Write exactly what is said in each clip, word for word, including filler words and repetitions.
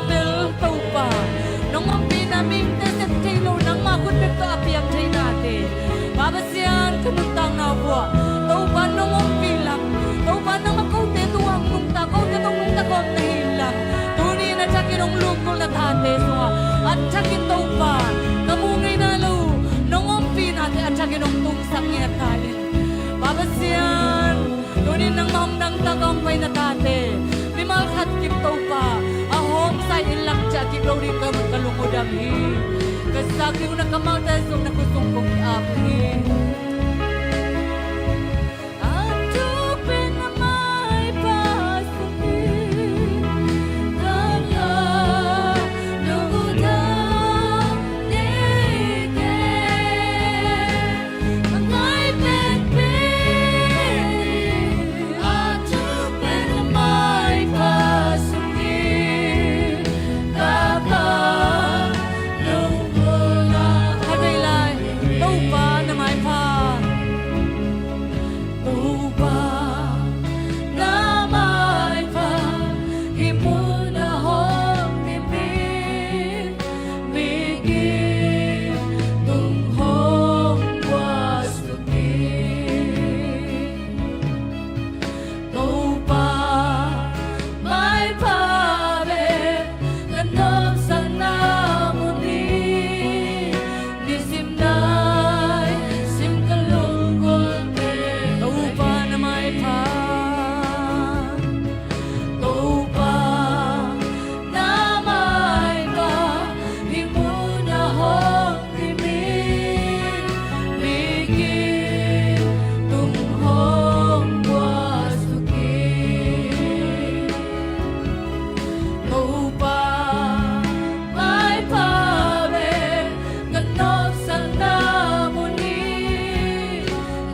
Bel Topa, nong ompihna mihingte sep thei lo, nangmah khut bek tawh a piang theihnate, Pa Pasian, ka nuntakna uh ah Topa nong ompih lam, Topa nangmah kote tungah hong nungta, kote tawh hong nungta khawm na hi lam, tuni in a thakin hong lunggulh na tate sungah a thakin Topa, ka muh ngeina lo nong ompihnate a thakin hong tungsak ngiat ta in, Pa Pasian, tuni in nangmah hong nungta ka hong pai na tate, mimal khat kim Topa a hawmsa in lam ciah kik lo ding ka, ka lung uh dam hi. Ka zak ding uh na kammalte sung na khut sung kong ki-ap hi. A tuk pen a maipa sung hi. Ka lungdam ding hi. Khat vei lai, Topa na maipha. Topa na maipha, hih mun ah hong dim hi. Miging tung hong guasuk hi. Topa maipha bek ka nopsakna mun hi. Nisim naisim ka lunggulhte Topa na maipha. Topa na maipha, hih mun ah hong dim hi. Miging tung hong guasuk hi. Topa maipha bek ka nopsakna mun hi.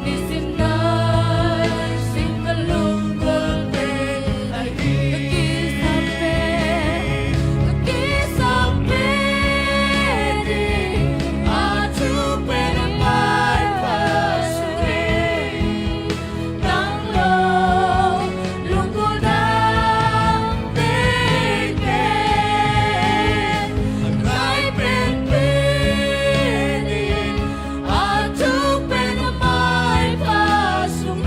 Nisim naisim ka lunggulhte ka kisam pen, ka kisam pen hi. A tuk pen a maipha sung hi. Nang lo lunggulh dang dingte, a ngai penpen in a tuk pen a maipha sung hi.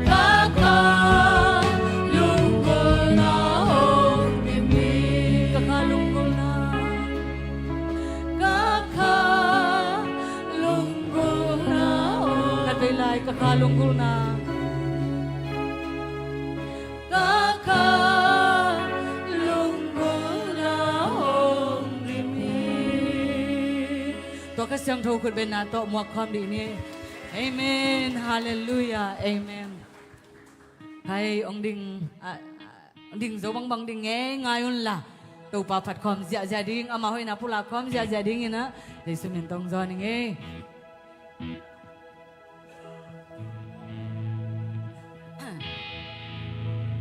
Ka kha lunggulhna hong dim hi. Ka kha lunggulhna. Ka kha lunggulhna hong. Khat vei lai, ka kha lunggulhna. Ka kha lunggulhna hong dim hi. Tua Kha Siangtho khutbetna tawh muak khawm dih ni. Amen. Halleluiah. Amen. Hai, hong ding, ah, ah, hong ding zo bangbang ding ngei ngai un la. Topa phat khawm ziahziah ding, ama hoihna pulak khawm ziahziah ding in ah, Jesu min tawh hong zawn ing ei.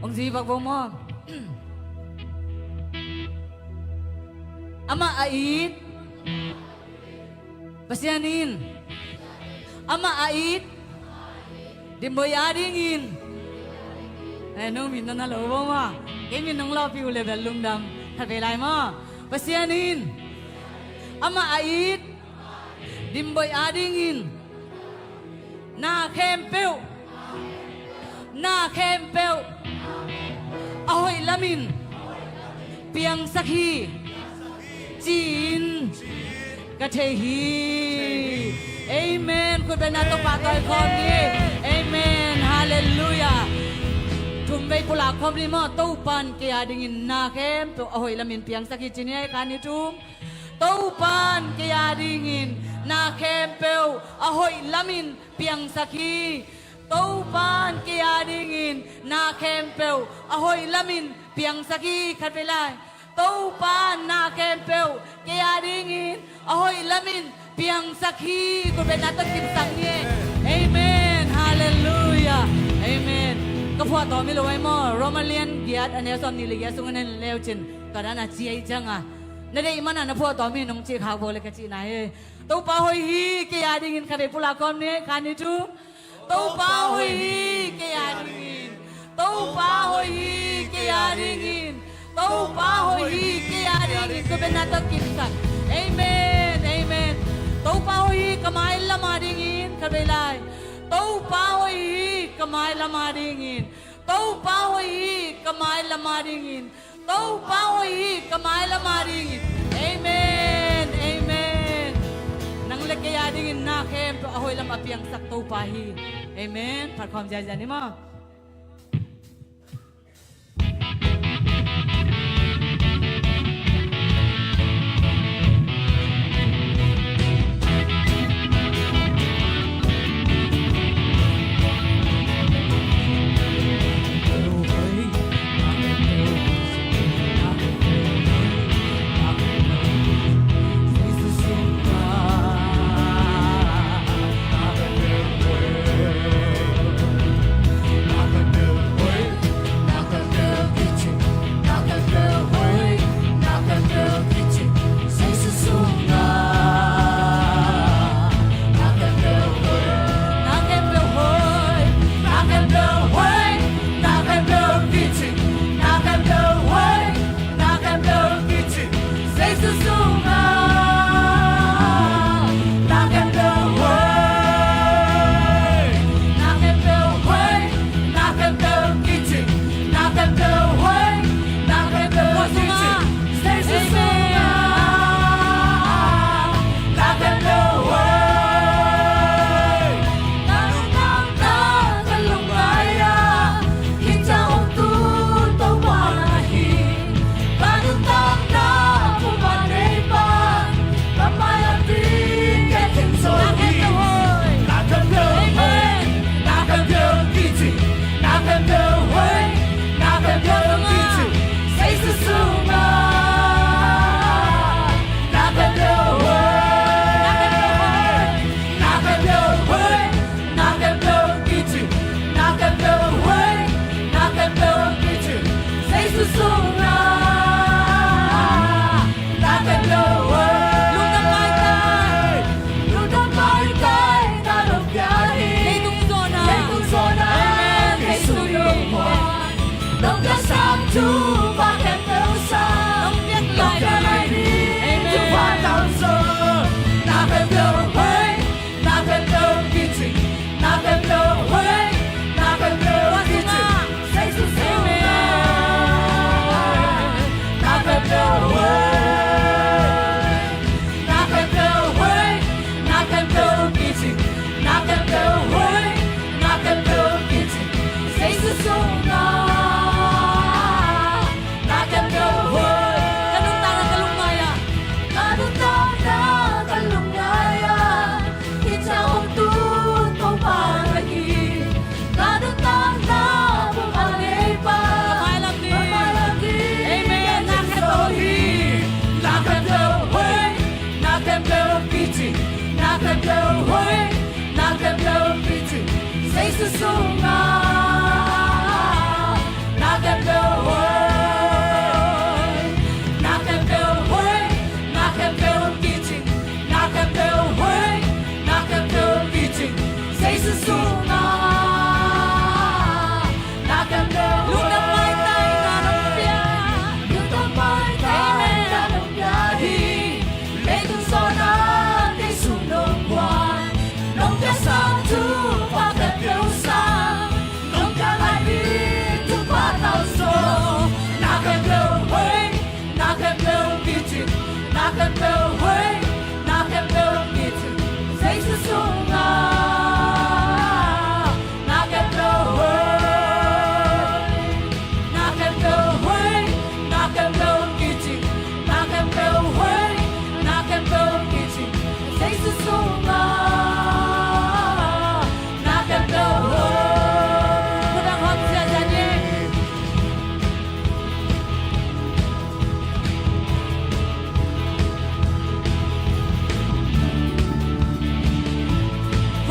Hong zui vak vo maw. Amah a it Pasian in amah a it Dimboih adingin, eh, nong min na na lo vo maw. Kei min nong lawhpih uh le bel lungdam. Khat vei lai maw. Pasian in amah a it Dimboih adingin na khempeuh, na khempeuh a hoih lamin piangsak hi, ci-in ka thei hi. Amen. Khutbetna tawh pahtawi khawm ni. Amen. Halleluiah. Thum vei pulak khawm ni maw. Topa'n kei adingin na khempeuh a hoih lamin piangsak hi, ci ni ei. Kha ni thum. Topa'n kei adingin na khempeuh a hoih lamin piangsak hi. Topa'n kei adingin na khempeuh a hoih lamin piangsak hi. Khat vei lai. Topa'n na khempeuh kei adingin a hoih lamin piangsak hi. Khutbetna tawh kimsak ni. Amen. Halleluiah. Amen. Ka phuahtawm hi lo ai maw. Roma lian giat a neu sawmnih le giat sung a na en le uh cin, tua dan a ci ai ciang a, na deih man a na phuahtawm hi nong cih khak vo le ka cihna hi. Topa hoih hi kei adingin. Khat vei pulak khawm ni. Kha ni thum. Topa hoih hi kei adingin. Topa hoih hi kei adingin. Topa Amen, amen. Topa hoih hi ka mailam a dingin, khatvei lai. Topa hoih hi ka mailam a dingin. Topa hoih hi ka mailam a dingin. Topa hoih hi ka mailam a dingin. Amen, amen. Nang le kei a dingin na khempeuh a hoih lam a piangsak Topa hi. Amen. Phat khawm ziazia ni maw.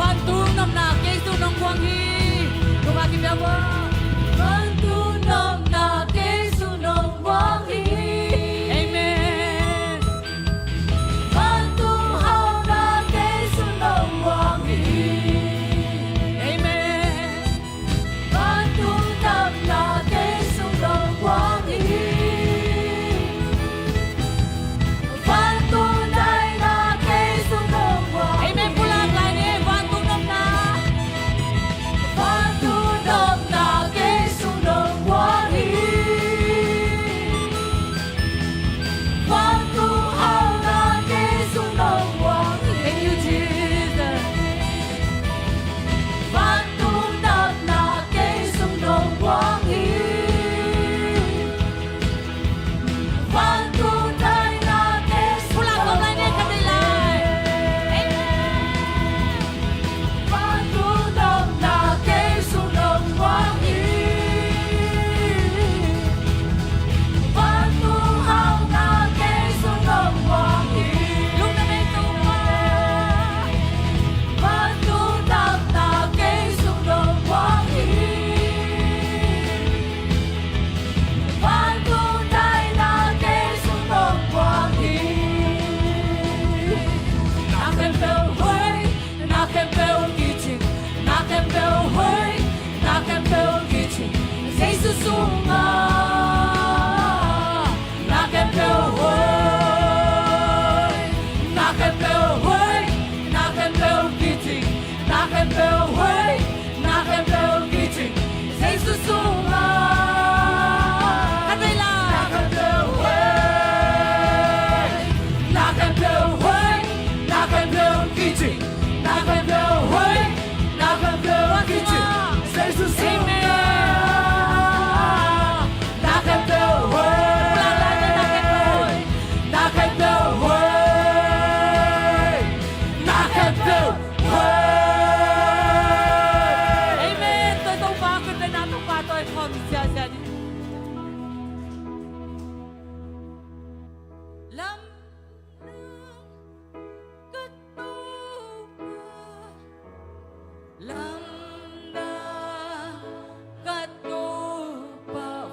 Vantung nopna kei zong nong guang hi. Tua ka kipia bua. Vantung nopna kei zong nong guang hi. Amen. Vantung hauhna kei zong nong guang hi. Amen. Vantung damna kei zong nong guang hi.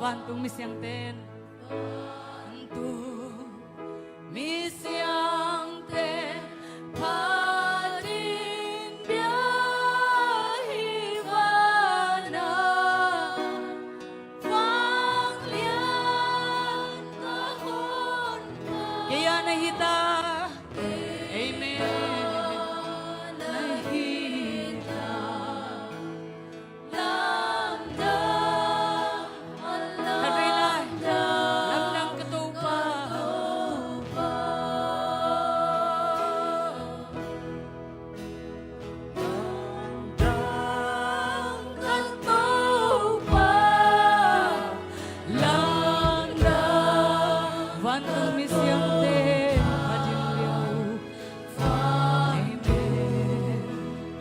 Vantung misiangten, vantung misiangten, Pathian biak hi vanah, vanglian ka honpa. Kei a na hi ta. Amen. Na hi ta. Lamdang, lamdang, lamdang ka Topa. Lamdang ka Topa. Lamdang. Vantung misiangten, Pathian biak. Amen.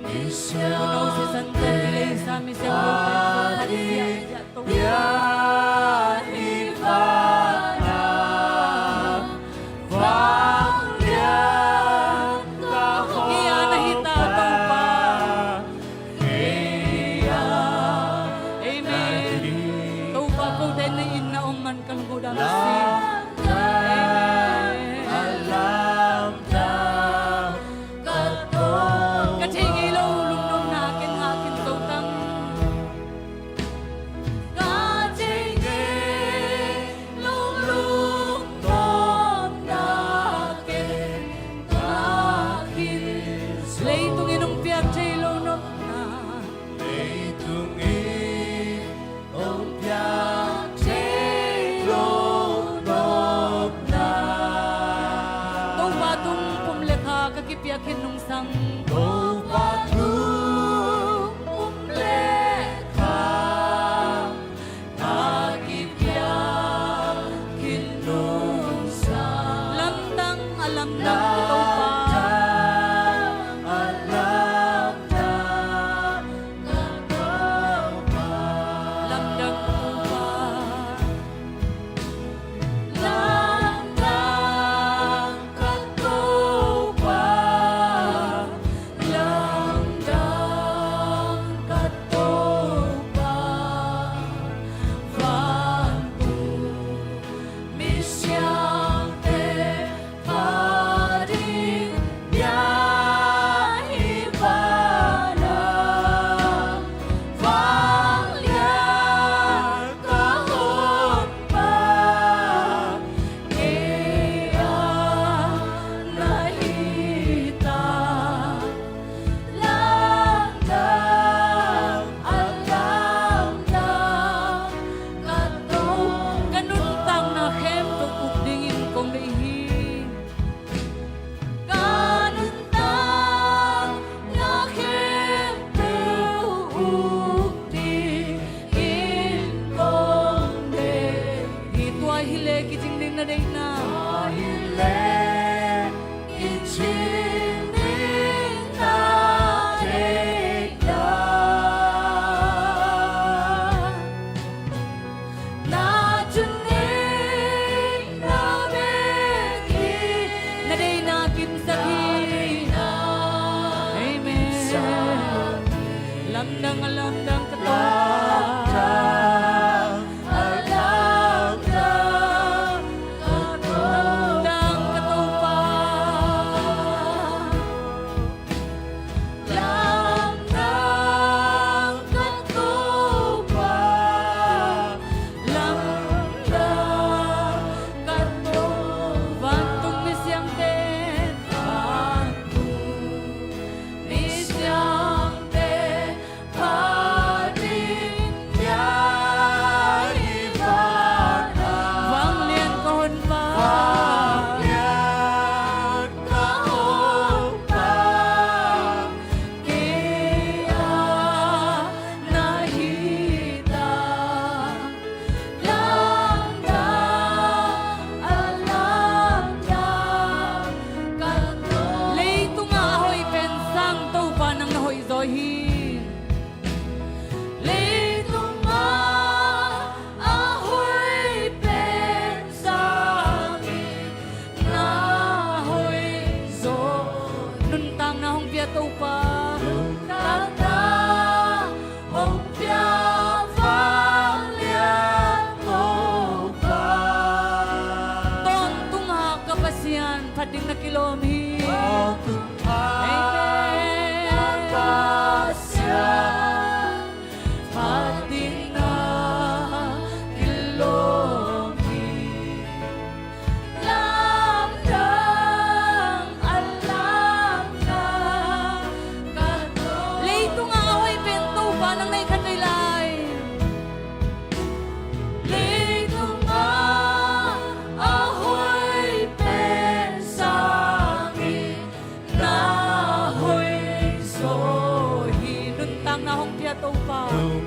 Misiang. Unau sisan tawh i leisa misiang tawh pen Topa na siang i ciah tawh. Biak hi vanah, vanglian ka honpa. Kei a na hi ta Topa. Amen. Topa, kote na inn na om man ka lungdam si. Amen. Ka thei ngei lo lungdamna ken ngah khin zo tang. Ka thei ngei lo lungdamna ken ngah khin. Leitung in hong piak thei lo nopna. Leitung in hong piak thei lo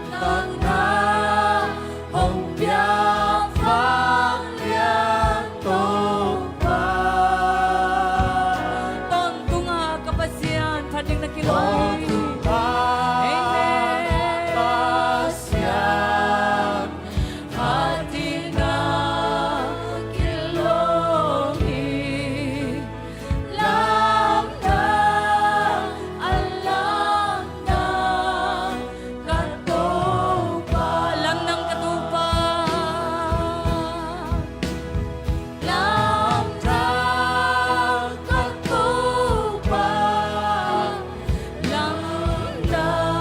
Takna hong pia vanglian Topa. Tawntunga ka Pasian, phat ding na kilawm hi. Amen. Pasian, phat ding na kilawm hi. Lamdang, a lamdang ka Topa. Lamdang ka Topa. Lamdang ka Topa. Lamdang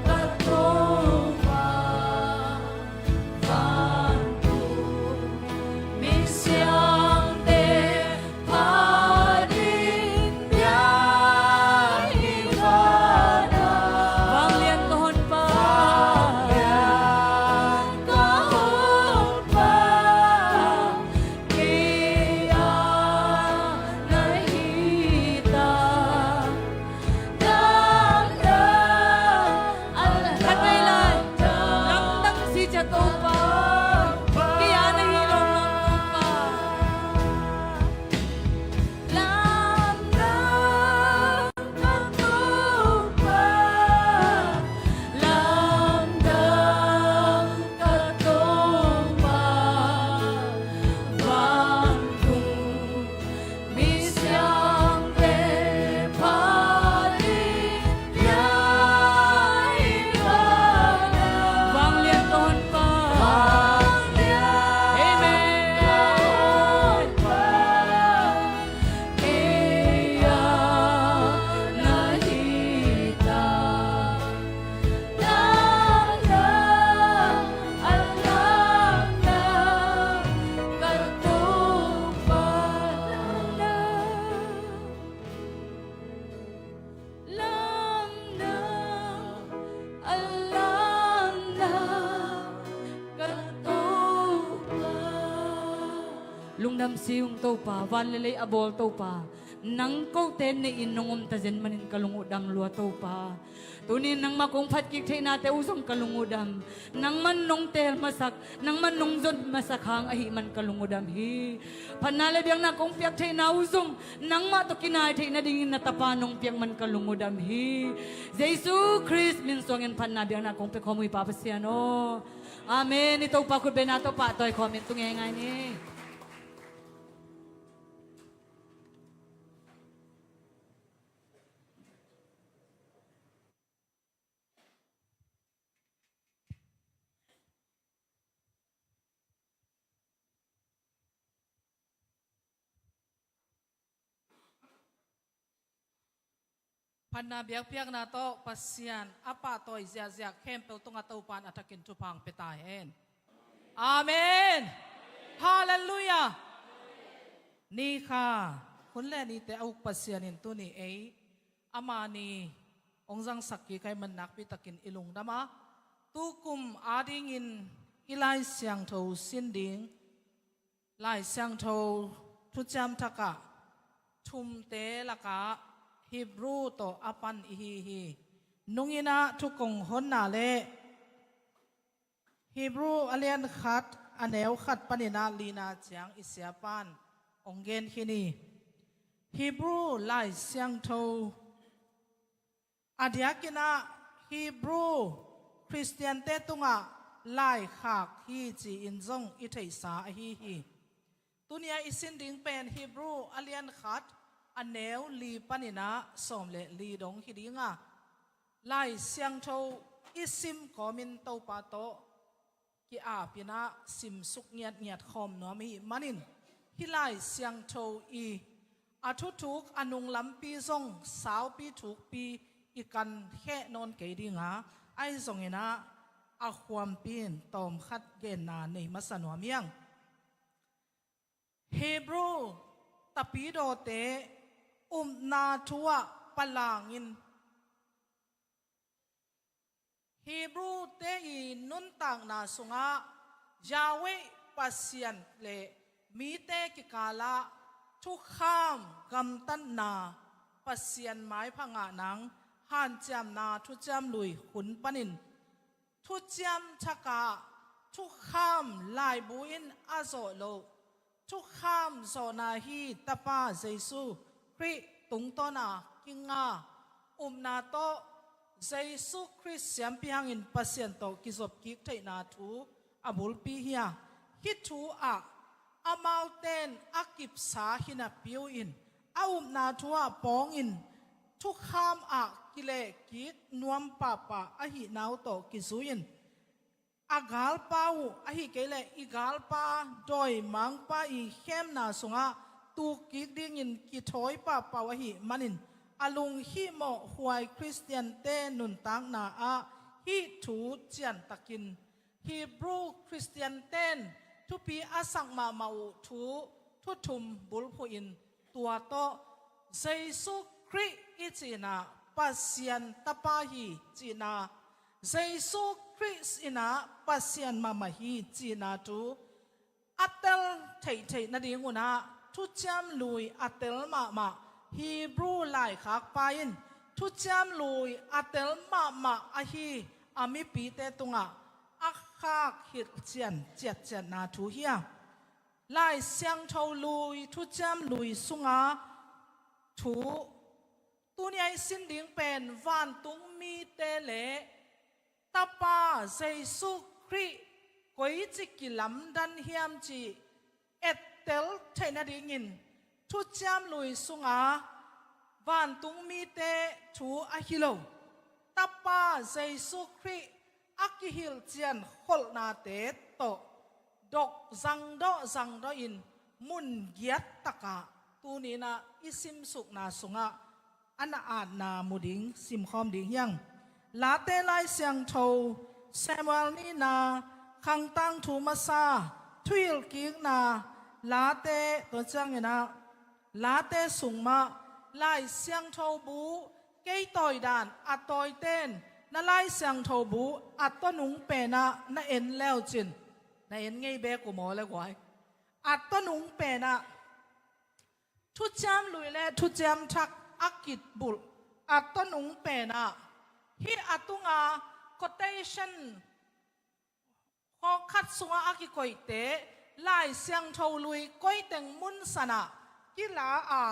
ka Topa. Vantung misiangte phat in pia hi vanah. Vanglian ka Honpa. Vanglian ka Honpa. Kei a na hi ta. Lamdang, a lamdang. Lamdang si cia Topa. Kei a na hi lo Topa. Lamdang ka Topa. Lamdang ka Topa. Vantung misiangte phat in pia hi vanah. Vanglian ka Honpa. Vanglian. Amen. Kei a na hi ta. Lamdang, a lamdang ka Topa. Lamdang, lamdang, a lamdang ka Topa. Lungdam si ung Topa, van le lei a bawl Topa. Nang kote nei-in nong om ta zen manin ka lung uh dam lua Topa. Tuni-in nangmah kong phat kik theihna te uh zong ka lung uh dam. Nangman nong teel masak, nangman nong zon masak hang ahih man ka lung uh dam hi. Phatna le biakna kong piak theihna uh zong nangmah tawh kinai theih nadingin na Tapa nong piak man ka lung uh dam hi. Jesu Khrist min suangin phatna biakna kong pia khawm uh hi Pa Pasian aw. Amen. I Topa khutbetna tawh pahtawi khawm in tung ngeingai ni. Phatna biakpiakna tawh Pasian a pahtawi ziahziah khempeuh tungah Topa in a thakin thupha hong pia ta hen. Amen. Halleluiah. Ni kha, hun le nite a uk Pasian in tuni ei a mani hong zangsak kik ahih man nakpi takin i lungdam a, tukum adingin i Lai Siangtho sin ding, Lai Siangtho Thuciam Thak ah thumte lakah Hebrew tawh a pan i hi hi. Nungin ah thukong honna le Hebrew a lian khat a neu khat panin ah lina ciang i siapa'n hong gen khin hi. Hebrew Lai Siangtho a diakin ah Hebrew Khristiante tungah laikhak hi ci-in zong i theihsa ahi hi. Tuni-a i sin ding pen Hebrew a lian khat a neu li panin ah sawm le li dong hi ding a, Lai Siangtho i sim kawmin Topa tawh ki-apin ah simsuk ngiatngiat khawm nuam i hih manin, hih Lai Siangtho i a thuthuk a nunglampi zong saupi thukpi i kan kheh nawn kei ding a, ahi zongin ah a khuampi in tawmkhat genna nei masa nuam hi hang. Hebrew tapidawte upna thu ah palangin Hebrew-te i nuntakna sungah Yahweh Pasian le mite kikalah thukham gamtatna Pasian maipha ngah nang hanciamna thuciam lui hun panin Thuciam Thakah thukham laibu in a zawh loh thukham zawhna hi. Tapa Jesu Khrih tungtawna kinga upna tawh Jesu Khrih siampi hangin Pasian tawh kizop kik theihna thu a bulpi hi a, hih thu ah amaute'n a kipsa hi napi uh in a upna thu ah pawngin thukham ah kilehkik nuam pahpah ahihna uh tawh kizui-in a galpa uh, ahih kei leh i galpa dawimangpa i khemna sungah tukkik dingin kithawi pahpah uh ahih manin a lunghihmawh huai Khristiante nuntakna ah hih thu ciantakin Hebrew Khristiante'n thupi a sak mahmah uh thu, thu thum bulphuhin tua tawh Jesu Khrih i cihna Pasian Tapa hi cihna, Jesu Khrih in ah Pasian mahmah hi cihna thu a tel theihtheih nadingun ah Thuciam Lui a tel mahmah Hebrew laikhakpa in Thuciam Lui a tel mahmah ahi a mipite tungah a khak hilhcian ciatciatna thu hi a, Lai Siangtho Lui, Thuciam Lui sunga thu, tuni a i sin ding pen vantung mite le Tapa Jesu Khrih koici kilamdan hiam cih ettel theih nadingin Thuciam Lui sunga vantung mite thu ahi lo, Tapa Jesu Khrih a kihilhcian kholhnate tawh dok zangdawh zangdawhin mun giat takah tuni-in ah i simsukna sungah a na atna mu ding simkhawm ding hi hang. Late Lai Siangtho, Samuel nihna, Khang Tangthu masa, Thuhilhkikna, Late, tua ciangin ah Late sung mah Lai Siangtho bu, kei tawi dan a tawite'n na Lai Siangtho bu a tonung penah na en le uh cin, na en ngei bek uh maw le guai? A tonung penah Thuciam Lui le Thuciam Thak a kibulh a tonung penah hih a tunga quotation hawkkhat sungah a kikoihte Lai Siangtho Lui koiteng munsanah kila a,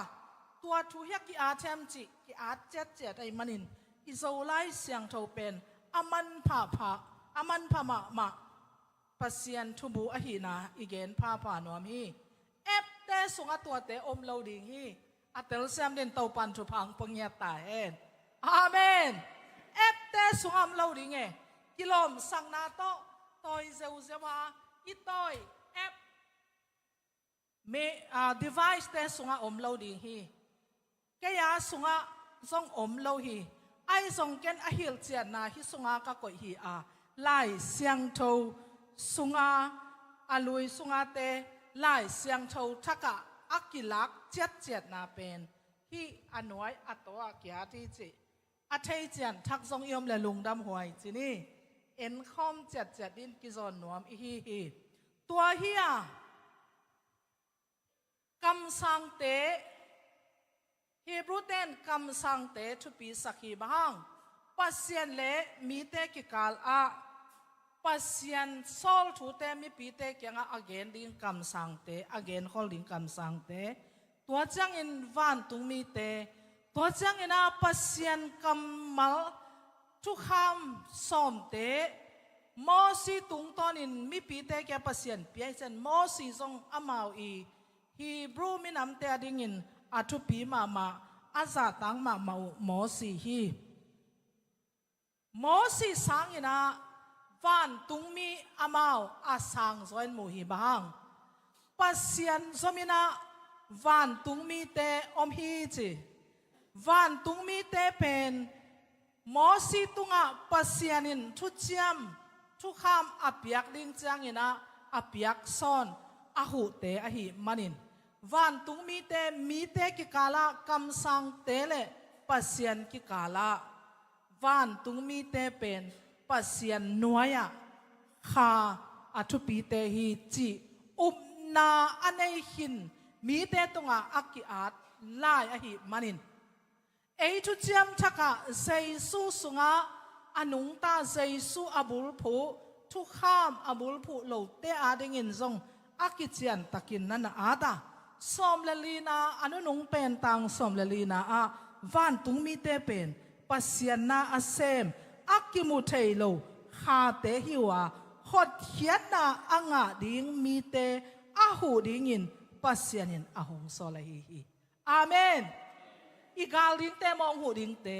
tua thu hi a ki-at hiam cih ki-at ciatciat ahih manin i Zo Lai Siangtho pen a manpha pha, a manpha mahmah Pasian thubu ahihna i gen phapha nuam hi. Appte sungah tuate om lo ding hi. A telsiam dingin Topa'n thupha hong pia ngiat ta hen. Amen. Appte sungah om lo ding e. Kilawmsakna tawh tawi zeuzeu a, i tawi app, me, ah, device-te sungah om lo ding hi. Kei a sungah zong om lo hi. Ahi zong ken a hilhcianna hih sungah ka koih hi a, Lai Siangtho sunga, a lui sungate Lai Siangtho Thakah a kilak ciatciatna pen hih a nuai a taw ah ki-at hi cih a thei ciang thak zong i om leh lungdam huai ci ni. Enkhawm ciatciat dingin kizawn nuam i hi hi. Tua hi a, kamsangte, Hebrew-te'n kamsangte thupisak hi. Bang hang? Pasian le mite kikal ah Pasian sawl thute mipite kiangah a gen ding kamsangte, a genkhol ding kamsangte, tua ciangin vantung mite, tua ciangin ah Pasian kammal thukham sawmte, Mosi tungtawnin mipite kiang Pasian pia hi ciang Mosi zong amau i Hebrew minamte a dingin a thupi mahmah, a zahtak mahmah uh Mosi hi. Mosi sangin ah vantungmi amau a sangzaw in mu hi. Bang hang? Pasian zom in ah vantungmite om hi ci. Vantungmite pen Mosi tungah Pasian in thuciam thukham a piak ding ciangin ah a piak sawn a huhte ahih manin, vantungmite, mite kikal ah kamsangte le Pasian kikal ah vantungmite pen Pasian nuai-ah kha a thupite hi cih upna a nei khin mite tungah a ki-at lai ahih manin, ei thuciam thakah Jesu sungah a nungta Jesu a bulphuh, thukham a bulphuh lote adingin zong a kiciantakin na na at a, sawm le lina a nunung pen tang sawm le lina ah vantungmite pen Pasian na a sem, a kimu thei lo khate hi uh a, hotkhiatna a ngah ding mite a huh dingin Pasian in a hong sawl ahi hi. Amen. I gal dingte maw, hong huh dingte,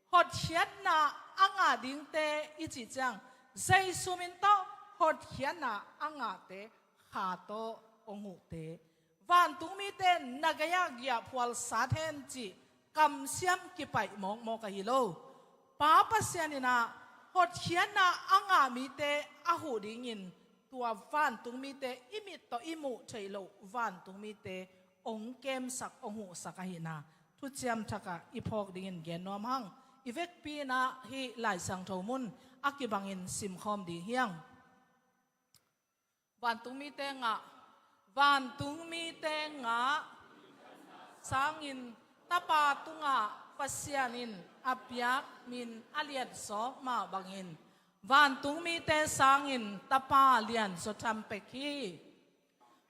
hotkhiatna a ngah dingte i cih ciang, Jesu min tawh hotkhiatna a ngahte, kha tawh hong huhte, vantungmite na gei-ah giahphual sat hen cih kamsiam kipaih mawkmawk ahi lo. Pa Pasian in ah hotkhiatna a ngah mite a huh dingin tua vantungmite, i mit tawh i muh theih loh vantungmite hong kemsak, hong huhsak ahihna thuciam thakah i phawk dingin gen nuam hang. I vekpi in ah hih Lai Siangtho mun a kibangin simkhawm ding hi hang. Vantungmite ngah, vantungmite ngah sangin Tapa tungah Pasian in a piak min a lianzaw mah bangin, vantungmite sangin Tapa lianzaw tham pek hi.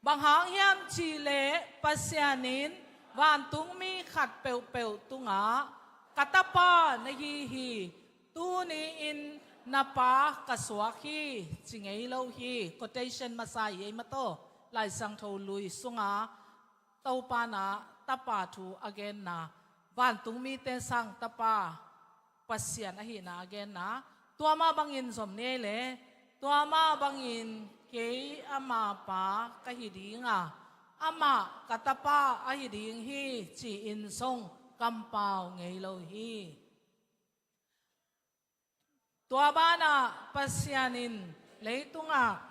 Bang hang hiam cihleh Pasian in vantungmi khat peuhpeuh tungah, "Ka Tapa na hi hi, tuni-in na Pa ka suak hi," ci ngei lo hi. Quotation masa hi ei maw taw. Lai Siangtho Lui sunga Topa na Tapa thu a genna, vantungmite sang Tapa Pasian ahihna a genna, tua mah bangin zom ni ei le, tua mah bangin kei ama Pa ka hi ding a, amah ka Tapa ahi ding hi, ci-in zong kampau ngei lo hi. Tua banah Pasian in leitungah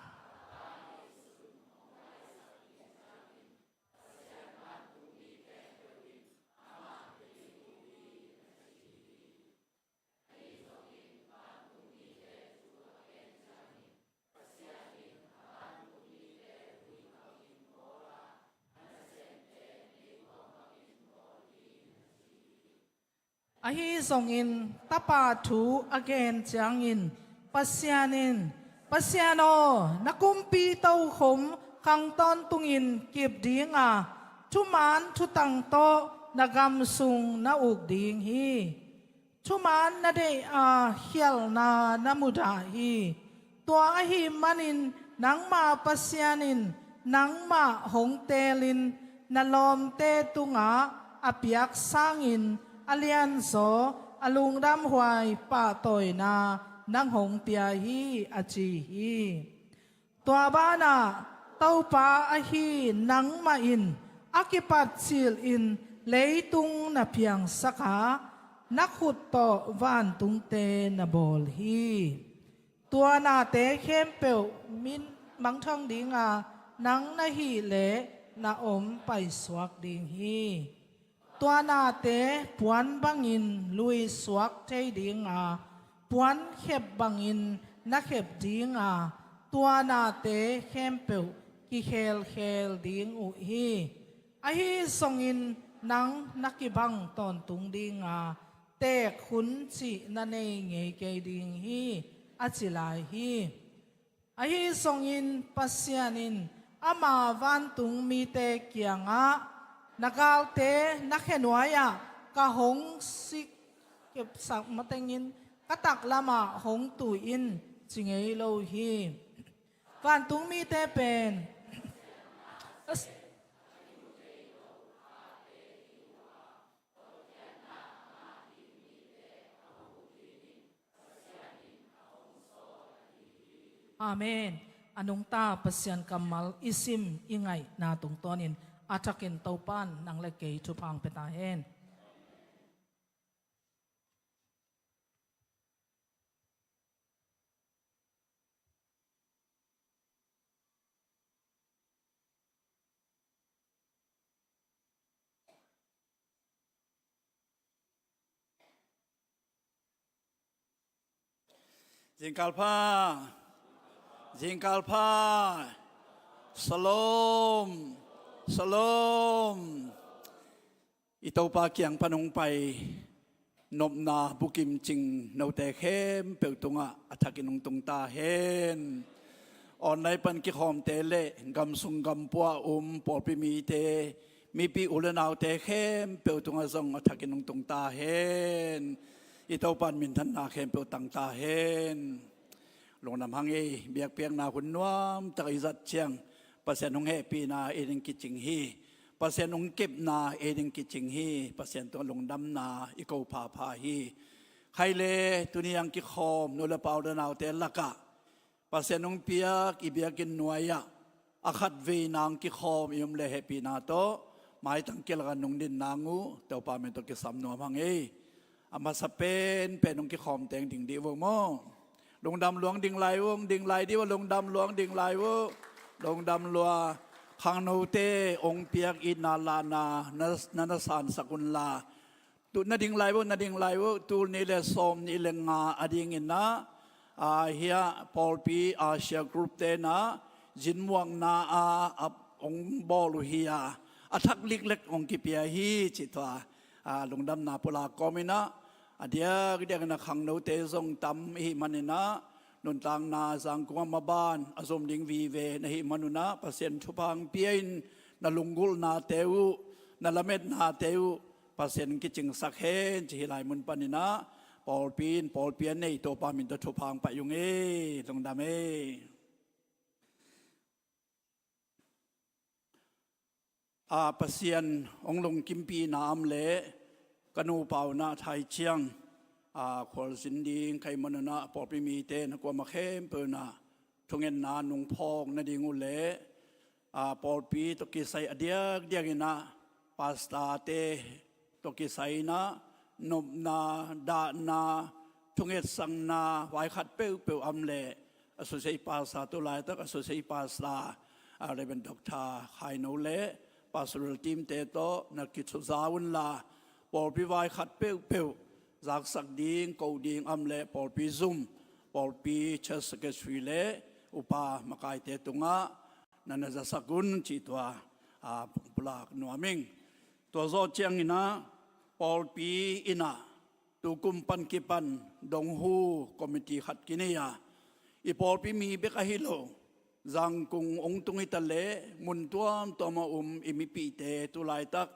Ahi zongin Tapa thu a gen ciangin Pasian in, "Pasian aw, na kumpi tokhom khang tawntungin kip ding a, thuman thutang tawh na gam sung na uk ding hi. Thuman na deih a, khialhna na mudah hi. Tua ahih manin nangmah Pasian in nangmah hong teelin, na lawmte tungah a piak sangin a lianzaw, a lungdamhuai pahtawina nang hong pia hi," a ci hi. Tua banah, "Topa ahi nangmah in a kipat cilin leitung na piangsak a, na khut tawh vantungte na bawl hi. Tua nate khempeuh min mangthang ding a, nang na hih leh na om paisuak ding hi. Tua nate puan bangin luisuak thei ding a, puankhep bangin na khep ding a, tua nate khempeuh kikhelkhel ding uh hi. Ahi zongin nang na kibang tawntung ding a, teek hun cih na nei ngei kei ding hi," a ci lai hi. Ahi zongin Pasian in ama vantungmite kiangah, "Na galte na khe nuai-ah ka hong sik kepsak matengin ka taklamah hong tui in," ci ngei lo hi. Vantungmite pen Amen. A nungta Pasian kammal i sim i ngaihna tungtawnin a thakin Topan nang le kei thupha hong pia ta hen. Zingkal pha. Zingkal pha. Shalom. Shalom. I Topa kiang pan hong pai Nopna bukim cing note khempeuh tungah a thakin hong tung ta hen. Online pan kikhawmte le gamsung gampua um pawlpi mite, mipi u le naute khempeuh tungah zong a thakin hong tung ta hen. I Topa in minthanna khempeuh tang ta hen. Lungdam hang ei, biakpiakna hun nuam tak i zat ciang Pasian hong hehpihna ei ding kicing hi. Pasian hong kepna ei ding kicing hi. Pasian tungah lungdamna i ko phapha hi. Khai le tuni ang kikhawm nu le pa u le naute lakah Pasian hong piak i biakinn nuai-ah a khat vei nang kikhawm i om le hehpihna tawh maitang kilak a nung din nang uh Topa min tawh kisam nuam hang ei. A masa penpen hong kikhawm teng ding dih uh maw? Lungdam lua, ding lai uh, ding lai dih uh, lungdam lua, ding lai uh. Lungdam lua. Khangnote hong piak itna lahna na, na, na sansak unla. Tu, na ding lai uh, na ding lai uh, tul nih le sawm nih le nga a dingin ah, a, hiah pawlpi Asia Group te na zinmuakna a, a hong bawl uh hi a, a thak liklek hong kipia hi cih tua, a, lungdamna pulak kawmin ah, a diakdiakin ah khangnote zong tam i hih manin ah, nuntakna Zangkong ah maban a zom ding vive na hih manun ah Pasian thupha hong pia in, na lunggulhnate uh, na lametnate uh Pasian kicingsak hen ci hi lai mun panin ah, pawlpi in pawlpi a nei Topa min tawh thupha hong pai ung ei, lungdam ei. A, Pasian hong lungkimpihna om le ka nupa un ah thai ciang, a, khualzin ding ka hih manun ah pawlpi mite na kuamah khempeuh un ah thungetna nungphawk nading uh le, a, pawlpi tawh kisai a diakdiakin ah pastorte tawh kisai in ah nopna, dahna, thungetsakna vaikhat peuhpeuh om le, Associate Pastor, tu laitak Associate Pastor, a, Reverend Doctor Khai No le Pastoral Team te tawh na kithuza unla, pawlpi vaikhat peuhpeuh zaksak ding, ko ding om le pawlpi zum, pawlpi Church Secretary le upa makaite tungah na na zasak un cih tua, a, pulak nuam ing. Tua zawh ciangin ah pawlpi in ah tukum pan kipan donghu committee khat kinei a, i pawlpi mi bek ahi lo, Zangkong hong tung hi ta le mun tuamtuam a um i mipihte tu laitak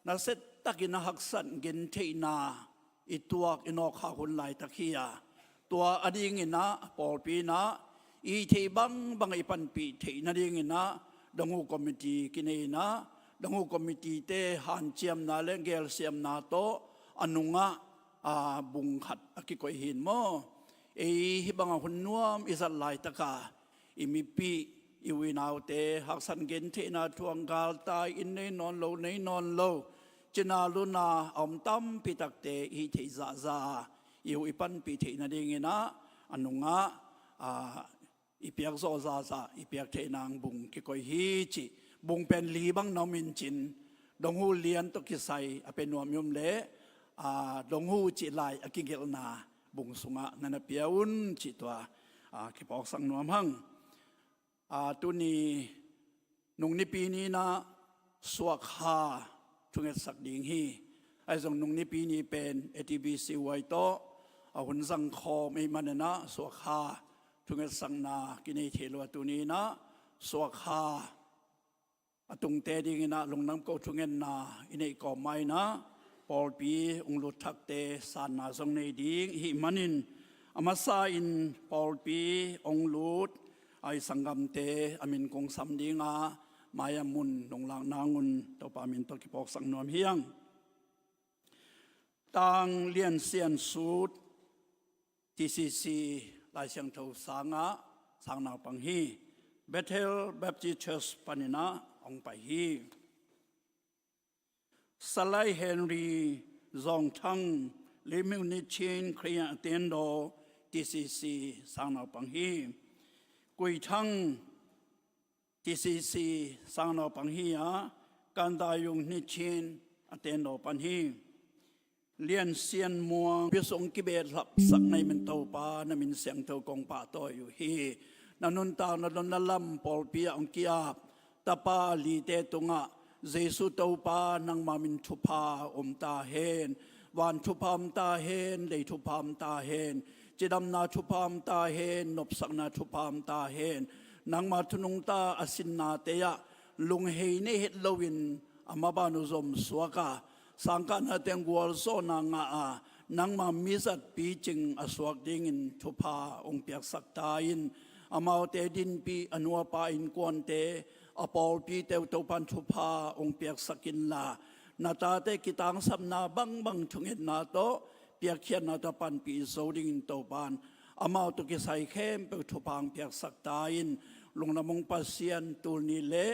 nasia takin a haksat gentheihna i tuak i nawkkhak hun laitak hi a, tua a dingin ah pawlpi in ah i theih bangbang i panpih theih nadingin ah donghu committee kinei in ah, donghu committee te hanciamna le gelsiamna tawh a nungah, a, bung khat a kikoih hi maw? Ei hih bangah hun nuam i zat laitaka i mipih, i u i naute haksat gentheihna thuang, galtai, inn nei nawn lo, nei nawn lo, cina luna a om tampi takte i hih theih zahzah a, i uh i panpih theih nadingin ah a nungah, a, i piak zawh zahzah i piak theih nang bung kikoih hi cih. Bung pen li bang na om in cin, donghu lian tawh kisai a pia nuam i om le, a, donghu cih lai a kigelhna bung sungah na na pia un cih tua, a, kiphawksak nuam hang. A, tuni nung nipi ni-in ah suakha thungetsak ding hi. Ahi zong nung nipi ni pen A T B C Y tawh a hun zangkhawm ahih manin ah suakha thungetsakna kinei thei lo a, tuni-in ah suakha a tungte dingin ah lungdam ko thungetna i neih kawm mah in ah pawlpi ung lut thakte sanna zong nei ding i hih manin, a masa in pawlpi ung lut a i sanggamte a min kong sam ding a, mai-ah mun nunglak nang un Topa min tawh kiphawksak nuam hi hang. Tang Lian Sian Sut, T C C Lai Siangtho sangah sangnaupang hi. Bethel Baptist Church panin ah hong pai hi. Salai Henry Zawng Thang, Limuk Nichin Khristian Tiendo, T C C sangnaupang hi. Kui Thang, T C C sangnaupang hi a, Kandayung Nichin a tendo pan hi. Lian Sian Muang, pi sung kibet hlapsak na hih man Topa na min siangtho kong pahtawi uh hi. Na nuntakna dong na lam pawlpi ah hong ki-ap tapa lite tungah Jesu Topa nangma min thupha om ta hen. Van thupha om ta hen, lei thupha om ta hen, cidamna thupha om ta hen, nopsakna thupha om ta hen. Nangma thu nungta a sinnate ah lunghei nei het loin a maban uh zom suak a, sangkahna teng gualzawhna ngah a, nangma mizat picing a suak dingin thupha hong piaksak ta in. Amaute dinpih, a nu a pa innkuante, a pawlpite uh Topan thupha hong piaksak inla, na tate kitangsapna bangbang thungetna tawh, piakkhiatna tawh panpih zo dingin Topan amau tawh kisai khempeuh thupha hong piaksak ta in. Lungdam ung Pasian, tul nih le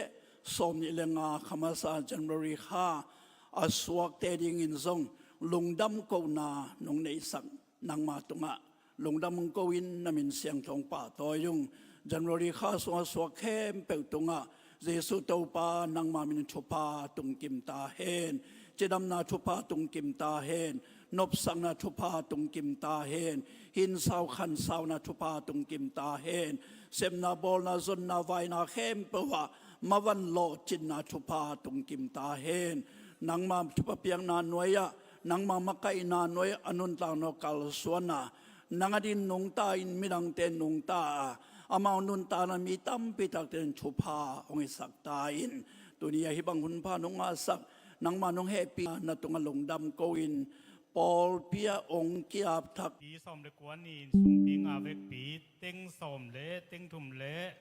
sawmnih le nga kha masa January kha a suakte dingin zong lungdam kohna nong neihsak nangma tungah lungdam hong ko in, na min siangtho hong pahtawi ung. January kha sungah suak khempeuh tungah Jesuh Topa nangma min thupha tungkim ta hen. Cidamna thupha tungkim ta hen. Nopsakna thupha tungkim ta hen. Hinsau khansauna thupha tungkim ta hen. Sepna, bawlna, zonna, vaina khempeuh ah mavan lawhcinna thupha tungkim ta hen. Nangma thupha piakna nuai-ah, nangma makaihna nuai-ah a nuntakna kalsuan a, nang adin nungta in midangte nungta a, amau nuntakna mi tampi takte in thupha hong hisak ta in. Tuni a hih bang hunpha nong ngahsak, nangma nong hehpih na tungah lungdam ko in, pawlpi ah hong ki-ap thak. Pi sawm le kua ni-in sumpi nga vekpi, teng sawm le teng thum le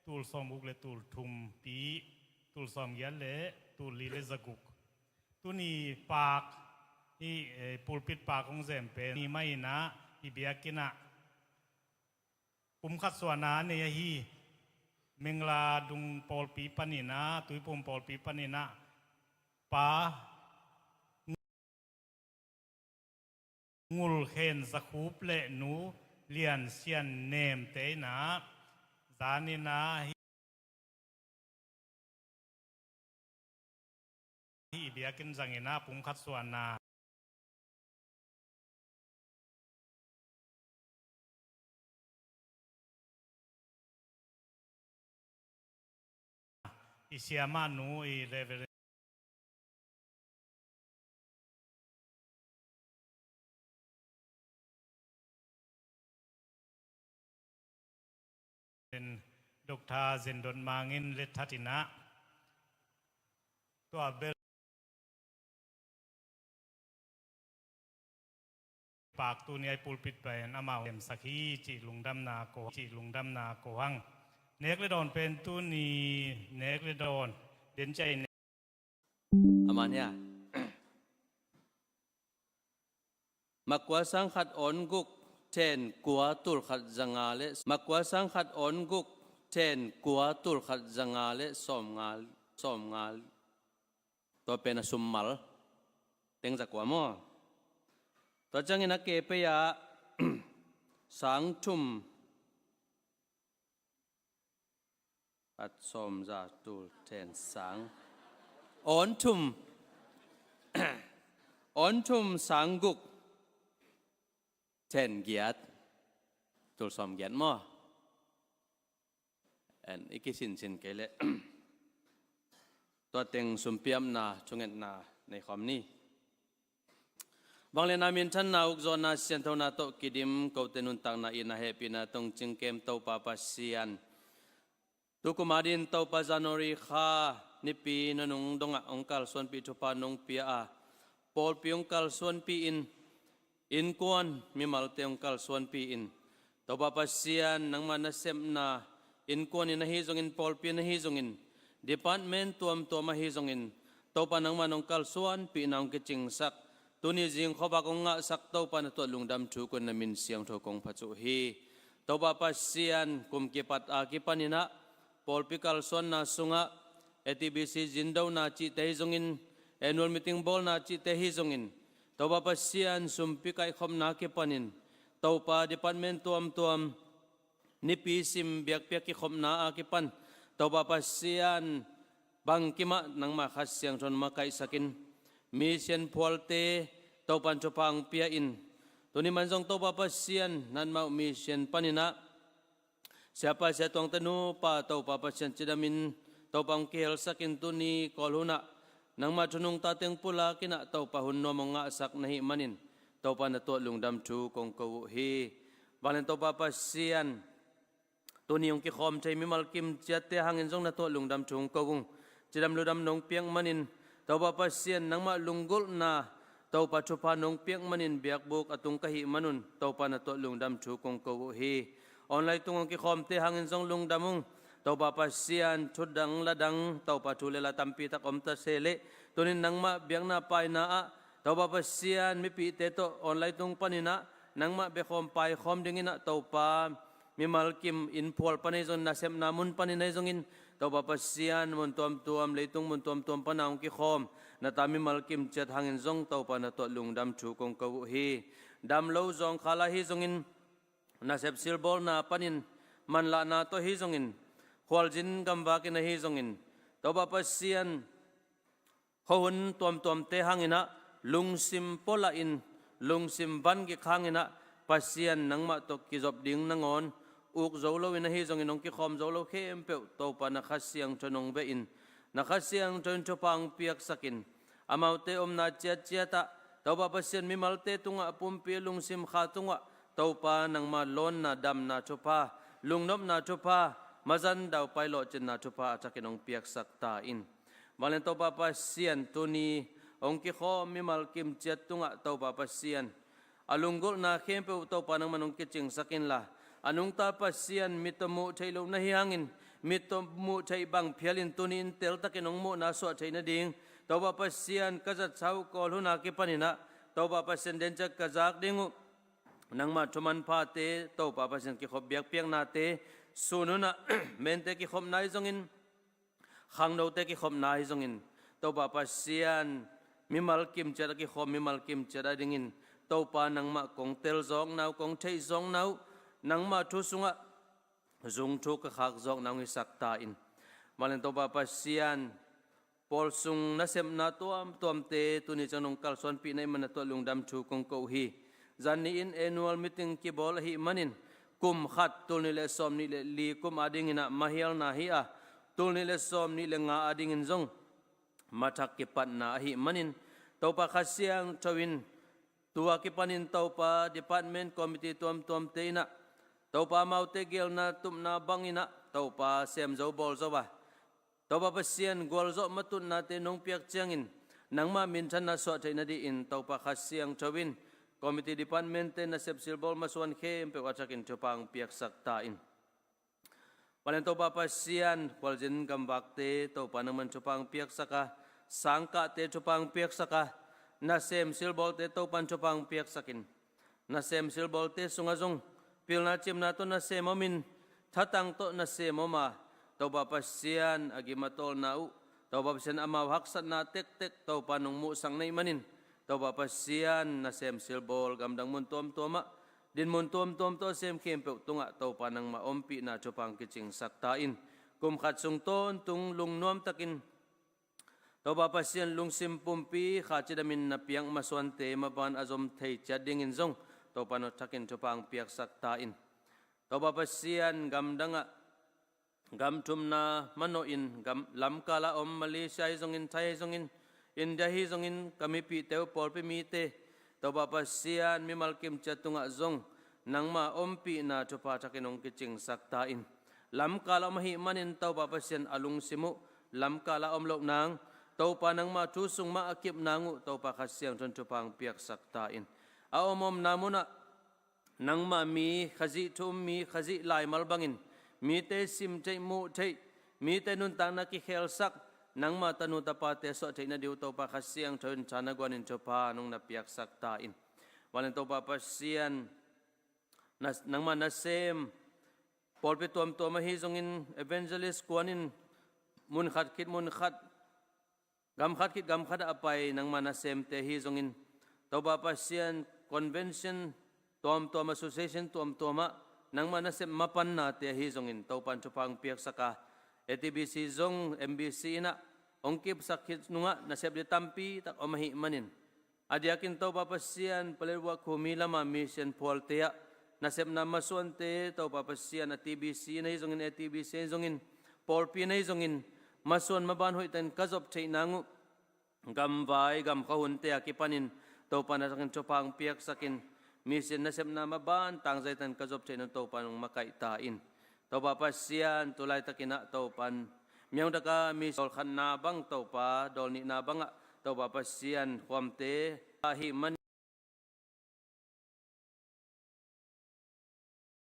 tul sawm guk le tul thum pi, tul sawm giat le tul li le za guk. Tuni paak, hih, eh, pulpit paak hong zem pen ni mah in ah, hih biakinn ah pumkhat suahna a nei ahi Mengla Dung pawlpi panin ah, Tuiphum pawlpi panin ah, Pa Ngul Khen Za Khup le Nu Lian Sian Nemte in ah, zan in ah, hih biakinn zangin ah pumkhat suahna i siamahnu i Reverend Doctor Zendon Mang in letthat in ah, tua bel paak tuni a i pulpit pen amau hemsak hi cih lungdamna ko, cih lungdamna ko hang. Nek le dawn pen tuni, nek le dawn den ciai nek. Aman hia. Makua sang khat awn guk then kua tul khat za nga le, Makua sang khat awn guk then kua tul khat za nga le sawm nga, sawm nga. Tua pen a sum mal teng za kua maw? Tua ciangin a ke pei ah sang thum khat sawm za tul then sang awn thum, awn thum sang guk then giat, tul sawm giat maw? En, i kisinsin kei leh tua teng sumpiamna thungetna nei khawm ni. Vangliatna, minthanna, ukzawhna, sianthona tawh kidim kote nuntakna in a hehpihna tawh cingkem Topa Pasian, tukum adin Topa January kha nipi na nung dongah hong kalsuanpih thupha nong pia a, pawlpi hong kalsuanpih in, innkuan mimalte hong kalsuanpih in. Topa Pasian, nangma nasepna innkuan in ahi zongin, pawlpi in ahi zongin, department tuamtuam ahi zongin, Topa nangma nong kalsuanpihna hong kicingsak, tuni zing khuavak hong ngahsak Topa na tuat lungdam thu ko in, na min siangtho kong phat uh hi. Topa Pasian, kum kipat a kipanin ah pawlpi kalsuanna sungah A T B C zindona cihte hi zongin, annual meeting bawlna cihte hi zongin, Topa Pasian, sumpi kaihkhopna kipanin, Topa, department tuamtuam nipi sim biakpiak kikhopna a kipan, Topa Pasian, bangkimah nangma Kha Siangtho in makaihsakin, mission phualte Topan thupha hong pia in. Tuni man zong Topa Pasian, nanmah uh mission panin ah siapa siatuangte nupa Topa Pasian cidamin Topa hong kihelsakin, tuni Kawl hun ah Nangmah thu nungta teng pulak in ah Topa hun nuam hong ngahsak na hih manin Topa na tuah lungdam thu kong ko uh hi. Vanglian Topa Pasian, tuni hong kikhawm thei mimal kimciatte hangin zong na tuah lungdam thu hong ko ung. Cidam ludam nong piak manin Topa Pasian, nangmah lunggulhna Topa thupha nong piak manin biakbuk a tung ka hih manun Topa na tuah lungdam thu kong ko uh hi. Online tung hong kikhawmte hangin zong lungdam ung. Topa Pasian, thu dang la dang Topa thu le la tampi tak om ta se leh, tunin nangmah biakna paina ah Topa Pasian, mipihte tawh online tung panin ah nangmah biakhawm paikhawm dingin ah Topa, mimal kim inn phual pan ahi zongin, nasepna mun panin ahi zongin, Topa Pasian, mun tuamtuam, leitung mun tuamtuam pana hong kikhawm na ta mimal kimciat hangin zong Topa na tuah lungdam thu kong ko uh hi. Damlo zawngkhal ahi zongin, nasep silbawlna panin manlahna tawh ahi zongin, khualzin gamvakin ahi zongin, Topa Pasian, khuahun tuamtuamte hangin ah lungsim pualah in, lungsim vangik hangin ah Pasian, nangmah tawh kizop ding nangawn uk zo loin ahi zongin, hong kikhawm zo lo khempeuh Topa na Kha Siangtho in hong vehin, na Kha Siangtho in thupha hong piaksakin, amaute omna ciatciat ah Topa Pasian, mimalte tungah, a pumpi lungsim kha tungah Topa nangma lawnna, damna thupha, lungnopna thupha, mazan daupai lawhcinna thupha a thakin hong piaksak ta in. Vanglian Topa Pasian, tuni hong kikhawm mimal kimciat tungah Topa Pasian, a lunggulhna khempeuh Topa nangman hong kicingsak inla, a nungta Pasian, mit tawh muh theih loh na hi hangin, mit tawh muh theih bang phialin tuni in teltakin hong muhna suah theih nading Topa Pasian, ka zatsa uh Kawl hun a kipanin ah Topa Pasian, denciat ka zak ding uh, nangma thu manphate Topa Pasian, kikhop biakpiaknate, sun hun ah mente kikhopna ahi zongin, khangnote kikhopna ahi zongin, Topa Pasian, mimal kimciat a kikhawm mimal kimciat a dingin Topa nangmah kong telzawkna uh, kong theihzawkna uh, nangma thu sungah zungthuk ka khakzawkna hong hisak ta in. Vanglian Topa Pasian, pawl sung nasepna tuamtuamte tuni ciang nong kalsuanpih na hih man na tuah lungdam thu kong ko uh hi. Zan ni in annual meeting kibawl ahih manin, kum khat, tul nih le sawm nih le li kum a dingin ah mahialna hi a, tul nih le sawm nih le nga a dingin zong mathak kipatna ahih manin, Topa Kha Siangtho in tua kipanin Topa department committee tuamtuamte in ah, Topa amaute geelna tupna bangin ah Topa sem zo bawl zo a, Topa Pasian, gualzawh matutnate nong piak ciangin nangmah minthanna suah theih nadingin Topa Kha Siangtho in committee, departmentte, nasep silbawl masuan khempeuh a thakin thupha hong piaksak ta in. Vanglian Topa Pasian, khualzin gamvakte Topa nangman thupha hong piaksak a, sangkahte thupha hong piaksak a, nasem silbawlte Topa in thupha hong piaksak in. Nasem silbawlte sungah zong pilna cimna tawh nasem om in, thatang tawh nasem om a, Topa Pasian, a gim a tawlna uh, Topa Pasian, amau haksatna tektek Topa in hong muhsak na hih manin, Topa Pasian, nasem silbawl gamdang mun tuamtuamah, dinmun tuamtuam tawh a sem khempeuh tungah Topa nangmah ompihna thupha hong kicingsak ta in. Kum khat sung tawntung lungnuamtakin Topa Pasian, lungsim pumpi kha cidamin na piak masuante maban a zom thei ciat dingin zong Topa in hong thakin thupha hong piaksak ta in. Topa Pasian, gamdangah gam thumna manawhin, gam lamkal a om Malaysia hi zongin, Thai hi zongin, India hi zongin, ka mipihte uh, pawlpi mite, Topa Pasian, mimal kimciat tungah zong nangma ompihna thupha thakin hong kicingsak ta in. Lamkal a om ahih manin Topa Pasian, a lungsim uh lamkal a om loh nang, Topa nangma thu sung mah a kip nang uh Topa Kha Siangtho in thupha hong piaksak ta in. A om omna munah nangma mi, Khazih thu um mi, Khazih laimal bangin mite sim theih, muh theih, mite nuntakna kikhelsak, nangma tanu tapate suah theih nading uh Topa Kha Siangtho in tha na guanin thupha nong na piaksak ta in. Vanglian Topa Pasian, na, nangma nasem pawlpi tuamtuam ahi zongin, evangelist kuanin mun khat khit mun khat, gam khat khit gam khat ah a pai nangma nasemte ahi zongin, Topa Pasian, convention tuamtuam, association tuamtuamah nangma nasep mapannate ahi zongin Topa in thupha hong piaksak a, A T B C zong M B C in ah hong kipsak khit nungah nasep ding tampi tak om ahih manin, a diakin Topa Pasian, Paletwa khuami lama mission phualte ah nasepna masuante, Topa Pasian, a T B C in ahi zongin, A T B C in ahi zongin, pawlpi in ahi zongin, masuan maban hoihtakin ka zop theih nang uh, gamvai, gamkhuahunte a kipanin Topa na thakin thupha hong piaksakin, mission nasepna maban tangzai tan ka zop theihna Topa nong makaih ta in. Topa Pasian, tu laitakin ah Topan miang taka mission dawl khatna bang Topa, dawl nihna bangah Topa Pasian khuamte ahih man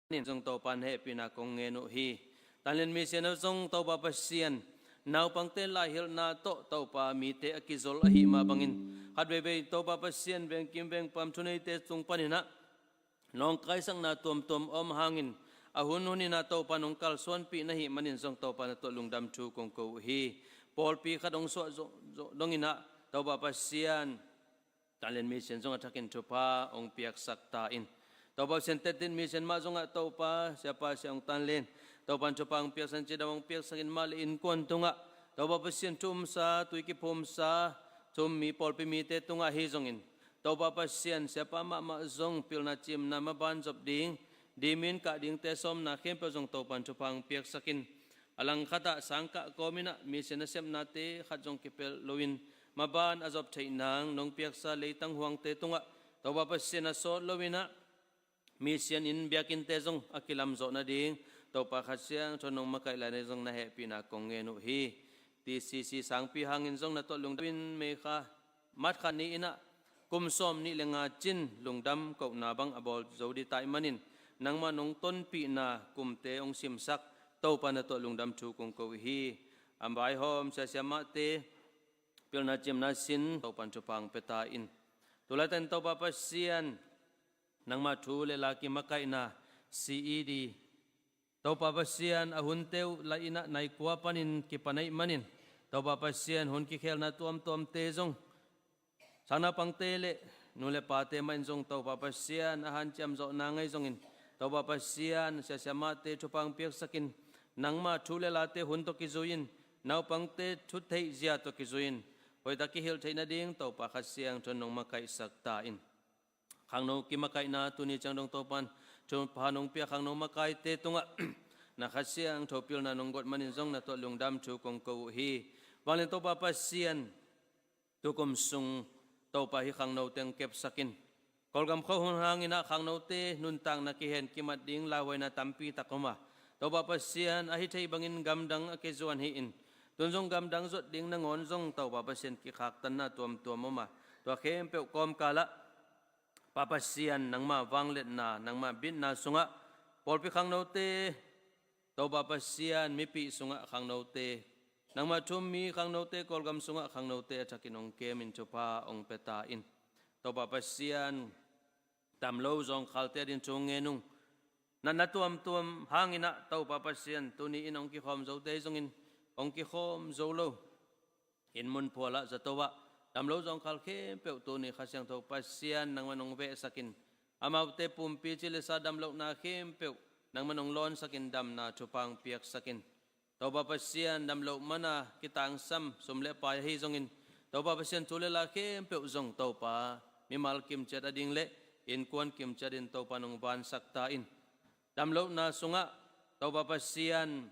in zong Topa na hehpihna kong ngen uh hi. Tanlen mission ah zong Topa Pasian, naupangte laihilhna tawh Topa mite a kizol ahih mah bangin, khat veivei Topa Pasian vengkim vengpam thuneite tung panin ah nawngkaisakna tuamtuam om hangin, a hunhun in ah Topa nong kalsuanpih na hih manin zong Topa na tawh lungdam thu kong ko uh hi. Pawlpi khat hong suah zawh, zawh dongin ah Topa Pasian, Tanlen mission zong a thakin thupha hong piaksak ta in. Topa Pasian, Tetin mission mah zongah Topa, Siapa Sia Ung Tanlen, Topa in thupha hong piaksak in, cidam hong piaksak in, amah le innkuan tungah Topa Pasian, thu umsa, tui kiphumsa, thu um mi, pawlpi mite tungah ahi zongin, Topa Pasian, Siapa mahmah zong pilna cimna maban zop ding, dimin kah dingte sawmna khempeuh zong Topa in thupha hong piaksak in. A langkhatah sangkah kawmin ah mission nasepnate khat zong kipelh loin, maban a zop theih nang nong piaksa leitang huangte tungah Topa Pasian, a sawt loin ah mission inn biakinnte zong a kilamzawh nading Topa Kha Siangtho in nong makaih lai na zong na hehpihna kong ngen uh hi. T C C sangpi hangin zong na tawh lungdam in, May kha, March kha ni-in ah kum sawm nih le nga cin lungdam kohna bang a bawl zo ding ta ahih manin, nangmah nong tonpihna kumte hong simsak Topa na tawh lungdam thu kong ko uh hi. A vaihawm sia siamahte pilna cimna sin Topa in thupha hong pia ta in. Tu laitak in Topa Pasian, nangmah thu le la kimakaihna C E D, Topa Pasian, a hunte uh la-in ah nai kua panin kipan ahih manin, Topa Pasian, hun kikhelna tuamtuamte zong, sang naupangte le nu le pate mah in zong Topa Pasian, a hanciam zawhna ngei zongin, Topa Pasian, sia siamahte thupha hong piaksak in, nangmah thu le late hun tawh kizui in, naupangte thu theih zia tawh kizui in, hoihtak kihilh theih nading Topa Kha Siangtho in nong makaihsak ta in. Khangno kimakaihna tuni ciang dong Topa in thupha nong pia khangno makaite tungah na Kha Siangtho pilna nong guat manin zong na tawh lungdam thu kong ko uh hi. Vanglian Topa Pasian, tukum sung Topa, hih khangnote hong kepsak in. Kawlgam khuahun hangin ah khangnote nuntakna kihen kimat ding lauhuaina tampi tak om a, Topa Pasian, a hi thei bangin gamdang a kizuan hi-in, tun zong gamdang zuat ding nangawn zong Topa Pasian, kikhaktanna tuamtuam om a, tua khempeuh kawmkal ah Pa Pasian, nangmah vangliatna, nangmah bitna sungah pawlpi khangnote, Topa Pasian, mipi sungah khangnote, nangmah thu um mi khangnote, Kawlgam sungah khangnote a thakin hong kemin thupha hong pia ta in. Topa Pasian, damlo zawngkhalte adingin thu ngen ung. Natna tuamtuam hangin ah Topa Pasian, tuni in hong kikhawm zote zongin hong kikhawm zo lo, inn mun phualah zato ah damlo zawngkhal khempeuh tuni Kha Siangtho Pasian, nangmah nong vehsak in, amaute pumpi ci le sa damlohna khempeuh nangmah nong lawnsak in, damna thupha hong piaksak in. Topa Pasian, damloh mana kitangsam sum le pai ahi zongin, Topa Pasian, thu le la khempeuh zong Topa, mimal kimciat ading le innkuan kimciat in Topa nong vansak ta in. Damlohna sungah Topa Pasian,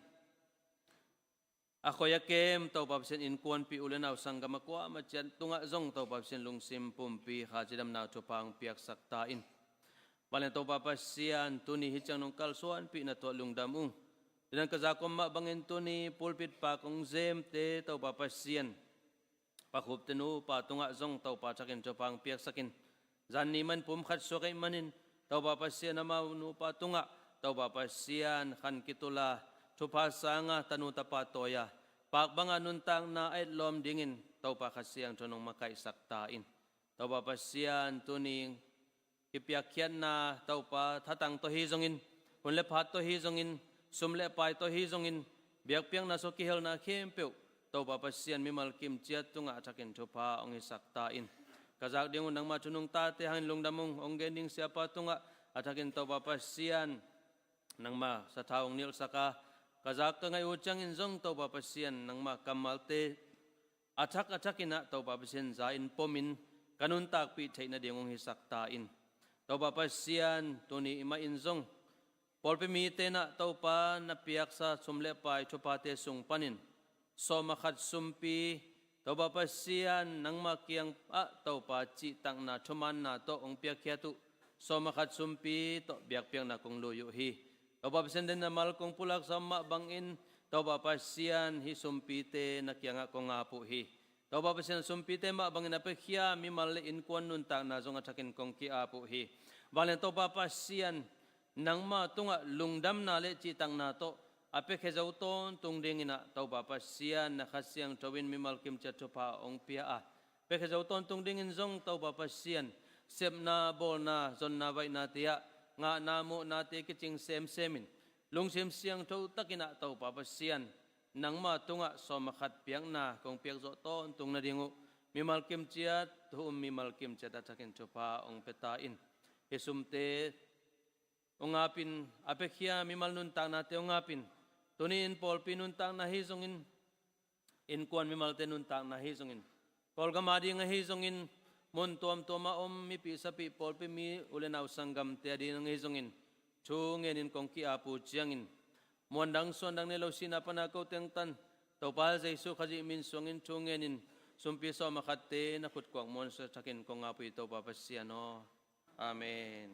a khoi a kem Topa Pasian, innkuanpih, u le nau, sanggam a kuamah ciat tungah zong Topa Pasian, lungsim pumpi kha cidamna thupha hong piaksak ta in. Vanglian Topa Pasian, tuni hih ciang nong kalsuanpih na tawh lungdam ung. Tunan ka zak om mah bangin tuni pulpit pak hong zemte Topa Pasian, Pa Khupte nupa tungah zong Topa thakin thupha hong piaksak in. Zan ni man pumkhat suak ahih manin Topa Pasian, amau nupa tungah Topa Pasian, khan kitul a, thupha sang a, tanu tapa tawi a, pak banga nuntakna a etlawm dingin Topa Kha Siangtho nong makaihsak ta in. Topa Pasian, tuni kipiakkhiatna Topa, thatang tawh hi zongin, hun le phat tawh hi zongin, sum le pai tawh hi zongin, biakpiakna sung kihelna khempeuh Topa Pasian, mimal kimciat tungah a thakin thupha hong hisak ta in. Ka zak ding uh nangmah thu nungtate hangin lungdam ung. Hong gen ding siapa tungah a thakin Topa Pasian, nangmah sathau hong nilhsak a, ka zak ka ngaih uh ciangin zong Topa Pasian, nangmah kammalte a thak a thakin ah Topa Pasian, za in pom in ka nuntakpih theih nading hong hisak ta in. Topa Pasian, tuni mah in zong pawlpi mite in ah Topa na piaksa sum le pai thuphate sung panin sawm a khat sumpi Topa Pasian, nangmah kiangah Topa cihtakna thumaanna tawh hong piakkhiat uh sawm a khat sumpi tawh biakpiakna kong lui uh hi. Topa Pasian, denna mal kong pulaksa mah bangin Topa Pasian, hih sumpite na kiangah kong ap uh hi. Topa Pasian, sumpite mah bangin a piakhia mimal le innkuan nuntakna zong a thakin kong ki-ap uh hi. Vanglian Topa Pasian, nangmah tungah lungdamna le cihtakna tawh a piakhia zo tawntung dinginah Topa Pasian, na Kha Siangtho in mimal kimciat thupha hong pia a, piakhia zo tawntung dingin zong Topa Pasian, sepna, bawlna, zonna, vaihnate ah ngahna, muhnate kicing semsemin, lungsim siangtho takinah Topa Pasian, nangmah tungah sawm a khat piakna kong piak zawh tawntung nading uh, mimal kimciat, thu um mimal kimciat a thakin thupha hong pia ta in. Hih sumte hong apin, a piakhia mimal nuntaknate hong apin, tuni-in pawlpi nuntakna ahi zongin, innkuan mimalte nuntakna ahi zongin, Kawlgam ading ahi zongin, mun tuamtuam a om mipih sapih pawlpi mi u le nau sanggamte ading ahi zongin, thu ngenin kong ki-ap uh ciangin, muandang suandang nei lo sihna pana ko tengtan, Topa Jesu Khazih min suangin thu ngenin, sumpi sawm a khatte na khutkuak muansa thakin kong ap uh hi, Topa Pasian aw. Amen.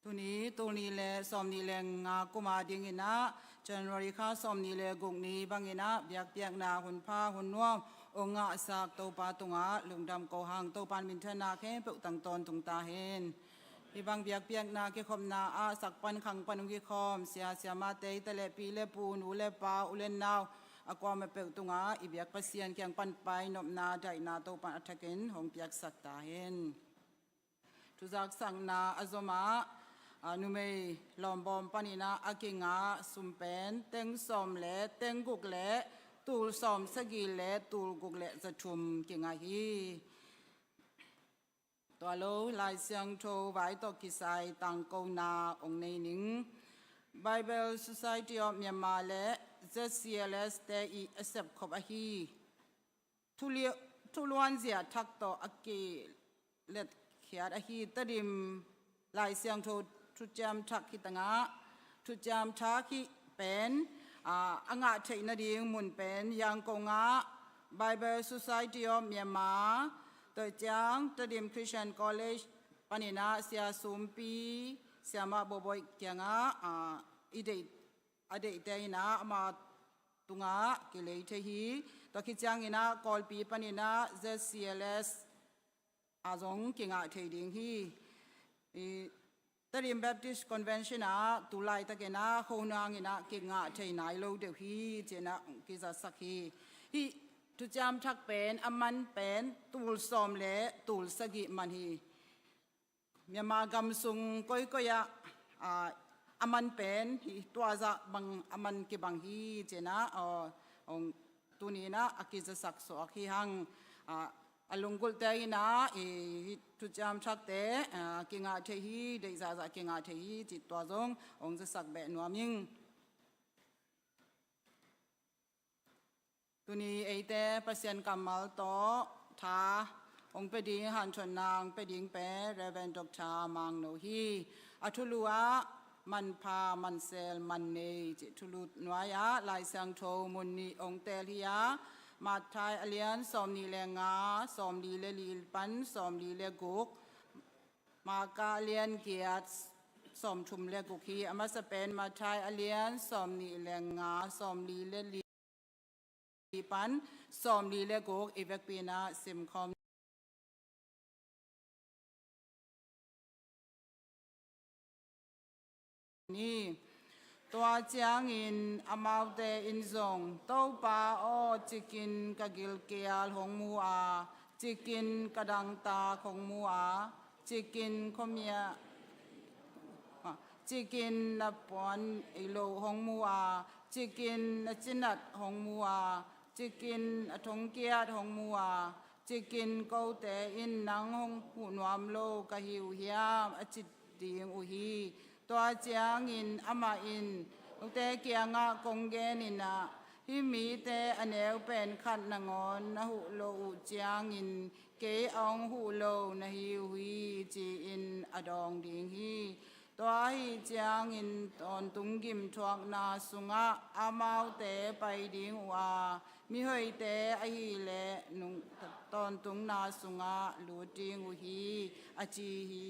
Tuni, tul nih le sawmnih le nga kum adinginah, January kha sawmnih le guk ni banginah, biakpiakna hunpha hun nuam hong ngahsak Topa tungah lungdam ko hang, Topa in minthanna khempeuh tang tawntung ta hen. Hih bang biakpiakna kikhopna ah sak pan khang pan hong kikhawm sia siamahte, i ta le pi le pu, nu le pa, u le nau, a kuamah peuh tungah i biak Pasian kiang pan pai nopna daihna Topa in a thakin hong piaksak ta hen. Thuzaksakna a zomah, a, numei lawmbawm paninah a kingah sum pen teng sawm le teng guk le tul sawm sagih le tul guk le za thum kingah hi. Tua lo, Lai Siangtho vai tawh kisai tangkona hong nei ning. Bible Society of Myanmar le Z C L S te i a sepkhop ahi thuli-, thuluanzia thak tawh a kiletkhiat ahi Tedim Lai Siangtho Thuciam Thak hi tangah, Thuciam Thak hih pen, aa, a ngah theih nading mun pen Yangon ah Bible Society of Myanmar, tua ciang Tedim Christian College paninah Sia Sumpi, Siamah Bawbawi kiangah, aa, i deih, a deihte inah ama tungah kilei thei hi. Tua khit cianginah Kawlpi paninah Z C L S ah zong kingah thei ding hi. I Tedim Baptist Convention ah tu laitakinah khonanginah kingah thei nai lo deuh hi, cinah kizasak hi. Hih Thuciam Thak pen a man pen tul sawm le tul sagih man hi. Myanmar gam sung koikoi ah, aa, a man pen hih tua zah bang a man kibang hi, cinah, aw, hong tuninah a kizasak suak hi hang, aa, a lunggulhte inah i, hih Thuciam Thakte, aa, kingah thei hi, deih zahzah kingah thei hi, cih tua zong hong zasak beh nuam ing. Tuni eite Pasian kammal tawh tha hong pia ding, hanthawnna hong pia ding pen Reverend Doctor Mang No hi. A thulu ah Manpha, Mansel, Mannei cih thulu nuai-ah Lai Siangtho mun nih hong teel hi a, Matthai a lian sawmnih le nga, sawmli le li pan sawmli le guk, Marka a lian giat, sawmthum le guk hi. A masa pen Matthai a lian sawmnih le nga, sawmli le li pan sawmli le guk i vekpi inah simkhawm ni. Tua ciangin amaute in zong, Topa aw, cikin ka gilkial hong mu a, cikin ka dangtak hong mu a, cikin khuamial, ah, cikin na puan ei lo hong mu a, cikin na cinat hong mu a, cikin a thongkiat hong mu a, cikin kote in nang hong huh nuam lo ka hi uh hiam, a ci ding uh hi. Tua ciangin amah in, note kiangah kong genin ah, Hih mite a neu pen khat nangawn na huh lo uh ciangin kei a hong huh lo na hi uh hi, ci-in a dawng ding hi. Tua ahih ciangin tawntung gimthuakna sungah amaute pai ding uh a, mihoihte ahih leh nung tawntungna sungah lut ding uh hi, a ci hi.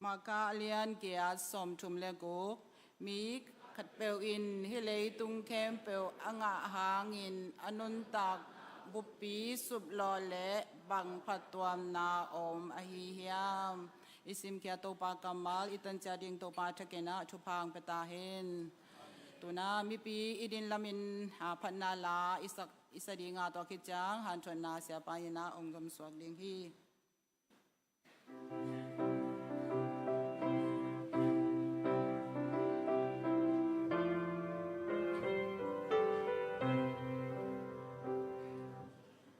Marka a lian giat, sawmthum le guk. Mi khatpeuh in hih leitung khempeuh a ngah hangin a nuntak buppi suplawh leh bang phattuamna om ahi hiam? I simkhia Topa kammal i tancia ding Topa thakin ah thupha hong pia ta hen. Tu-in ah mipi i din lamin, a, phatna la i sak, i sa ding a, tua khit ciang hanthawnna siapa in ah hong zomsuak ding hi.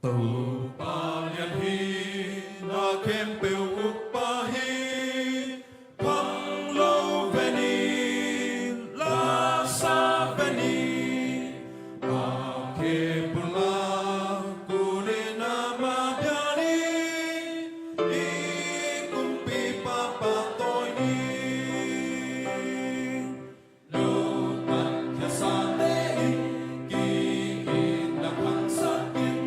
Topa lian hi, na khempeuh ukpa hi, khanglo ve ni, lasa ve ni, a khe pula kunin a madiali, i kumpipa pahtawi ni. Nopat khiasate in ki-itna khangsak in,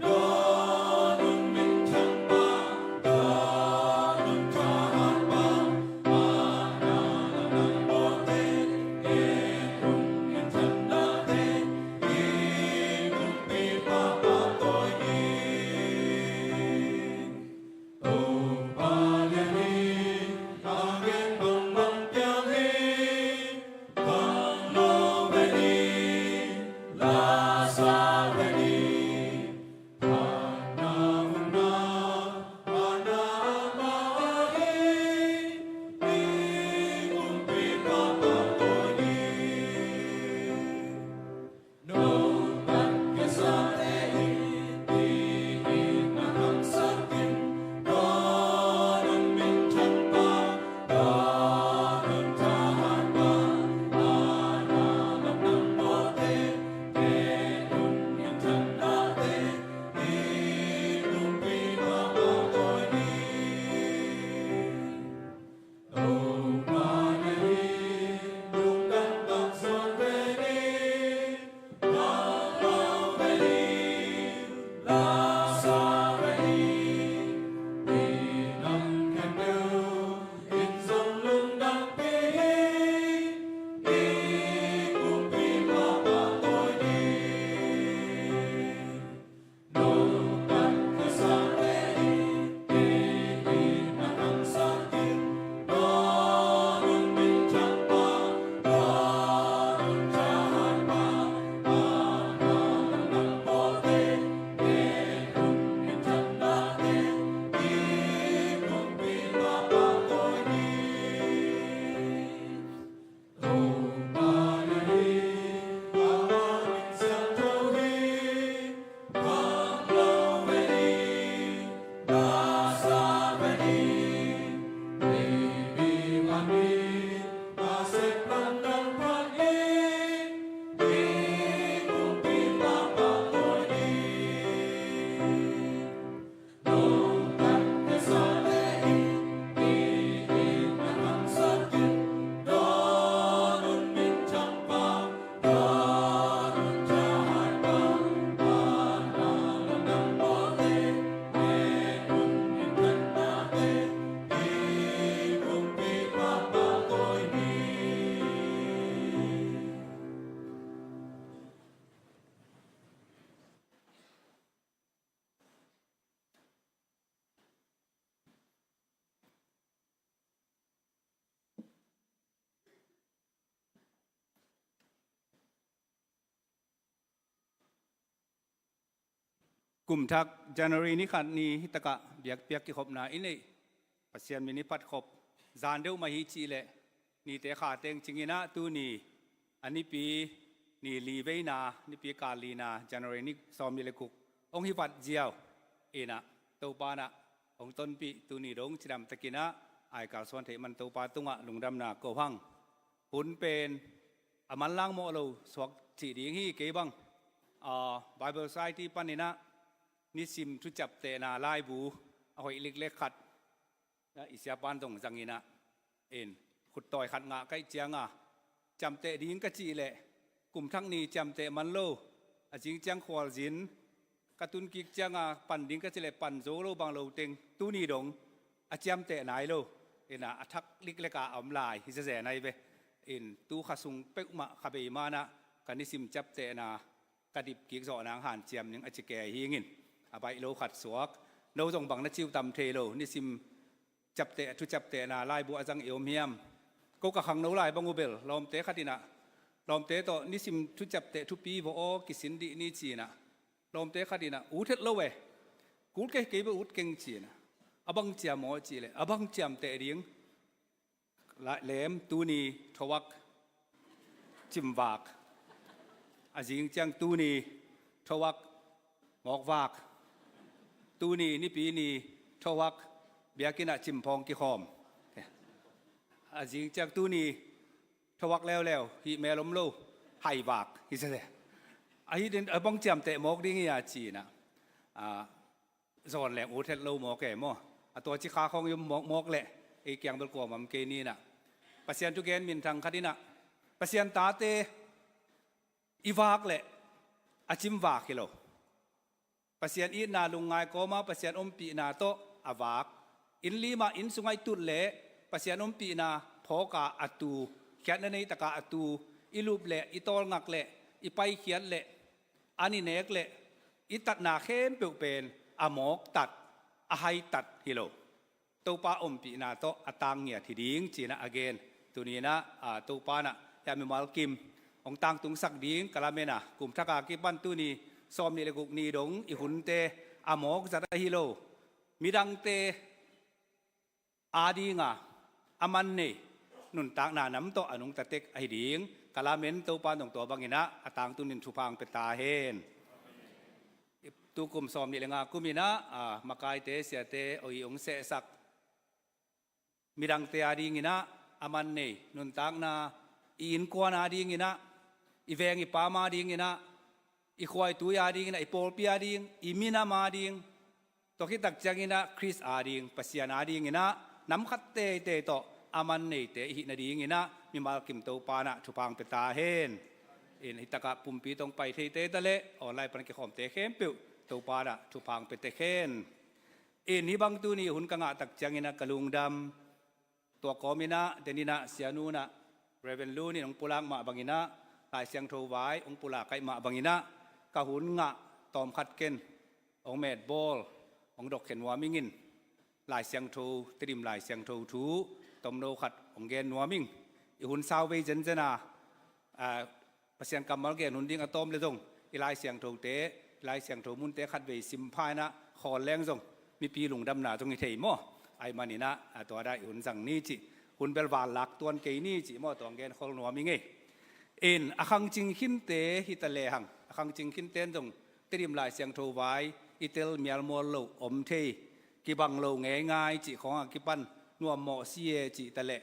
dawn un minthanpa, dawn un thahatpa, a na lamdang bawlte, en un minthanna te, i kumpipa pahtawi ni. Topa lian hi, a gen bangbang piang hi, khanglo ve ni, lasa ve ni, phatna hun a, a na mah hi, i kumpipa pahtawi ni. Nopat khiasate in ki-itna khangsak in, dawn un minthanpa, dawn un thahatpa, a na lamdang bawlte, en un minthanna te, i kumpipa pahtawi ni. Kum thak January ni khat ni hi takah biakpiak kikhopna i neih, Pasian min i phatkhop zan deuh mah hi cih leh, nite kha teng cingin ah tuni a nipi ni li veina, nipi kal lina, January ni sawmnih le guk hong hi vat ziau in ah, Topa in ah hong tonpih tuni dong cidamtakin ah a kalsuan theih man Topa tungah lungdamna ko hang. Hun pen a manlang mawh lo suak cih ding hi. Kei bang, ah, Bible Society paninah nisim thuciaptehna laibu a hoih liklek khat, ah, i siapan zong zanginah in, khuttawi khat ngah kaih cianga ciamteh ding ka cih leh, kum thak ni ciamteh man lo, a zing ciang khualzin, ka tun kik cianga pan ding ka cih leh pan zo lo bang lo teng, tuni dong a ciamteh nai lo. Inah a thak likleka a om lai hi zezen ai ve. In tu kha sung peuhmah kha bei manah ka nisim ciaptehna ka dip kik zawh nang hanciam ning a ci kei hingin, a baih lo khat suak. No zong bang na ciu tam thei lo, nisim ciapteh, thuciaptehna laibu a zang i om hiam? Ko ka khangno lai bang uh bel lawmte khatinah, lawmte tawh nisim thuciapteh thupi vawh aw kisin dih ni cinah, lawmte khatinah ut het lo e. Kul kei, kei bel ut keng cinah, a bang ciam aw cih leh, a bang ciamteh ding? Lem, tuni thawak cimvak. A zing ciang tuni thawak mawkvak. Tuni nipi ni thawak biakinnah cimphawng kikhawm. A zing ciang tuni thawak leuleu, hih mel om lo, haivak hi sese. Ahi din a bang ciamteh mawk ding hi a cinah, ah, zawn leng ut het lo mawk e maw? A tua ci kha khawng i om mawkmawk leh ei kiang bel kuamah om kei ninah, Pasian thugen minthang khatinah, Pasian tate i vak leh a cimvak hi lo. Pasian itna lungngai kawma Pasian ompihna tawh a vak. Inn limah, inn sungah i tut leh Pasian ompihna phawka a tu, khiatna nei taka a tu, i lup leh, i tawlngak leh, i paikhiat leh, an i nek leh, i tatna khempeuh pen a mawktat, a haitat hi lo. Topa ompihna tawh a tangngiat hi ding cinah a gen. Tuninah, ah, Topa nah hia mimal kim hong tangtungsak ding ka lamen a, kum thaka kipan tuni sawm nih le guk ni dong i hunte a mawk zat ahi lo, midangte adinga a man nei nuntakna nam tawh a nungta tek ahi ding ka lamen. Topa nong tua banginah a tangtungin thupha hong pia ta hen. Tukum sawm nih le nga kuminah, ah, makaite, siate, oi hong sehsak midangte adinginah a man nei nuntakna, i innkuan adinginah, i veng i pam adinginah, i khua i tui adinginah, i pawlpi ading, i minam ading, tua khit tak cianginah Khrist ading, Pasian adinginah nam khat teitei tawh a man neite i hih nadinginah mimal kim Topa nah thupha hong pia ta hen. In hitakah pumpi tawh hong pai theite taleh online pan kikhawmte khempeuh Topa nah thupha hong pia tek hen. In hih bang tuni hun ka ngah tak cianginah ka lungdam. Tua kawminah deninah sianu nah Reverend Lu nin hong pulak mah banginah, Lai Siangtho vai hong pulak kaih mah banginah, ka hun ngah tawmkhat ken hong metbawl, hong dokkhen nuam ingin, Lai Siangtho, Tedim Lai Siangtho thu tomno khat hong gen nuam ing. I hun sau vei zenzen a, ah, Pasian kammal gen hun ding a tawm le zong i Lai Siangthote, i Lai Siangtho munte khat vei sim pha inah khawl leng zong mipi lungdamna zong hi thei maw? Ahi maninah, a tua dah i hun zang ni cih, hun bel vanlak tuan kei ni cih maw, tua hong gen khol nuam ing ei. In a khangcing khinte hi ta lehang, a khangcing khinten zong Tedim Lai Siangtho vai i tel mialmual lo om thei, kibang lo ngeingai cih khawngah kipan nuammawh si e cih taleh,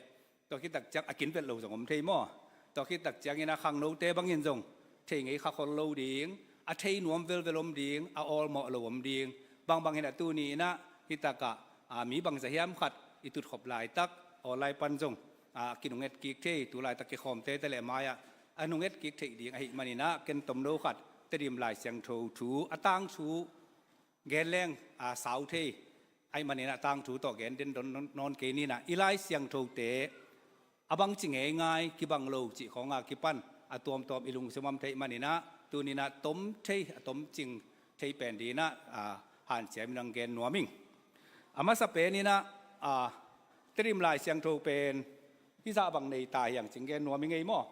tua khit tak ciang a kinvet lo zong om thei maw? Tua khit tak ciangin a khangnote bangin zong thei ngei kha khol lo ding, a thei nuam velvel om ding, a awlmawh lo om ding. Bangbang hinah tuni inah hitakah, a, mi bangza hiam khat i tutkhop laitak, aw lai pan zong, a, kinunget kik thei, tu laitak kikhawmte te le mai-ah a nunget kik theih ding ahih maninah ken tomno khat Tedim Lai Siangtho thu, a tangthu gen leng, a, sau thei ahih maninah tangthu tawh gen den don nawn kei ninah, i Lai Siangthote a bangci ngeingai, kibang lo cih khawnga kipan a tuamtuam i lungsim om thei maninah tuninah tom thei, a tomcing thei pen dinah, a, hanciam inah gen nuam ing. A masa peninah, a, Tedim Lai Siangtho pen hizah bang nei ta hiang cing gen nuam ing ei maw?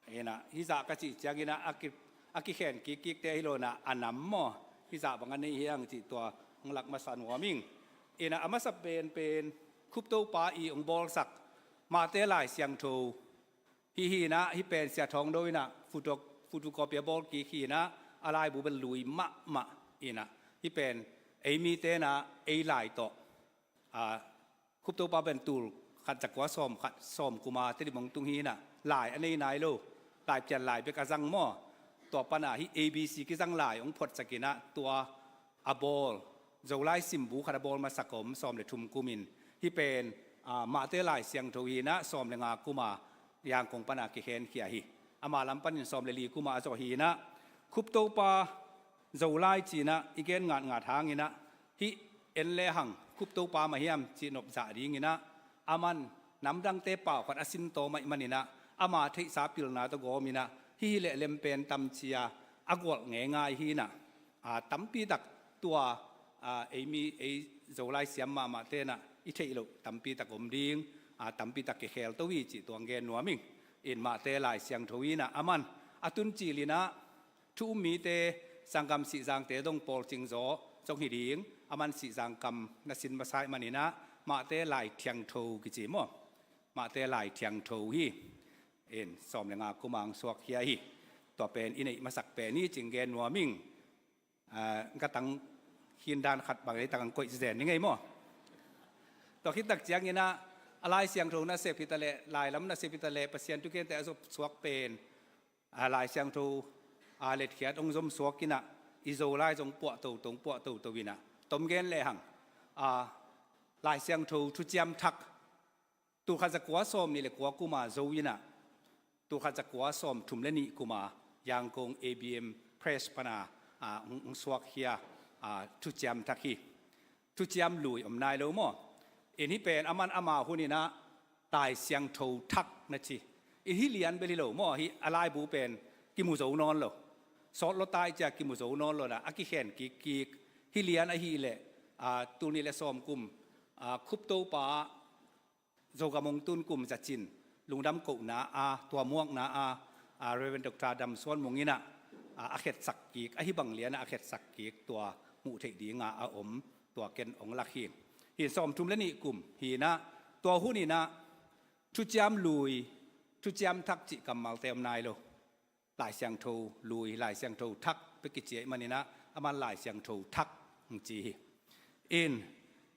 Inah hizah ka cih cianginah a ki, a kikhen kikkikte hi lo inah a nam maw, hizah bang a nei hiang cih tua hong lak masa nuam ing. Inah a masa penpen Khup Topa i hong bawlsak Mate Lai Siangtho hi hi inah, hih pen Sia Thawng Do inah photo, photocopy a bawl kik hi inah, a laibu bel lui mahmah inah, hih pen ei mite inah ei lai tawh, a, Khup Topa pen tul khat za kua sawm khat, sawm kuma Tedim hong tung hi inah, lai a nei nai lo. Laipian lai bek a zang maw? Tua pana hih A B C kizang lai hong photsakinah tua a bawl, Zolai simbu khat a bawl masak om sawm le thum kumin, hih pen, a, Mahte Lai Siangtho hinah sawm le nga kuma Yangon pana kikhenkhia hi. Ama lam panin sawm le li kuma a zawh hinah Khuptopa Zolai cinah i gen ngatngat hanginah hih en le hang Khuptopa mah hiam cih nopzah dinginah aman namdangte pau khat a sintawm ahih maninah ama theihsa pilna tawh gawminah hih hi leh lempen tamcia a gualh ngeingai hinah, a, tampitak tua, a, eimi ei Zolai siam mahmah tenah i theih loh tampitak om ding, a, tampitak kikhel to hi cih tuang gen nuam ing. In Mahte Lai Siangtho hinah aman a tun cilinah thu um mite, sanggam sihzangte dong pawlcing zaw zong hi ding, aman sihzang kam na sin masa ahih maninah Mahte Lai Thiangtho kici maw? Mahte Lai Thiangtho hi. In sawm le nga kumang suakkhia hi. Tua pen i neih masak pen hi cing gen nuam ing. A, ka tang khin dan khat bang ei takang koih zen ni ngei maw? Tua khittak cianginah a Lai Siangtho nasep hitaleh, lailam nasep hitaleh, Pasian thukente a zop suak pen, a, Lai Siangtho, a, letkhiat hong zom suakinah i Zolai zong puah toto, puah toto inah tom gen le hang, a, Lai Siangtho thuciam thak tulkhat zakua sawm nih le kua kuma zo inah tulkhat zakua sawm thum le nih kuma Yangon A B M Press pana, a, hong, hong suakkhia, a, thuciam thak hi. Thuciam lui om nai lo maw? In hih pen aman ama huninah Lai Siangtho thak na ci. In hih lian bel hi lo maw? Hih a laibu pen kimu zo nawn lo. Sawt lawtai cia kimu zo nawn lo na a kikhen kikkik. Hih lian ahih leh, a, tul nih le sawm kum, a, Khuptopa Zogam hong tun kum zacin lungdam kohna a, tua muakna a, a, Reverend Doctor Dam Suan Mung inah, a, a khetsak kik, ahi bang lianah a khetsak kik tua hmuh theih dinga a om, tua ken hong lak hi. Hin sawm thum le nih kum hinah tua huninah thuciam lui, thuciam thak cih kammalte om nai lo. Lai Siangtho lui, Lai Siangtho thak bek kici ahih maninah aman Lai Siangtho thak hong ci hi. In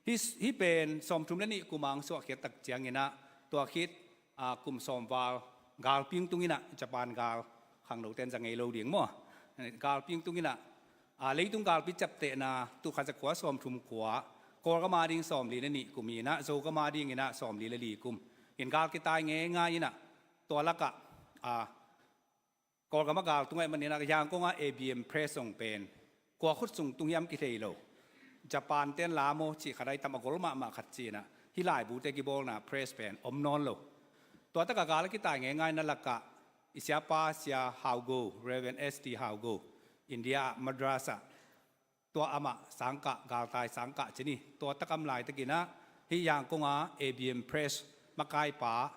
hih, hih pen sawm thum le nih kumang suahkhiat tak cianginah tua khit, a, kum sawm val galping tunginah Japan gal khangnoten za ngei lo ding maw? Galping tunginah, a, leitung galpi ciaptehna tulkhat zakua sawm thum kua, Kawlgam a ding sawm li le nih kum hinah Zogam a dinginah sawm li le li kum. In gal kitai ngeingai inah tua lakah, a, Kawlgam a gal tung ahih maninah Yangon a A B M Press zong pen kua khut sung tung hiam kithei lo. Japan ten la maw cih khat ahi tam a gol mahmah khat cinah hih laibute kibawlna press pen om nawn lo. Tua takah gal a kitai ngeingaina lakah i siapa Sia Hau Go, Reverend S T Hau Go, India ah Madras ah tua amah sangkah, galtai sangkah ci ni. Tua takam laitakinah hih Yangon a A B M Press makaipa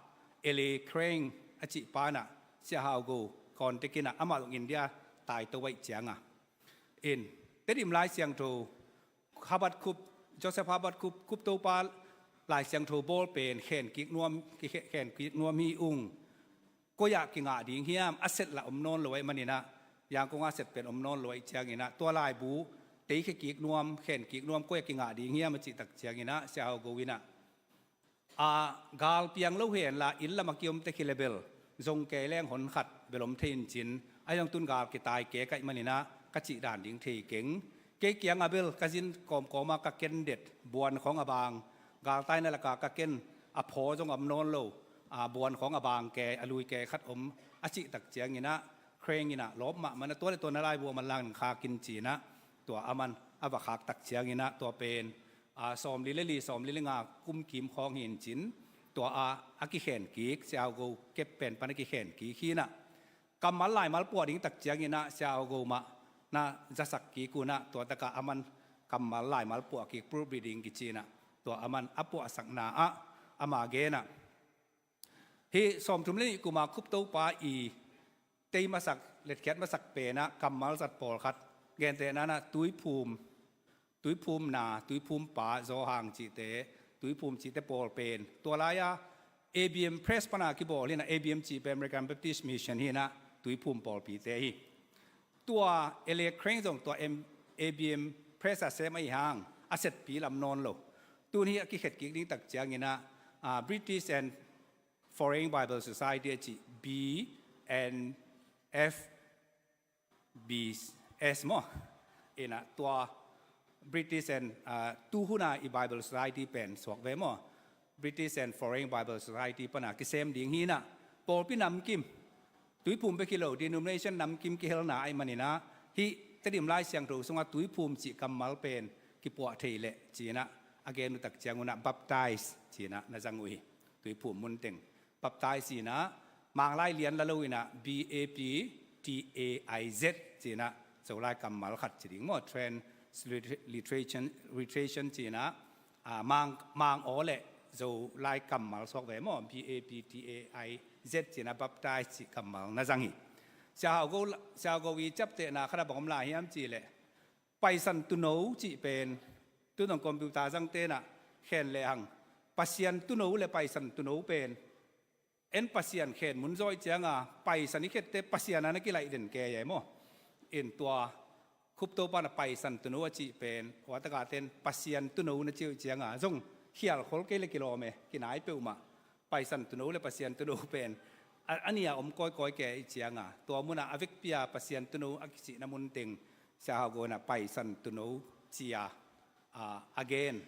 L A Crane a cihpa inah Sia Hau Go contact inah amah zong India tai to ahih cianga. In Tedim Lai Siangtho Habakkuk, Joseph Habakkuk, Khuptopa Lai Siangtho bawl pen khen kik nuam, kikhe-, khen kik nuam hi ung. Koi ah kingah ding hiam, a set lah om nawn lo ahih maninah, Yangon a set pen om nawn lo ahih cianginah, tua laibu teikhia kik nuam, khen kik nuam, koi ah kingah ding hiam a cih tak cianginah, Sia Hau Go inah, a, gal piang lo henla, inn lam a kiom tek hi le bel zong kei leng hon khat bel om thei in cin, ahi zong tun gal kitai kek ahih maninah ka cih dan ding thei keng. Kei kiangah bel ka zin kawmkawm a ka ken det, buan khawng a bang, galtaina laka ka ken a phaw zong a om nawn lo, a, buan khawng a bang kei, a lui kei khat om a cih tak cianginah, Crane inah lawp mahmah inah tua le tua na laibu a man lang khak in cinah, tua aman a va khak tak cianginah tua pen, a, sawm li le li, sawm li le nga kum kim khawng hi in cin, tua a, a kikhen kik, Sia Hau Go kep pen pan a kikhen kik hinah. Kammal laimal puah ding tak cianginah Sia Hau Go mah na zasak kik unah tua takah aman kammal laimal puah kik proofreading kicinah tua aman a puahsakna ah ama genah. Hih sawm thum le nih kuma Khuptopa i tei masak, letkhiat masak penah kammal zat pawlkhat, gentehna inah tuiphum, tuiphumna, tuiphumpa, zawhang cihte, tuiphum cihte pawl pen tua lai-a A B M Press pana kibawl hinah, A B M cih pen American Baptist Mission hinah tuiphum pawlpite hi. Tua L A Crane zong tua M-, A B M Press a sem ahi hang a setpi lam nawn lo. Tun hi a kikhet kik ding tak cianginah, a, British and Foreign Bible Society a cih B P N F B S maw. Ina tua British and, ah, tuhuna i Bible Society pen suak ve maw. British and Foreign Bible Society pana kisem ding hi ina, pawlpi namkim, Tuiphum bek hi lo, denomination namkim kihelna ahih manin ah, hih Tedim Lai Siangtho sungah Tuiphum cih kammal pen kipuah thei leh ci-in ah, a gen uh tak ciangun ah baptize ci-in ah na zang uh hi. Tuiphum munteng baptize ci-in ah, Manglai lian la lo in ah, B A P T A I Z ci-in ah, Zolai kammal khat ci ding maw, transliteration, literation ci-in ah, ah, mang, mang aw le Zolai kammal suak ve maw, B A P T A I Z ci-in ah baptize cih kammal na zang hi. Sia Hau Go, Sia Hau Go i ciaptehna khat ah bang om lai hiam cih leh, Paisan Tuuno cih pen, tu-in computer zangte in ah khen lehang, Pasian Tuuno le Paisan Tuuno pen, en Pasian khen mun zaw ih cianga, Paisan i khette Pasian a na kilaih den kei ei maw. In tua Khuptopa in ah Paisan Tuuno a cih pen, tua taka ten Pasian Tuuno na ci uh ih cianga zong khialkhol kei le kilawm e, kinai peuhmah. Paisan Tuuno le Pasian Tuuno pen a, a nih a om kawikawi kei ih cianga, tua munah a vekpi-a Pasian Tuuno a kicihna munteng Sia Hau Go in ah Paisan Tuuno ci-a, a, a gen,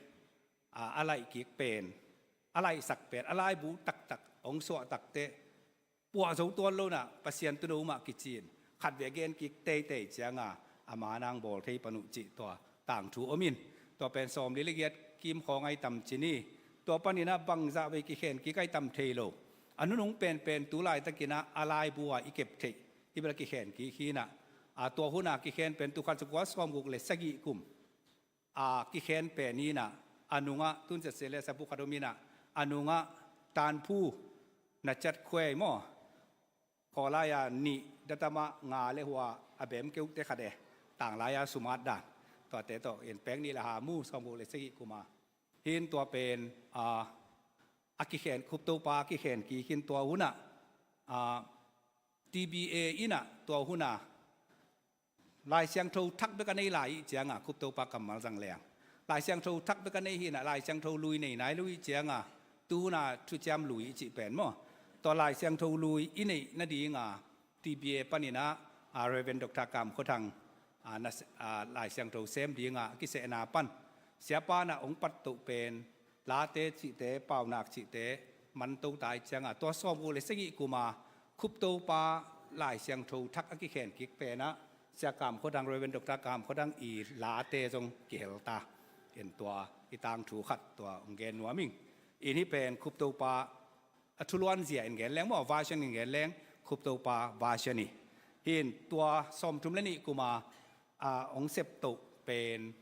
a, a laih kik pen, a laihsak pen, a laibu taktak hong suah takteh, puah zo tuan lo in ah Pasian Tuuno mah kici-in, khatvei a gen kik teitei cianga, a ma nang bawl thei pan uh cih tua tangthu om in. Tua pen sawmli le giat kim khawng ahi tam ci ni. Tua panin ah bangzah vei kikhen kik ahi tam thei lo. A nunung penpen tu laitakin ah a laibu-a i kep theih, hih bel a kikhen kik hi in ah, a, tua hun a kikhen pen tul khat za kua sawmguk le sagih kum a kikhen pen hi in ah, a nungah tun zat se le sa bu khat om in ah, a nungah Tanphu, Nachat Khwei maw, khawlai-a nih, datama nga le hua, a bem keuhte khat e, tanglai-a sumat dan, tuate tawh in pek nih le ha mu, sawmguk le sagih kum a. Hi in tua pen, a, a kikhen, Khuptopa a kikhen kik hi in tua hun ah, a, T B A in ah tua hun a Lai Siangtho thak bek a nei lai ih cianga, Khuptopa kammal zang leng, Lai Siangtho thak bek a nei hi in ah, Lai Siangtho lui nei nai lo ih cianga, tu hun a Thuciam Lui i cih pen maw, tua Lai Siangtho lui i neih nadinga T B A panin ah, a, Reverend Doctor Kam Khua Thang, a, na, a, Lai Siangtho sem dinga a kisehna pan, siapa in ah hong pattoh pen, late cihte, paunak cihte man to ta ih cianga, tua sawmguk le sagih kum a Khuptopa Lai Siangtho thak a kikhen kik pen ah, Sia Kam Khua Thang, Reverend Doctor Kam Khua Thang i late zong kihel ta. In tua i tangthu khat tua hong gen nuam ing. In hih pen Khuptopa a thuluanzia in gen leng maw, version in gen leng, Khuptopa version hi. Hi in tua sawmthum le nih kum a, a, hong septoh pen,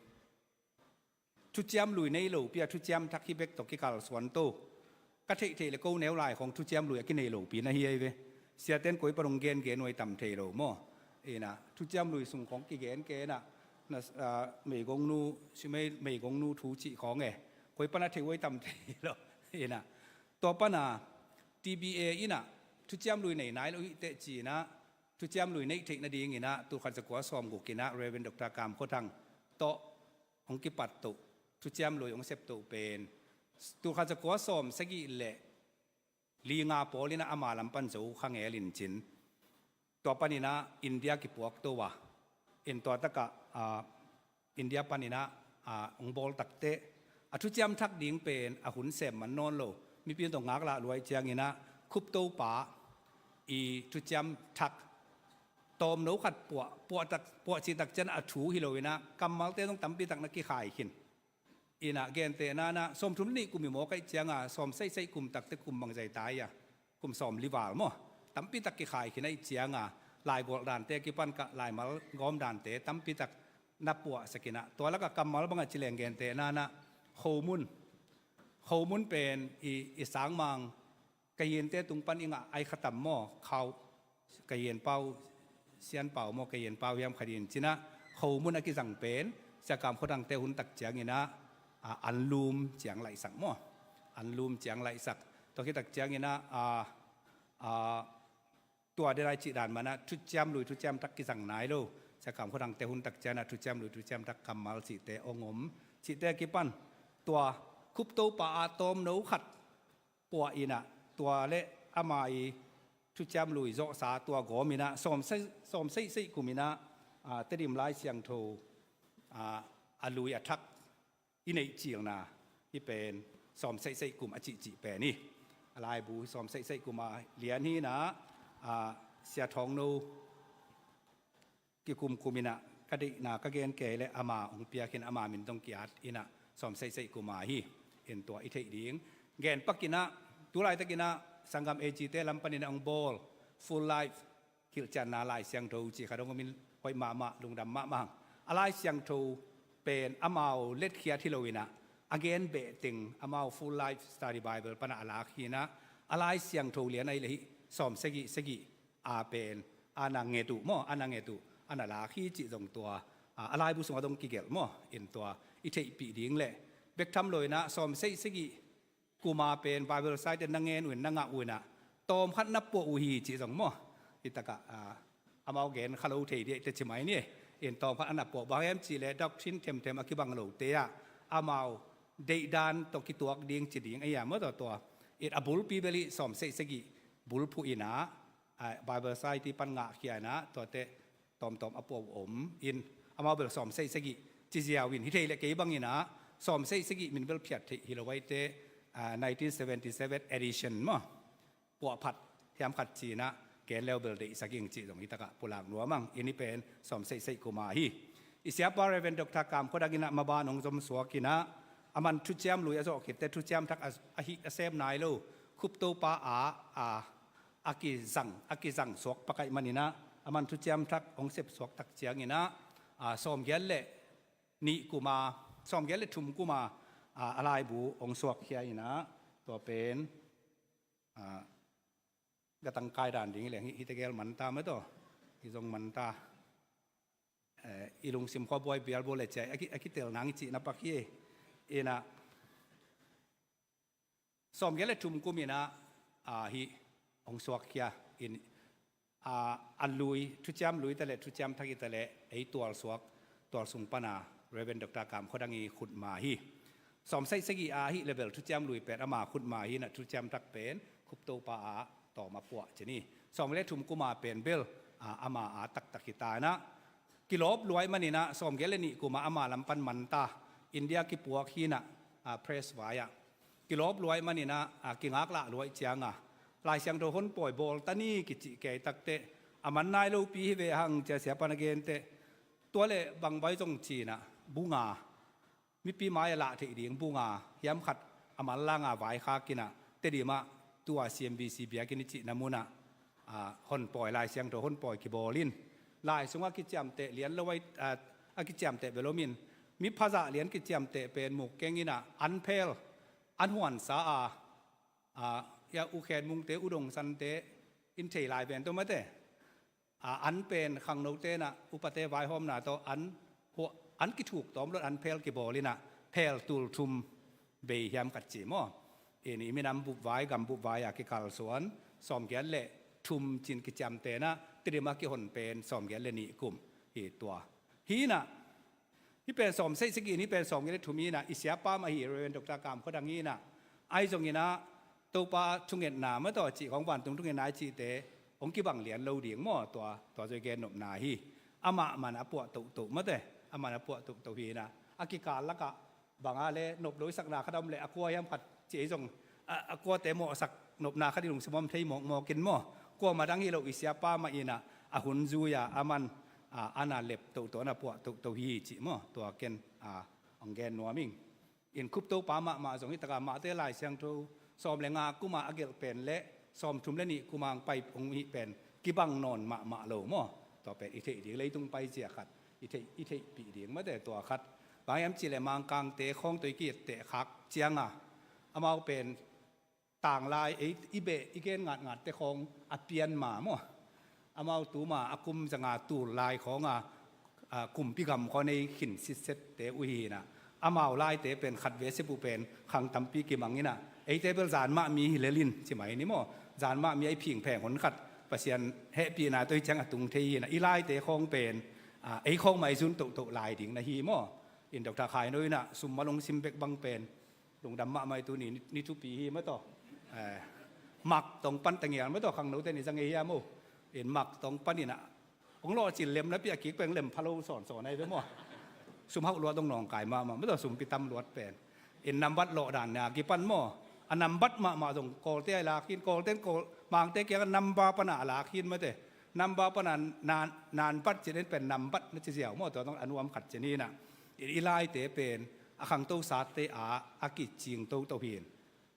Thuciam Lui nei lopi a Thuciam Thak hi bek tawh kikalsuan to. Ka theihtheih le ko neu lai khawng Thuciam Lui a kinei lopi na hi ei ve. Siaten koi pan hong gengen uh ahi tam thei lo maw. Ina, Thuciam Lui sung khawng kigen kei in ah, na, a, meigongnu, simei meigongnu thu cih khawng e. Koi pan a theih uh ahi tam thei lo. Ina, tua pana T B A in ah Thuciam Lui nei nai lo hi teh ci-in ah, Thuciam Lui neih theih nadingin ah tul khat za kua sawmguk in ah Reverend Doctor Kam Khua Thang tawh hong kipattoh, Thuciam Lui hong septoh pen, tul khat za kua sawmsagih le li nga pawl in ah ama lam pan Zo kha ngel in cin, tua panin ah India kipuak to a, in tua takah, a, India panin ah, a, hong bawl takteh, a Thuciam Thak ding pen a hun sem man nawn lo, mipi in tawh ngaklah lua ih ciangin ah Khuptopa i Thuciam Thak tawmno khat puah, puah tak, puah cih tak ciang a thu hi lo in ah, kammalte zong tampi tak na kikhai khin. In ah gentehna in ah, sawmthum le nih kum i mawk ahih cianga, sawm saihsaih kum takte kum bangzah ta hia, kum sawmli val maw, tampi tak kikhai khin ahih cianga, laigualh dante a kipan kah laimal gawm dante tampi tak na puahsak in ah, tua lakah kammal bangah ci leng gentehna in ah, khomun, khomun pen i, i sangmang, Kayinte tung pan i ngah ahi kha tam maw, khau, Kayin pau, Sian pau maw, Kayin pau hiam khat in cin ah, khomun a kizang pen, Sia Kam Khua Thangte hun tak ciangin ah, a, anlum ciang laihsak maw, anlum ciang laihsak. Tua khit tak ciangin ah, a, a, tua den a i cih dan man ah Thuciam Lui Thuciam Thak kizang nai lo. Sia Kam Khua Thangte hun tak ciangin ah Thuciam Lui Thuciam Thak kammal cihte hong om. Cihte a kipan tua Khuptopa a tawmno khat puah in ah, tua le ama i thuciam lui zawhsa tua gawm inah sawm sei, sawm seihseih kum inah, a, Tedim Lai Siangtho, a, a lui a thak i neih cilna hi pen sawm seihseih kum a cihcih pen hi. A laibu sawm seihseih kum a lian hi inah, a, Sia Thawng No kikumkum inah ka deihna ka gen kei le ama hong piak in ama min dong ki-at inah sawm seihseih kum a hi. In tua i theih ding gen pak inah tu laitak inah sanggam A G te lam pan inah hong bawl Full Life Hilhcianna Lai Siangtho cih khat hong om in hoih mahmah, lungdam mahmah hang. A Lai Siangtho pen amau letkhiat hi lo inah a gen beh teng amau Full Life Study Bible pan a lak hi inah a Lai Siangtho lian ahih leh hih sawm sagih sagih a pen a na nget uh maw, a na nget uh a na lak hi cih zong tua, a, a laibu sungah dong kigelh maw. In tua i theihpih ding le bek tham lo inah sawm seihsagih kum a pen Bible Society na ngen uh in na ngah uh inah tawm khat na puah uh hi cih zong maw. Hi takah, a, amau gen kha lo thei dih te ci mai ni. In tawm khat a na puah bang hiam cih leh doctrine themthem a kibang lote ah amau deihdan tawh kituak ding ci ding a hiam maw tua tua. In a bulpi bel hih sawm seihsagih bulphuh inah, a, Bible Society pan ngahkhia inah tuate tawmtawm a puah uh om in amau bel sawm seihsagih ci ziau in hi thei le kei bang inah sawm seihsagih min bel phiat theih hi lo aite, a, nineteen seventy seven edition maw. Puahphat hiam khat ci inah gen leu bel deihsak ing cih zong hi takah pulak nuam ang. In hih pen sawm seihseih kum a hi. I siapa Reverend Doctor Kam Khua Dang inah maban hong zom suak inah a man thuciam lui a zawh khit te thuciam thak a, a hih a sem nai lo Khup Topa a, a, a kizang, a kizang suak pakaih man inah a man thuciam thak hong sep suak tak ciang inah, a, sawmgiat le nih kum a, sawmgiat le thum kum a, a, a laibu hong suakkhia inah tua pen, a, ka tangkai dan ding hi leng hih, hih tegel man ta maw tua. Hih zong man ta. Eh, i lungsim khua buai bialbual le ciai a ki, a kitel nang i cihna pak hi. Inah sawmgiat le thum kum inah, a, hih hong suakkhia in, a, a lui, thuciam lui ta le thuciam thak hi ta le ei tualsuak, tualsung pan a Reverend Doctor Kam Khua Dang i khutma hi. Sawm seihsagih a hih le bel thuciam lui pen ama khutma hi inah thuciam thak pen Khup Topa a tawm a puah ci ni. Sawmgiat le thum kum a pen bel, a, ama a taktak hi ta inah kilawp luai man inah sawmgiat le nih kum a ama lam pan man ta. India kipuak hi inah, a, press vai ah kilawp luai man inah, a, kingaklah luai ciang a Lai Siangtho hon pawi bawl ta ni kicih kei tak teh a man nai lopi hi ve hang ci a siapa na gen teh tua le bang vai zong ci inah bu nga, mipi mai a lah theih ding bu nga hiam khat a manlang a vaikhak inah Tedim ah tua C M B C biakinn i cihna mun ah, a, hon pawi, Lai Siangtho hon pawi kibawl in lai sungah kiciamteh lian lo ai, a, a kiciamteh bel om in mi phazah lian kiciamteh pen muk keng inah an phel, an huansa a, a, ia U Khen Mungte, U Dong Sante in thei lai ven tawh mate. A, an pen khangnote inah upate vaihawmna tawh an, an kithuk tawm lo in an phel kibawl inah phel tul thum bei hiam khat ci maw. In i minam bup vai, gam bup vai a kikalsuan sawmgiat le thum ci-in kiciamteh inah Tedim a kihon pen sawmgiat le nih kum hi tua. Hi inah hih pen sawm seihsagih in hih pen sawmgiat le thum hi inah i siapa mah hi Reverend Doctor Kam Khua Dang hi inah ahi zong inah Topa thungetna maw tua cih khawng, vantung thungetna i cihte hong kibang lian lo ding maw tua, tua zoi gen nopna hi. Amah man a puah tohtoh mate, amah man a puah tohtoh hi inah a kikal lakah bang a le nop lo i sakna khat a om le a kua hiam khat ci ei zong, a, a kuate mawhsak nopna khat i lungsim om thei mawkmawk in maw. Kuamah dang hi lo i siapa mah inah a hun zui a a man, a, a na lep tohtoh, a na puah tohtoh hi cih maw tua ken, a, hong gen nuam ing. In Khup Topa mahmah zong hi takah mahte Lai Siangtho sawm le nga kum a a gelh pen le sawm thum le nih kum a hong pai hong hih pen kibang nawn mahmah lo maw. Tua pen i theih ding leitung pai zia khat i theih, i theihpih ding mate tua khat. Bang hiam cih le Mangkangte khawng tawh i ki-etteh khak ciang a amau pen tanglai ei i beh i gen ngatngatte khawng a pian ma maw. Amau tuma a kum zanga tul lai khawng a, a, kumpi gam khawng ei khin sitsette uh hi inah amau laite pen khatvei a sep uh pen khang tampi kimang inah eite bel zan mah mi hi lel in ci mai ni maw. Zan mah mi a i phingpheng hon khat Pasian hehpihna tawh hi ciang a tung thei hi inah i laite khawng pen, a, ei khawng mah i zun tohtoh lai ding na hi maw. In Doctor Khai No inah sum a lungsim bek bang pen lungdam mahmah i tuni ni, ni thupi hi maw tua. Eh, Mak tong pan tangial mah tawh khangnote ni zang ei hiam o. In mak tong pan inah hong lawhcin lem napi a kik peng lem phalo sawnsawn ahi ve maw. Sum hauh luat dong nawngkai mahmah mah tawh sumpi tam luat pen. In nambat lawh dan na kipan maw. A nambat mahmah zong Kawlte a i lak hin, Kawlte in Kawl, Mangte kiangah namba pana a lak hin mate. Namba pana nan, nanbat cin en pen nambat na ci ziau maw, tua dong a nuam khat cin hinah. In i laite pen a khangto sate a a kicing toto hin.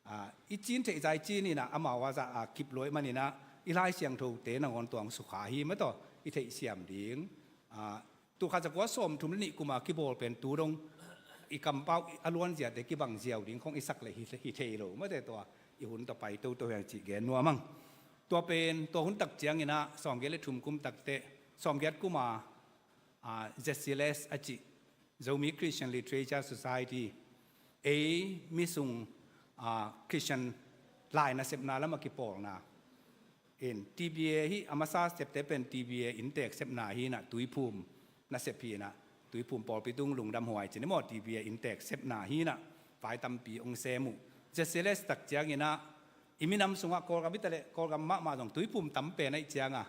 A, i cin theih zai cin inah amau a zah a kip luai man inah i Lai Siangthote nangawn tuang sukha hi mah tawh i theihsiam ding. A, tul khat za kua sawmthum le nih kuma kibawl pen tu dong i kampau a luanziate kibang ziau ding khong i sak le hi, hi thei lo mate tua i hun tawh pai toto hiang cih gen nuam ang. Tua pen tua hun tak cianginah sawmgiat le thum kum takteh sawmgiat kuma, a, Z C L S a cih Zomi Christian Literature Society, ei misung, a, Christian lai nasepna lam a kipawlna. In T B A hi a masa septe pen T B A inntek sepna hinah Tuiphum nasep hinah Tuiphum pawlpi tung lungdam huai cin i maw T B A inntek sepna hinah vai tampi hong sem uh. Z C L S tak cianginah i minam sungah Kawlgam i ta leh Kawlgam mahmah zong Tuiphum tam pen aih cianga,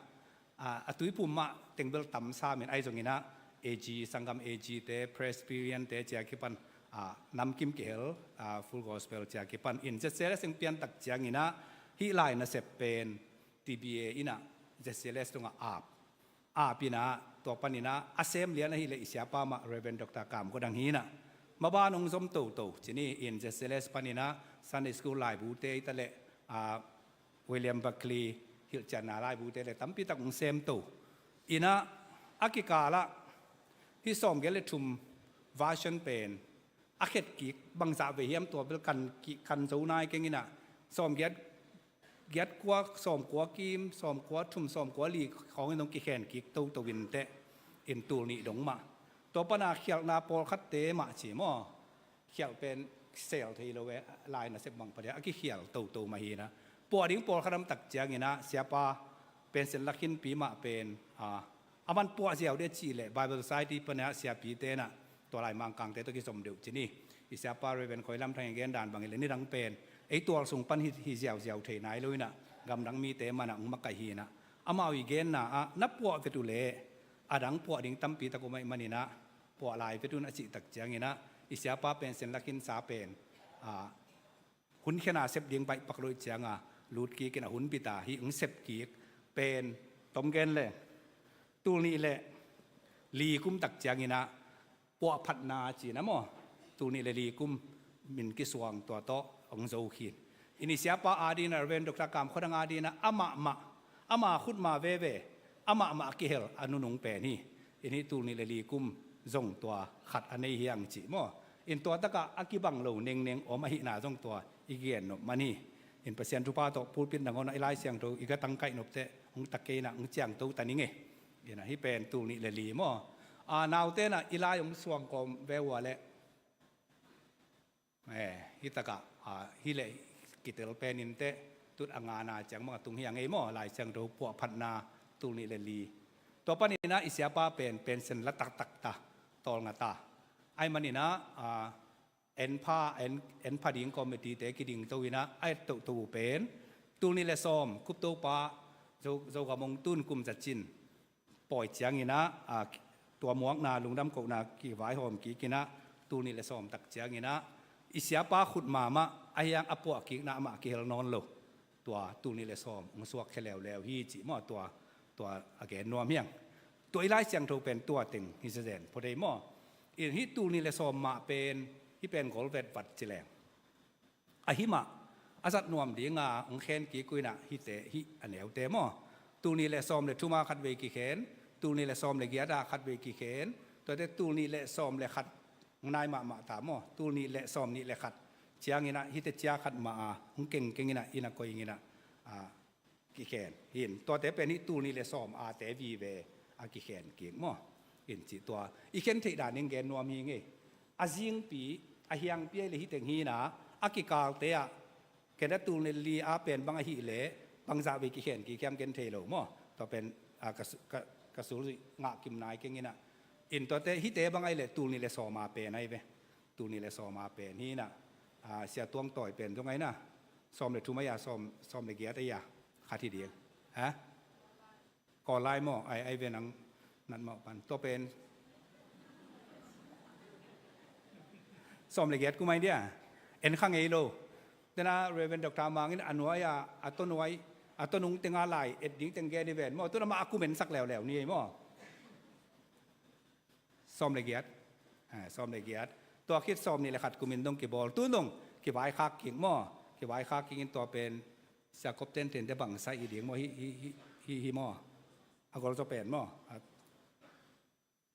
a, a Tuiphum mah tengbel tam samin ahi zonginah A G, Sanggam A G te, Presbyterian te cia kipan, a, namkim kihel, a, Full Gospel cia kipan in Z C L S eng piantak cianginah hih lai nasep pen T B A inah Z C L S tungah ap. Ap inah tua paninah a sem lian ahileh i siapa mah Reverend Doctor Kam Khuadang hinah maban hong zom toto cin hi in Z C L S paninah Sunday School laibute i ta leh, a, William Barclay hilhcianna laibute le tampitak hong semto. Inah a kikalah hih sawmgiat le thum version pen a khetkik bangzah vei hiam tua bel kan, kan zo nai keng inah sawmgiat, giat kua, sawmkua kim, sawmkua thum, sawmkua li khawngin hong kikhenkik toto inteh in tul nih dong mah. Tua pana khialhna pawlkhatte mah ci maw. Khialh pen sel thei lo e, lai nasep bang phadia a kikhial toto mah hinah. Puah ding pawlkhat lam tak cianginah siapa Pensen Lakhinpi mah pen, a, a man puah ziau deh cih leh Bible Society panah siapite nah tua lai Mangkangte tawh kizom deuh cin hi. I siapa Reverend Khoi Lam Thang i gen dan bang hileh nidang pen ei tual sung pan hi, hi ziauziau thei nai lo inah gamdang mite manah hong makaih hinah amau i genna ah na puah vet uh leh a dang puah ding tampi tak om aih maninah puah lai vet un a cih tak cianginah i siapa Pensen Lakhinsa pen, a, hun khena sep ding baihpak lo ih cianga lut kikin a hun bita hih hong sep kik pen tom gen le tul nih le li kum tak cianginah puahphatna cina maw tul nih le li kum min kisuang tua tawh hong zo khin. In i siapa adinah Reverend Doctor Kam Khuadang adinah amahmah ama khutma veve amahmah a kihel a nunung pen hi. In hih tul nih le li kum zong tua khat a nei hiang cih maw. In tua takah a kibang lo nengneng om ahihna zong tua i gen nop man hi. In Pasian thupha tawh pulpit nangawnah i Lai Siangtho i gatang kaih nopteh hong tak kei inah hong ciangto ta ning e. Inah hih pen tul nih le li maw. A, naute nah i lai hong suang kawm ve ua leh Eh, hih takah, a, hih leh kitel pen inteh tut a ngana ciang mah a tung hiang ei maw, Lai Siangtho puahphatna tul nih le li. Tua paninah i siapa pen pensen la taktak ta, tawlnga ta. Aih maninah, a, en pha, en, en pha ding committee te kiding to inah, a et toto uh pen tul nih le sawm, Kup Topa, Zo, Zogam hong tun kum za cin pawi cianginah, a, tua muakna lungdam kohna kivaihawm kikinah tul nih le sawm tak cianginah i siapa khutma mah a hiang a puahkikna amah kihel nawn lo. Tua tul nih le sawm hong suak khia leuleu hi cih maw tua, tua a gen nuam hiang. Tua i Lai Siangtho pen tua teng hi zezen phot ei maw. In hih tul nih le sawm mah pen hih pen golvet vat ci leng. Ahi mah a zat nuam dinga hong khen kik uh inah hihte hih a neute maw. Tul nih le sawm le thuma khatvei kikhen, tul nih le sawm le giata khatvei kikhen, tuate tul nih le sawm le khat hong nai mahmah ta maw. Tul nih le sawm nih le khat cianginah hihte cia khat mah a hong kengkeng inah inn a koi inginah, a, kikhen hin. Tuate pen hih tul nih le sawm ate vive a kikhen kik maw. In cih tua i khen theih dan in gen nuam hi ngei. A zingpi a hiangpi aih le hih teng hinah a kikalte ah kenda tul nih le li a pen bang ahih leh bangzah vei kikhen kik hiam gen thei lo maw. Tua pen, a, ka su-, ka, ka sulzuih ngah kim nai keng inah. In tuate hihte bang aih leh tul nih le sawm a pen aih ve. Tul nih le sawm a pen hinah, a, Sia Tuang Tawi pen zong aih nah. Sawm le thum a ia, sawm, sawm le giat a ia, khat hi ding. Ha? Kawl lai maw, ai, ai ve nang nat mawh pan. Tua pen sawm le giat kum ai dia. En kha ngei lo. Tena Reverend Doctor Mang in a nuai a, a tua nuai, a tua nung tenga lai et ding teng gen i ven maw. Tuna mah a kum en sak leuleu ni ei maw. Sawm le giat. Ah, sawm le giat. Tua khit sawm nih le khat kumin dong kibawl. Tun dong kivaikhak kik maw. Kivaikhak kik in tua pen Siakop ten ten te bangsa i ding maw, hi, hi, hi, hi, hi maw. A gol zaw pen maw. A,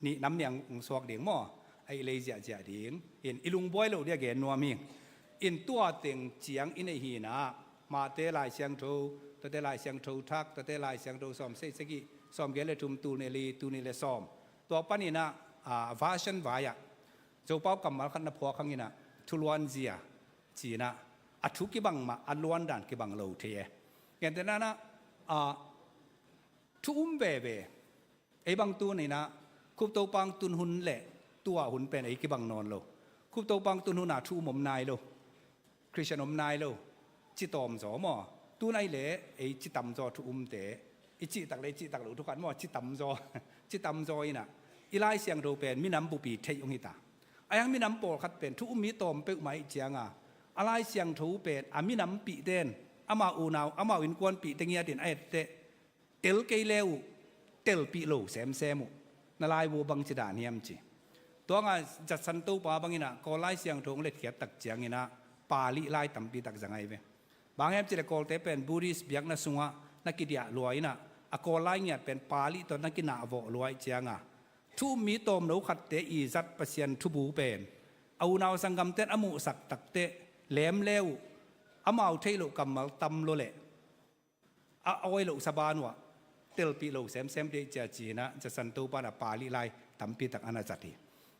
nih nam niang ung suak ding maw. A i lei ziahziah ding. In i lungbuai lo dia gen nuam hing. In tua teng ciang i nei hinah. Mate Lai Siangtho, tate Lai Siangtho thak, tate Lai Siangtho sawm sei sagih, sawm giat le thum, tul nih li, tul nih le sawm. Tua paninah, a, version vai-ah Zopau kammal khat na phuak hanginah, thuluanzia cinah, a thu kibang mah, a luandan kibang lo thei e. Gentehna-ah, a, thu um veve. Ei bang tuninah, Khup Topang tun hun le tua hun pen ei kibang nawn lo. Khup Topang tun hunah thu um om nai lo. Khristian om nai lo, ci tawm zaw maw? Tun ai le ei ci tam zaw thu umte, i cihtak le i cihtak lo thu khat maw, ci tam zaw, ci tam zaw inah. I Lai Siangtho pen minam bupi theih ung hita. A hiang minam pawlkhat pen thu um mi tawm peuhmah ih cianga, a Lai Siangtho pen a minampihte in, amau unau, amau innkuanpihte ngiatin a etteh, tel kei le uh, telpih lo semsem uh. Na laibu bangci dan hiam ci. Tuanga Judson Topa banginah Kawl Lai Siangtho hong letkhiat tak cianginah Pali lai tampi tak zang ai ve. Bang hiam cileh Kawlte pen Buddhist biakna sungah na kidiah lua inah a Kawl lai ngiat pen Pali tawh na kinahvawh lua ih cianga thu um mi tawmno khatte i zat Pasian thubu pen a unau sanggamten a muhsak takteh lem le uh, amau theih loh kammal tam lo leh a awi loh saban uh ah telpih lo semsem dih cia cinah Judson Topa in a Pali lai tampi tak a na zat hi.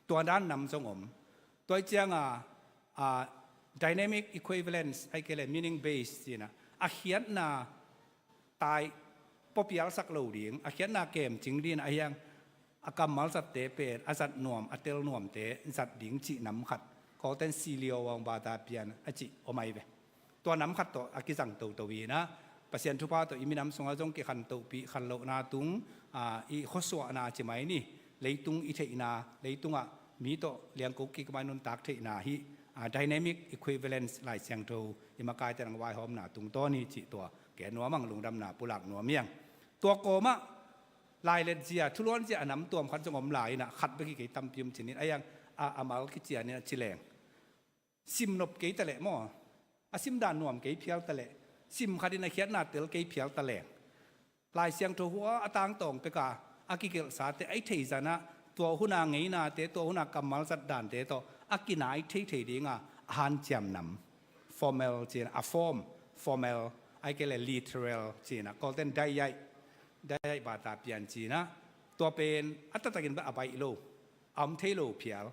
Tua dan nam zong om. Tua ih cianga, a, dynamic equivalence ai kei le meaning base cinah a khiatna tai papialsak lo ding, a khiatna kemcing ding a hiang a kammal zatte pen a zat nuam, a tel nuamte zat ding cih nam khat. Kawlten silio awng bata pian a cih om ai ve. Tua nam khat tawh a kizang toto inah Pasian thupha tawh i minam sungah zong kikhantohpih khanlohna tung, a, i khuasuahna ci mai ni, leitung i theihna, leitungah mi tawh liangko kik mai nuntak theihna hi, a, dynamic equivalence Lai Siangtho i makaite nang vaihawmna tungtawn hi cih tua gen nuam ang, lungdamna pulak nuam hiang. Tua kawmah lailetzia, thuluanzia a namtuam khat zong om lai inah khat bek hi kei, tampi om cinin a hiang a, a mal kicianin a ci leng. Sim nop kei taleh maw? A sim dan nuam kei phial taleh, sim khatin a khiatna tel kei phial taleh, Lai Siangtho hua a tangtawng peka a kigelhsate a i theizanah tua huna ngeinate, tua huna kammal zat dante tawh a kinai theithei dinga a hanciam nam. Formal cinah, a form, formal, ai kei le literal cinah, Kawlten daiaih, daiaih bata pian cinah, tua pen a taktakin bek a baih lo, a om thei lo phial.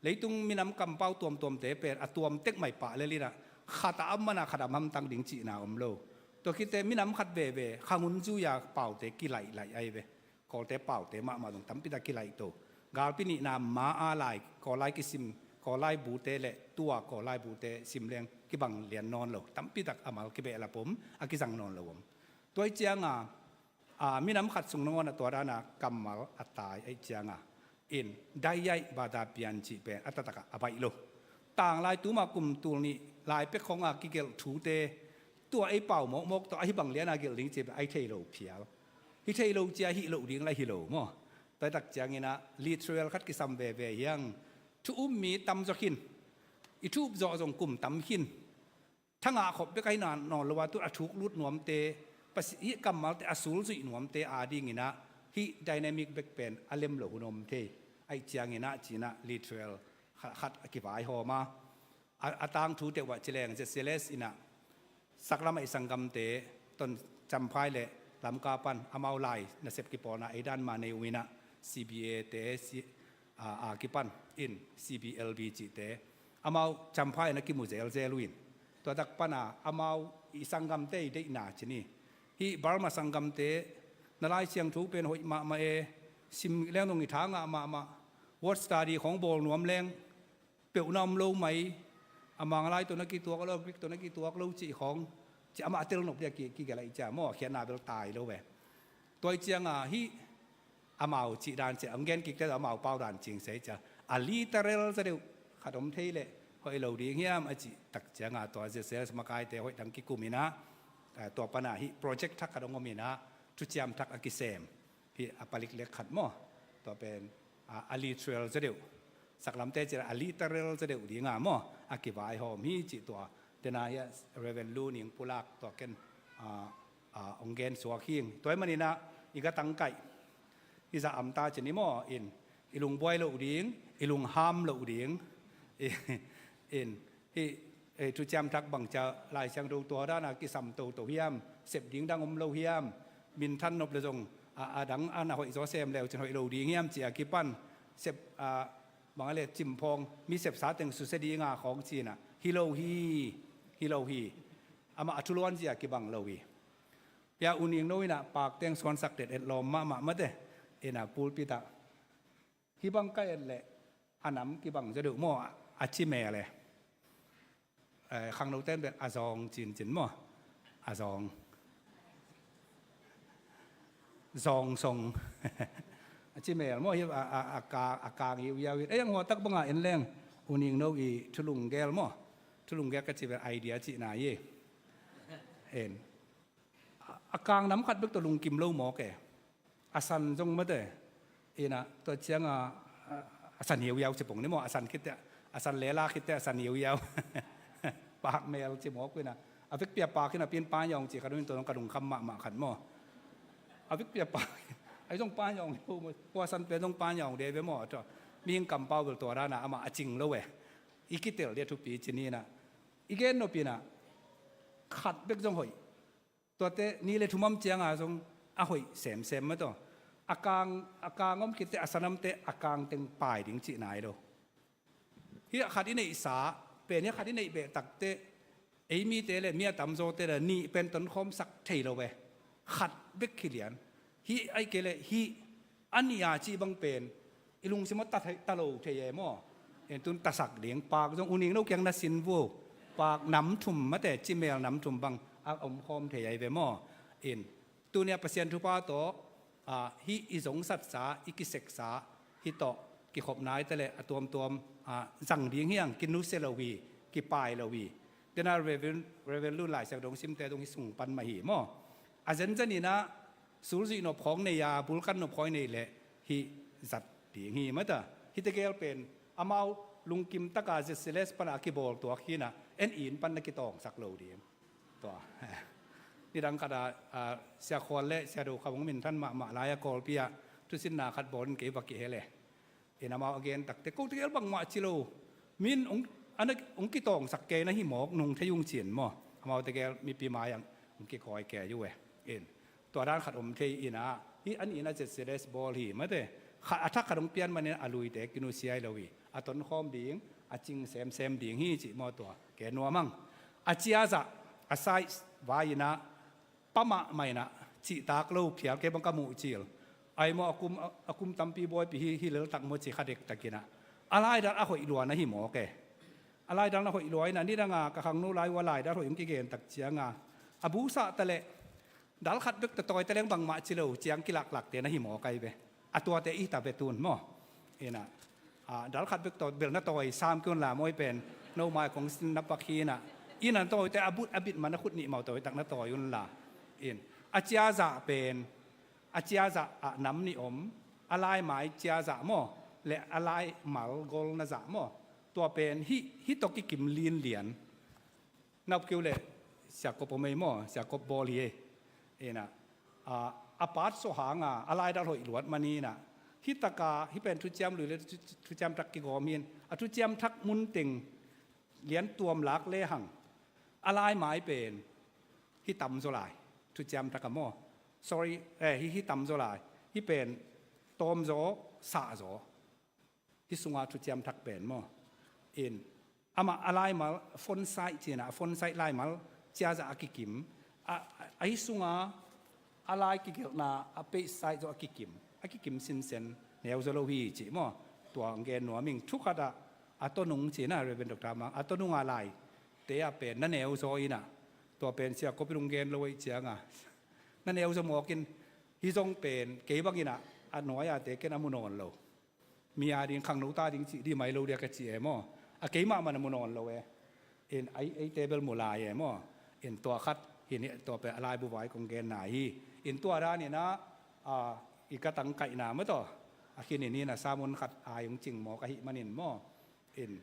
Leitung minam kampau tuamtuamte pen a tuam tek mai pah lel inah khat a om mana khat a hamtang ding cihna om lo. Tua khitte minam khat veve khangun zui-a paute kilaih laih ai ve. Kawlte paute mahmah zong tampi tak kilaih to. Galpi nihna ma a lai, Kawl lai kisim, Kawl lai bute le tua Kawl lai bute sim leng kibang lian nawn lo. Tampi tak a mal kibehlap om, a kizang nawn lo om. Tua ih cianga, a, minam khat sung nangawn a tua dana kammal a tai aih cianga in daiaih bata pian cih pen a taktakah a baih lo. Tanglai tuma kum tul nih lai pek khonga kigelh thute tua ei pau mawkmawk tawh a hi bang liana gelh ding cih pen a hi thei lo phial. Hi thei lo cia hih loh ding la hi lo maw? Tua tak cianginah literal khat kisam veve hiang. Thu um mi tam zaw khin, i thu up zawh zong kum tam khin. Thangah khop bek ahi nawn lo a, tu a thuk lut nuamte, Pasi-, hih kammalte a sulzuih nuamte adinginah hih dynamic bek pen a lem lo hun om thei. Aih cianginah cinah literal kha-, khat a kivaihawm a. A, a tangthu teuh ah ci leng Z C L S inah saklamah i sanggamte Ton Champhai le Lamka pan amau lai nasep kipawlna ei dan mah nei uh inah C B A te, C-, a, a kipan in C B L B cihte amau Champhai na kimu zelzel uh in. Tua tak pana amau i sanggamte i deihna ci ni. Hih Burma sanggamte na Lai Siangtho pen hoih mahmah e, sim leng dong i tha ngah mahmah, word study khong bawl nuam leng peuhna om lo mai, A Manglai tawh na kituak lo, Greek tawh na kituak lo cih khawng, ci amah a tel nop dia ki, kigelh ahih ciang maw, a khiatna bel tai lo ve. Tua ahih cianga hih amau cih dan ciah, hong gen kikte tawh amau pau dan cing sia ahih ciang, a literal zaw deuh khat om thei leh hoih lo ding hiam a cih tak cianga tua Z C L S makaite hoih dang kikum inah, eh, tua pana hih project thak khat hong om inah, thuciam thak a kisem. Hih a palik lek khat maw. Tua pen, a, a literal zaw deuh. Saklamte cih a literal zaw deuh dinga maw, a kivaihawm hi cih tua. Tena hih a Reverend Lu Ning Pulak tua ken, a, a, hong gen suak hi. Tua ahih maninah i gatangkaih, i zah amta cin i maw in, i lungbuai loh ding, i lungham loh ding. I, in, hih, eh, thuciam thak bang cia Lai Siangtho tua dana kisam toto hiam, sep ding dang om lo hiam, minthan nop le zong, a, a dang a na hoih zaw sem leu cin hoih lo ding hiam cia kipan, sep, a, bang a le cimphawng, mi sepsa teng susia dinga khawng cinah, hi lo hi, hi lo hi. Amah a thuluan zia kibang lo hi. Pia U Ning No inah pak teng suansak det et lawm mahmah mate, inah pulpit ah. Hih bang ka et leh a nam kibang zaw deuh maw, a ci mel e. Eh, khangno ten bel a zawng cincin maw. A zawng. Zawng song. A ci mel maw, hi a, a, a kang, a kang iuiau in. Ei, ang huatak banga en leng U Ning No i thulunggel maw. Thulunggel ka ci bel idea cihna hi. En. A, a kang nam khat bek tawh lungkim lo mawk e. A san zong mate. Inah tua cianga, a, a san hiauhiau ci pong ni maw, a san khitte, a san lela khitte, a san hiauhiau. Pakmel ci mawk inah. A vekpi a pak inah pin panyawng ci khat om in tua zong ka lungkham mahmah khat maw. A vekpi a pak, a zong panyawng lo maw. Tua san pen zong panyawng de ve maw. Tua mihing kampau bel tua dana amah a cing lo e. I kitel dia thupi ci ni inah. I gen nop inah. Khat bek zong hoih. Tuate ni le thumam cianga zong a hoih semsem mataw. A kang, a kang om khitte, a sanamte a kang teng pai ding cihna hi lo. Hih a khat i neihsa pen, hih a khat i neih behtakte, ei mite le mi a tamzawte le nih pen tonkhawmsak thei lo ve. Khat bek hi lian. Hih ahih kei leh hih a nih a cih bang pen i lungsim aw ta thei, ta lo thei e maw. En tun tasak ding, pak zong U Ning No kiang na sin vuo. Pak nam thum mate, cimel nam thum bang a omkhawm thei ahi ve maw. In tunia Pasian thupha tawh, a, hih i zongsatsa, i kiseksa, hih tawh kikhop naite le a tuamtuam, a, zang ding hiang, kinusia lo hi, kipai lo hi. Tena Reverend, Reverend Lun Lai Siangtho simte dong hih sung pan mah hi maw. A zenzen inah, sulzuih nop khawng nei a, bulkan nop khawng nei leh hih zat ding hi mata. Hih tegel pen amau lungkim taka Z C L S pana a kibawl tuak hinah, en in pan na kitawngsak lo ding. Tua. Nidang khat a, a, Sia Khual le Sia Do Kham hong minthan mahmah lai a Kawlpi ah thusinna khat bawlin kei va kihel e. In amau a gen takte, ko tegel bangmah ci lo. Min hong, ana, hong kitawngsak kei na hi mawk nung thei ung cin maw. Amau tegel mipi mai-ah hong kikawi kei uh e. In tua dan khat om thei inah, hih an inah Z C L S bawl hi mate. Khat a thak khat hong pian manin a luite kinusia hi lo hi. A tonkhawm ding, a cing semsem ding hi cih maw tua. Kei nuam ang. A ciazah, a size vai inah, pa mahmah inah cihtak lo phial kei bang ka muh cil. Ai maw a kum, a, a kum tampi bawipi hi, hi leltak maw ci kha dektak inah. A laidal a hoih lua na hi mawk e. A laidal na hoih lua inah, nidanga ka khangno lai uh a laidal hoih hong kigen tak cianga. A busah ta leh, dal khat bek tawh tawi ta leng bangmah ci lo, ciang kilaklakte na hi mawk ahi ve. A tuate i ta ve tun maw. Inah. A, dal khat bek tawh bel na tawi sam kei unla mawi pen. No mai kong sin na pak hinah. Inah na tawite a but a bit man a khut nih mau tawi tak na tawi unla. In. A ciazah pen. A ciazah ah nam nih om. A laimai ciazah maw. Le a laimal gol na zah maw. Tua pen hih, hih tawh kikim linlian. Na up kei uh leh Sia Kop om ei maw, Sia Kop bawl hi ei. Inah, a, a pat sawhanga, a laidal hoih luat man inah. Hih taka, hih pen thuciam lui le thu, thuciam thak kigawm hin. A thuciam thak mun teng lian tuam lak lehang. A laimai pen, hih tamzaw lai. Thuciam thak a maw. Sorry, eh, hih, hih tamzaw lai. Hih pen, tawmzaw, sahzaw. Hih sunga thuciam thak pen maw. In, amah a laimal, font size cinah, font size laimal, ciazah a kikim. A, a, a hih sunga, a lai kigelhna, a page size zaw a kikim. A kikim sinsen, neuzaw lo hi cih maw. Tua ngen nuam ing, thukhatah, A tonung ci-in ah, Reverend Doctor Mang, a tonung a lai te ah pen na neu zaw in ah, tua pen sia kop i lunggen lo ahih ciang a, na neu zaw mawk in, hih zong pen kei bang in ah, a nuai a te ken a mu nawn lo. Mi a ding, khangno ta ding cih dih mai lo dia ka ci e maw. A kei mahmah na mu nawn lo e. In ei, eite bel mu lai e maw. In tua khat hi ni, tua pen a laibu vai kong genna hi. In tua dan in ah, a, i ka tangkaihna maw taw, a khin in hi na, sermon khat ai hong cing mawk ahih manin maw. In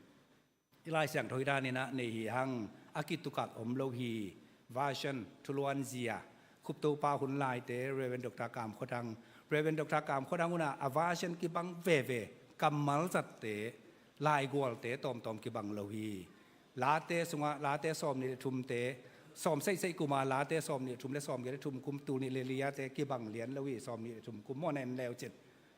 i Lai Siangtho i dan in ah nei hi hang, a kitukak om lo hi. Version, thuluanzia. Khuptopa hun laite, Reverend Doctor Kam Khua Thang. Reverend Doctor Kam Khua Thang un ah a version kibang veve, kammal zatte, laigualte tawmtawm kibang lo hi. Late sungah, Late sawmnih le thumte, sawm seihseih kum a Late sawmnih le thum le sawmgiat le thum kum, tul nih le li a te kibang lian lo hi, sawmnih le thum kum maw, na en leu cin.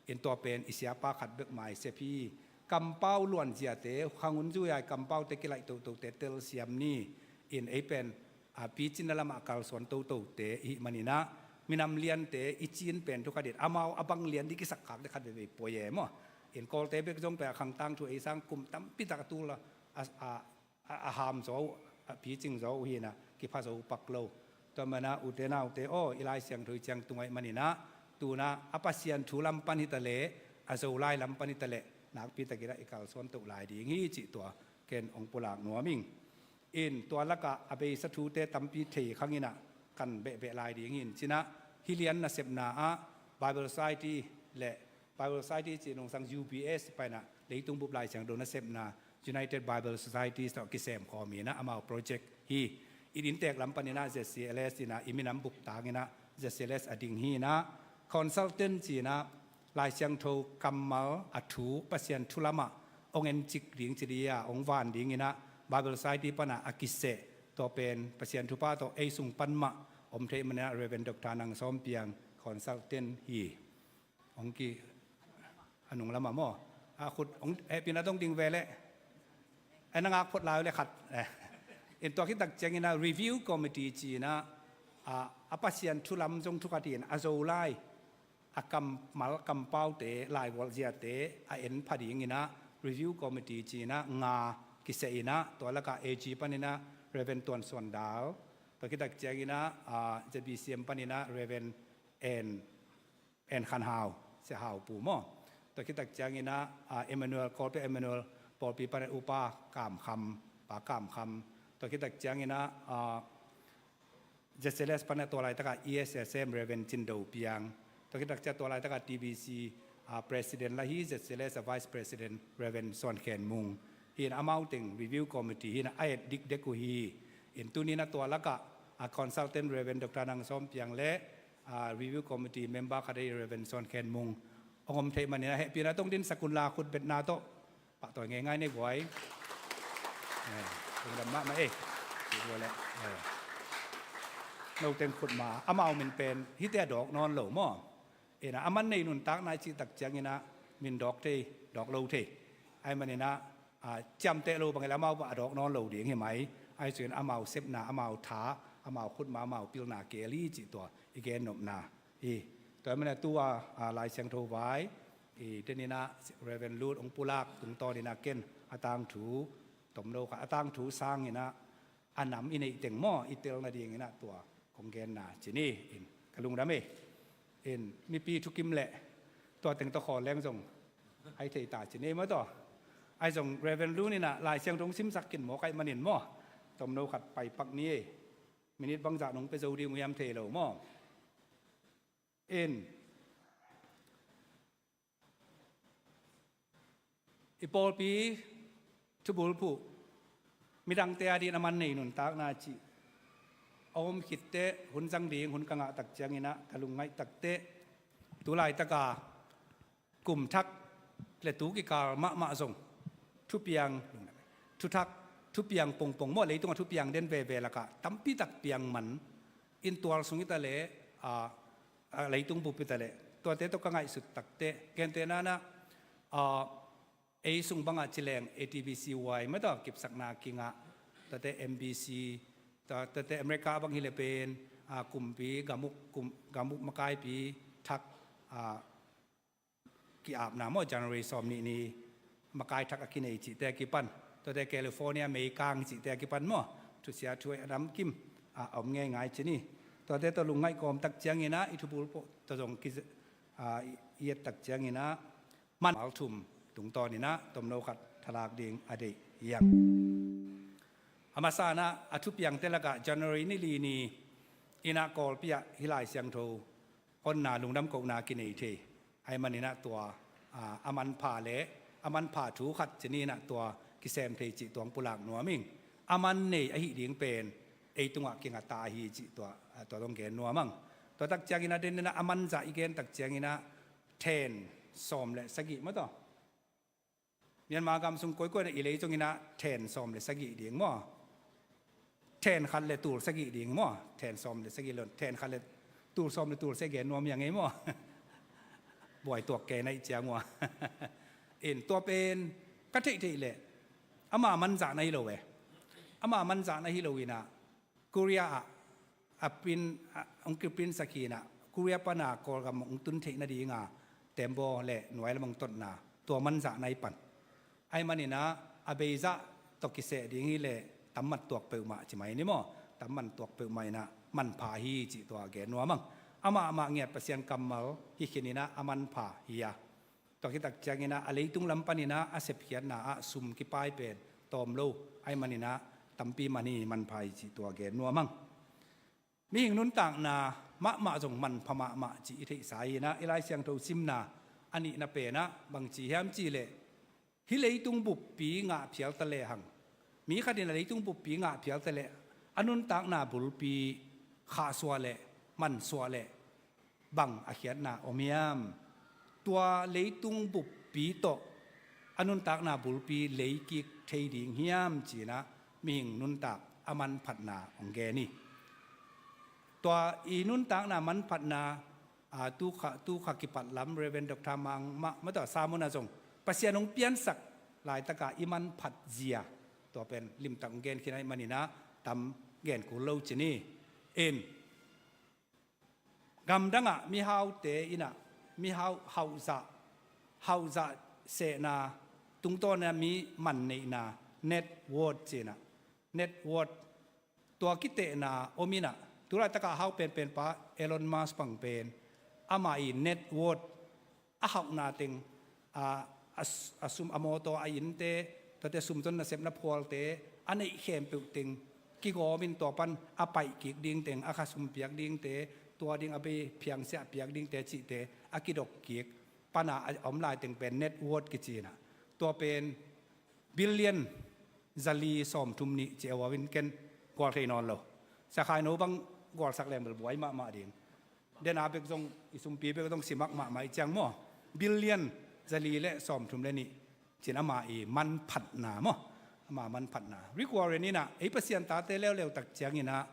In tua pen i siapa khat bek mah i sep hi. Kampau luanziate, khang hun zui a i kampaute kilaih tohtohte telsiam ni. In ei pen, a, picinna lamah a kalsuan tohtohte i hih manin ah, minam liante i cin pen thukhat in, amau a bang lian ding kisakkhak ding khat veivei poi e maw. In Kawlte bek zong pen a khang tangthu ei sang kum tampi tak a tul a, a, a, a, a ham zaw uh, a picing zaw uh hi in ah, kipha zo pak lo. Tua manin ah, ute naute aw, i Lai Siangtho i ciang tung ahih manin ah, tu-in ah a Pasian thu lam pan hi ta leh, a Zolai lam pan hi ta leh, nakpi takin ah i kalsuan toh lai ding hi cih tua ken hong pulak nuam ing. In tua lakah a beisa thute tampi thei khang in ah, kan behbeh lai ding hi in, ci-in ah, hih lian nasepna ah Bible Society le, Bible Society cih nungsang U B S pan ah, leitung bup Lai Siangtho nasepna United Bible Society tawh kisem khawm in ah, amau project hi. In inntek lam panin ah Z C L S in ah, i minam bup tang in ah Z C L S a ding hi in ah, consultant ci-in ah, Lai Siangtho kammal, a thu, Pasian thu lamah hong encik ding ci ding a, hong van ding in ah, Bible Society pan ah a kiseh, tua pen Pasian thupha tawh ei sung pan mah om thei manin ah, Reverend Doctor Nang Sawm Piang, consultant hi. Hong ki, a nung lamah maw, a khut hong hehpihna tawh ding ve leh, a na ngak phot lai uh leh khat. Eh. In tua khit tak ciangin ah review committee ci-in ah, a, a Pasian thu lam zong thukhat in, a Zolai, a kammal kampaute, laigual ziate a en pha ding in ah review committee ci-in ah nga kiseh in ah, tua lakah A G panin ah Reverend Tuan Suan Dal, tua khit tak ciangin ah, a, Z B C M panin ah Reverend En, En Khan Hau, Sia Hau Pu maw. Tua khit tak ciangin ah, a, Emmanuel, Kawlpi Emmanuel pawlpi pan ah Upa Kam Kham, Pa Kam Kham. Tua khit tak ciangin ah, a, Z C L S pan ah tua laitak ah E S S M Reverend Cin Do Piang. Tua khit tak ciang tua laitak ah T B C, a, President la hi, Z C L S a Vice President Reverend Suan Khen Mung. Hi in ah amau teng review committee hi in ah a et dikdek uh hi. In tuni in ah tua lakah, a, consultant Reverend Doctor Nang Sawm Piang le, a, review committee member khat ahi Reverend Suan Khen Mung hong om thei manin ah, hehpihna tawh dingsak un la, khut betna tawh pahtawi ngeingai ni guai. Eh, lungdam mahmah ei. Ci guai leh. Eh. No teng khut ma, amau min pen hihte a dawk nawn lo maw. In ah, a man nei nuntakna i cih tak ciangin ah, min dawk thei, dawk lo thei. Ahih manin ah, a, ciamteh lo bang hi leh amau a dawk nawn lo ding hi mai. Ahi zongin amau sepna, amau tha, amau khut ma, amau pilna keel hi cih tua i gen nopna hi. Tua ahih manin ah tu-a, a, Lai Siangtho vai i den in ah Reverend Lut hong pulak tungtawn in ah ken a tangthu tomno khat, a tangthu sangin ah a nam i neih teng maw, i tel nadingin ah tua kong genna ci ni. In ka lungdam ei. In mipi thukim leh tua teng tawh khawl leng zong hai thei ta ci ni maw taw. Ahi zong Reverend Lut in ah Lai Siangtho hong simsak khin mawk ahih manin maw, tomno khat pai pak ni ei. Minute bangzah nong pia zo ding uh hiam thei lo maw. In i pawlpi thubulphuh, midangte a dingin a man nei nuntakna cih a om khit teh, hun zang ding hun ka ngah tak ciangin ah ka lungngaih tak teh, tu laitak a kum thak le tu kikal mahmah zong thupiang, thuthak, thupiang pongpong maw, leitung a thupiang den veve lakah tampi tak piang man, inn tual sung hi ta leh, a, a, leitung bup hi ta leh, tuate tawh ka ngaihsut tak teh, gentehna in ah, a, ei sung bangah ci leng A T B C Y maw taw, kipsakna kingah, tuate M B C, tua, tuate America bang hi leh pen, a, kumpi, gam uk, kum, gam uk makaipi thak, a, ki-apna maw, January sawmnih ni, makai thak a kinei cihte a kipan, tuate California meikang cihte a kipan maw, thusia thu a namkim a om ngeingai ci ni. Tuate tawh lungngaih kawm tak cianginah i thubul tawh zong ki, a, i et tak cianginah man mal thum tungtawninah tomno khat thalak ding a deih hiang. A masa inah a thupiangte lakah January ni li ni inah Kawlpi ah hih Lai Siangtho honna lungdam kohna kinei thei. Ahih maninah tua, a, a manpha le a manpha thu khat ci ni inah tua kisem thei cih tuang pulak nuam ing. A man nei ahi ding pen ei tungah kinga ta ahi cih tua, a, tua dong gen nuam ang. Tua tak cianginah deninah a manzah i gen tak cianginah then sawm le sagih maw taw. Myanmar gam sung koikoi na i lei zonginah then sawm le sagih ding maw? Then khat le tul sagih ding maw? Then sawm le sagih lon, then khat le tul sawm le tul sagih nuam ia ngei maw? Buai tuak kei na i ciang ua. In tua pen ka theihtheih leh ama manzah na hi lo e. Ama manzah na hi lo inah Korea ah a print, a, hong kiprint sak hi inah Korea pana Kawlgam hong tun theih nadinga tembaw le nuai lam hong totna tua manzah na hi pan. Ahih maninah a beizah tawh kiseh ding hi leh tam mat tuak peuhmah ci mai ni maw? Tam mat tuak peuhmah inah manpha hi cih tua gen nuam ang. Amah amah ngiat Pasian kammal hi khin inah a manpha hi a. Tua khit tak cianginah a leitung lam paninah a sepkhiatna ah sum kipai pen tawm lo ahih maninah tampi man hi, manpha hi cih tua gen nuam ang. Mihing nuntakna mahmah zong manpha mahmah cih i theihsa inah i Lai Siangtho simna a nihna penah bangci hiam cihleh hih leitung buppi ngah phial ta lehang, mi khat in a leitung buppi ngah phial ta leh a nuntakna bulpi khahsuah le mansuah le bang a khiatna om hiam? Tua leitung buppi tawh a nuntakna bulpi leikik thei ding hiam cinah mihing nuntak a manphatna hong gen hi. Tua i nuntakna manphatna, a, tukha, tukha kipat lam Reverend Doctor Mang mah, mah tua sermon ah zong Pasian hong piansak laitaka i manphat zia tua pen limtak hong gen khin ahih maninah tam gen kul lo ci ni. In gamdangah mihaute inah mihau hauhzah, hauhzah sehna tungtawna mi manneihna net worth cinah, net worth tua kitehna om inah tulaitakah hau penpenpa Elon Musk bang pen amah i net worth a hauhna teng, a, a, a sum, a mawtaw, a innte, tuate sumzon nasepna phualte a neih khempeuh teng kigawmin tua pan a paih kik ding teng, a khasum piak dingte, tua ding a bei phiangsiah piak dingte cihte a kidok kik pana a om lai teng pen net worth kici inah tua pen billion zali sawmthum nih ci a, uau in ken gual thei nawn lo. Sakhaino bang gualsak leng bel buai mahmah ding. Dena bek zong i sumpi bek zong simak mahmah i ciang maw? Billion zali le sawmthum le nih cin ama i manphatna maw? Ama manphatna. Rick Warren inah ei Pasian tate leuleu tak cianginah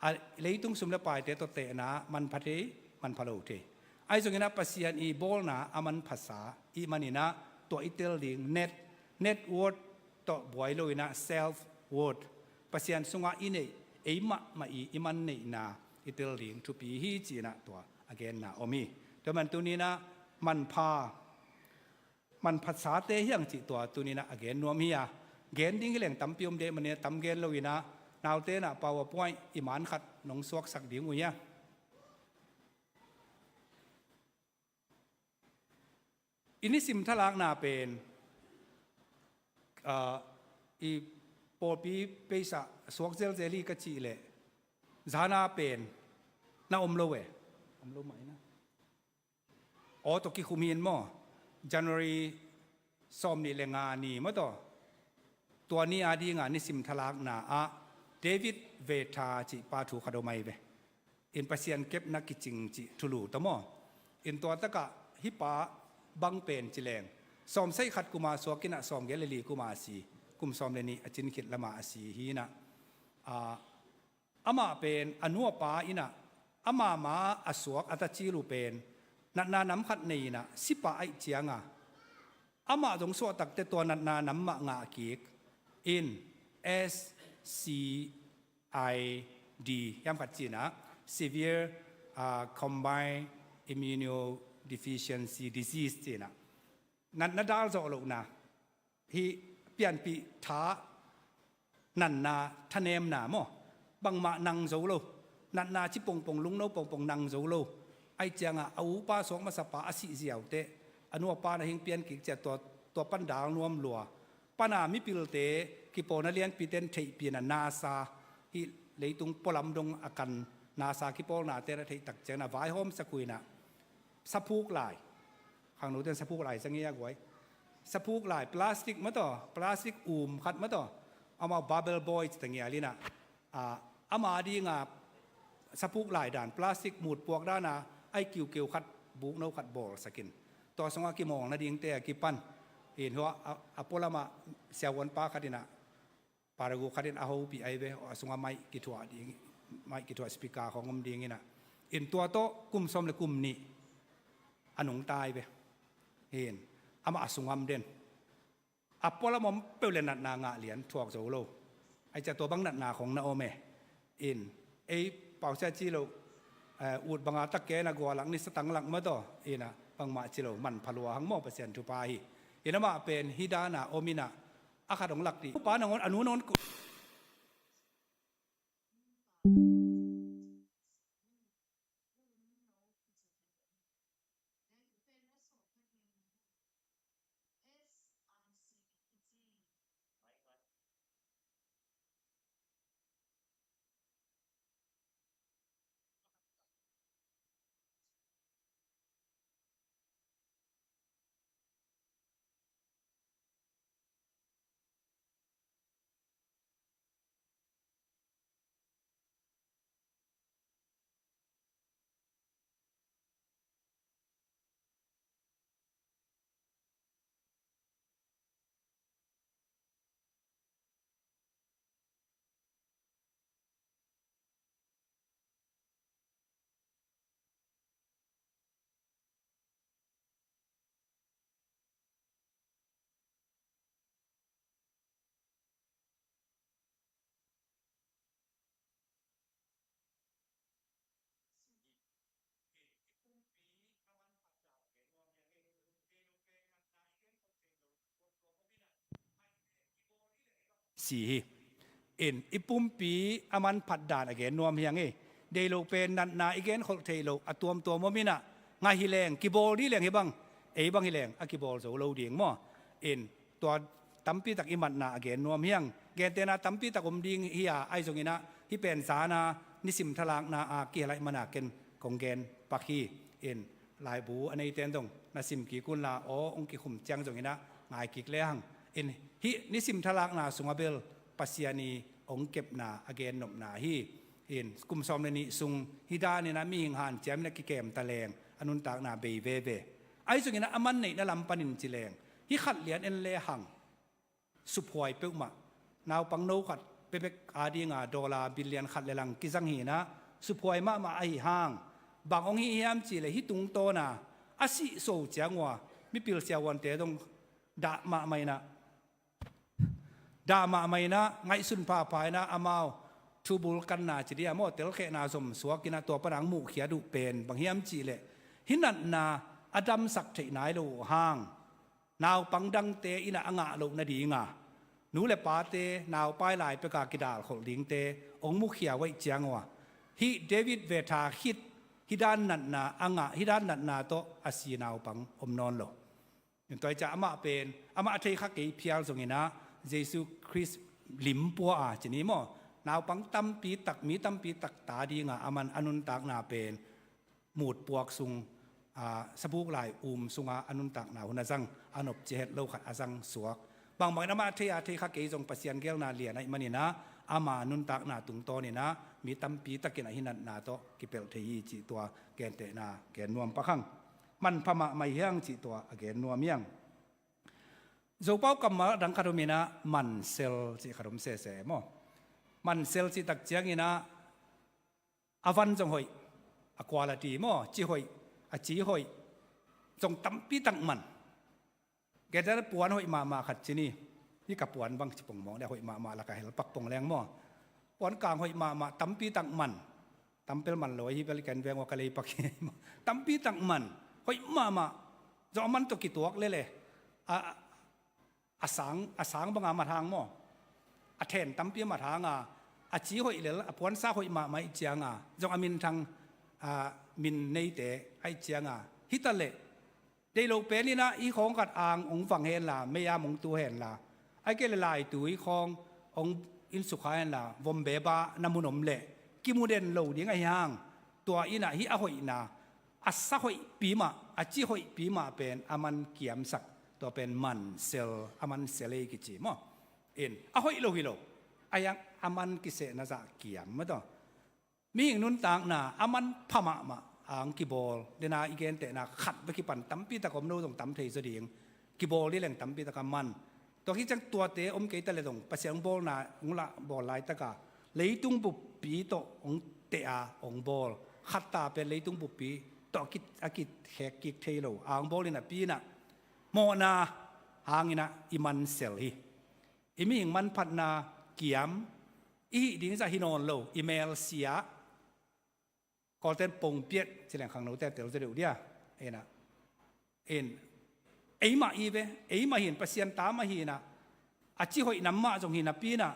a leitung sum le paite tawh tehna manpha thei, manpha lo thei. Ahi zonginah Pasian i bawlna a manphasa i maninah tua i tel ding net, net worth tawh buai lo inah self worth, Pasian sungah i neih ei mahmah i i man neihna i tel ding thupi hi cinah tua a genna om hi. Tua man tuninah manpha manphatsate hiang cih tua tuninah a gen nuam hi a, gen ding hi leng tampi om deh maninah tam gen lo inah naute inah PowerPoint i man khat nong suaksak ding uh hia. I nisim thalakna pen, ah, i pawlpi peisa suak zelzel hi ka cih leh zana pen na om lo e. Om lo mah ina aw tawh kikhum hi in maw? January sawm nih le nga ni maw taw? Tua ni a dinga nisim thalakna ah David Vetha cih pa thu khat om ahi ve. In Pasian kepna kicing cih thulu ta maw? In tua takah hih pa bang pen ci leng sawm sagih khat kuma suak inah sawm giat le li kuma a si, kum sawm le nih a cin khit lama a si hi inah, ah, amah pen a nu a pa inah ama ma a suak a tacil uh pen natna nam khat nei inah sipah aih cianga amah zong suahtakte tua natna nam mah ngah kik in S C I D hiam khat cinah severe, ah, combined immunodeficiency disease cinah natna dal zawh lohna, hih pianpih tha, natna thanemna maw, bangmah nang zo lo. Natna ci pongpong, lungno pongpong nang zo lo. Ahih ciangah a upa suak masapa a sih ziau teh, a nu a pa na hing pian kik ciah tua, tua pan dal nuam lua. Pana mipilte kipawlna lianpite in theihpih in a nasa, hih leitung pualam dong a kan nasa kipawlnate na theih tak ciangin a vaihawmsak uh in a, saphuk lai. Khangnote in saphuk lai zang hi a guai. Saphuk lai, plastic mah tawh, plastic um khat mah tawh. Amau Bubble Boy ci ta ngial in a, a, ama dinga saphuk lai dan, plastic mutpuak dana, ai kiukeu khat, bukno khat bawlsak in, tua sungah kimawl nadingte a kipan. In hua, a, a pualamah siavuanpa khat in a, paragu khat in a hopih ai ve, a sungah maih kithuah ding, maih kithuah speaker khawng om ding in a. In tua tawh kum sawm le kum nih a nungta ai ve. In, amah a sungah om den. A pualam om peuh le natna ngah lian, thuak zo lo. Ahih ciang tua bang natna khawng na om e. In, ei pausia ci lo, eh, ut banga tak kei na gualak ni satang lak mah tawh. In a, bangmah ci lo, manpha lua hang maw, Pasian thupha hi. In amah pen hih dana om in a, a khat hong lak dih. Pa nangawn, a nu nangawn ku- Si hi. In, i pumpi a manphat dan a gen nuam hi hang e. Deih loh pen natna i genkholh theih loh a tuamtuam om in a, ngai hi leng, kibawl dih leng hi bang, ei bang hi leng a kibawl zo lo ding maw. In, tua tampi tak i matna a gen nuam hi hang. Gentehna tampi tak om ding hi a, ahi zongin a, hih pen zana nisim thalakna a kihel ahih mana ken kong gen pak hi. In, laibu a neite in zong na sim kik un la, aw hong kikhum ciang zongin a, ngai kik le hang. In, hih nisim thalakna sungah bel Pasian i hong kepna a gennopna hi. In, kum sawm le nih sung hih danin a mihing hanciam in a kikem ta leng a nuntakna bei veve. Ahi zongin a, a man neihna lam panin ci leng, hih khat lian en le hang, suphuai peuhmah, naupang no khat bekbek a dinga dollar billion khat le lang kizang hi in a, suphuai mahmah ahi hang, bang hong hi hiam cih leh hih tungtawna a sihso ciang uh a mipil siavuante zong dah mahmah in a, dah mahmah in a, ngaihsun phapha in a, amau thubul kanna ci dih a maw, telkhehna zom suak in a, tua pana hong muhkhiat uh pen bang hiam cih leh, hih natna a damsak theih nai lo uh hang, naupang dangte in a, a ngah loh nadinga nu le pate naupai lai peka kidalkholh dingte hong mukhia uh ahih ciang uh a, hih David vetha khit hih dan natna a ngah, hih dan natna tawh a si naupang om nawn lo. Tua hi ciah amah pen, amah a thei kha kei phial zongin a, Jesu Khrist lim pua a ci ni maw, naupang tampi tak, mi tampi tak ta dinga aman a nuntakna pen mutpuak sung, a, sabuk lai um sunga a nuntakna hun a zang, a nopci het lo khat a zang suak. Bangbangin amah a thei a, thei kha kei zong Pasian geelna lian ahih manin a, ama nuntakna tungtawnin a, mi tampi takin a hih natna tawh kipelh thei hi cih tua gentehna gen nuam pak hang. Manpha mahmah hi hang cih tua a gen nuam hi hang. Zopau kammal dang khat om in a, mansel cih khat om sese maw. Mansel cih tak ciangin a, a van zong hoih, a quality maw, ci hoih, a ci hoih, zong tampi tak man. Gentehna puan hoih mahmah khat ci ni, hih ka puan bang ci pong mawk le, hoih mahmah lak a hel pak pong leng maw. Puan kang hoih mahmah, tampi tak man. Tampel man lo hi bel, ken veng ua ka lei pak hi maw. Tampi tak man, hoih mahmah. Zong a man tawh kituak lele. A, a sang, a sang banga mat hang maw? A then tampi a mat hanga, a ci hoih lel, a puansa hoih mahmah ih cianga, zong a minthang, a, min neite ahih cianga, hita leh deih lo peninah i khawng khat ang hong vang henla, mei-am hong tu henla, ahih kei leh laitui khawng hong insukha henla, vombeba na mun om leh kimu den lo ding ahi hang, tua innah hih a hoihna, a sa hoihpi mah, a ci hoihpi mah pen a man kiamsak, tua pen mansel, a mansel ei kici maw? In, a hoih lo hi lo, a yang a man kisehna zah kiam maw taw. Mihing nuntakna a manpha mahmah ang kibawl, dena i gentehna khat bek hi pan tampi tak om lo zong tam thei zaw ding, kibawl dih leng tampi taka man. Tua hi ciang tuate om kei ta le zong Pasian hong bawlna hong lah bawl laitaka leitung buppi tawh hong teh a hong bawl. Khatta pen leitung buppi tawh a ki, a kikhek kik thei lo a hong bawl inah pi inah mawhna hanginah i mansel hi. I mihing manphatna kiam i hih ding zah hi nawn lo, i melsia. Kawlten pongpiat ci leng khangnote tel zaw deuh dia. Inah, in, eimah i ve, eimah hin, Pasian ta mah hinah, a ci hoih nam mah zong hi napi inah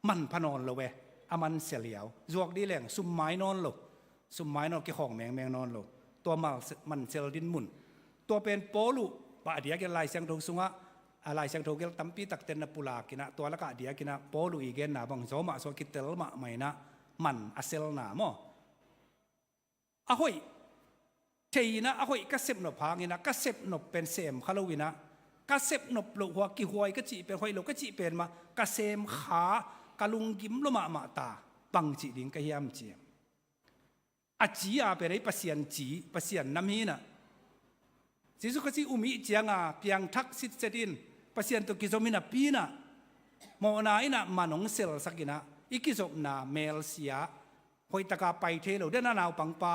manpha nawn lo ve. A mansel hiau, zuak dih leng summai nawn lo, summai nawn, kikhawng mengmeng nawn lo. Tua mal, mansel din mun, tua pen Paul uh pah a diakin Lai Siangtho sungah, a, Lai Siangtho gel tampi takten na pulakinah, tua lakah diakinah Paul uh i genna bang zawmah sua kitel mahmah inah man a selna maw? A hoih thei inah, a hoih ka sepnop hanginah, ka sepnop pen sem kha lo inah, ka sepnop loh hua kihuai ka cih pen, hoih lo ka cih pen mah ka sem kha, ka lunggim lo mahmah ta, bang cih ding ka hiam ciam? A ci a pen ei Pasian ci, Pasian nam hinah, Jesu Khazih um ih cianga piangthak sitset in Pasian tawh kizom inah pi inah mawhna inah man hong selsak inah i kizopna melsia hoihtaka pai thei lo. Dena naupangpa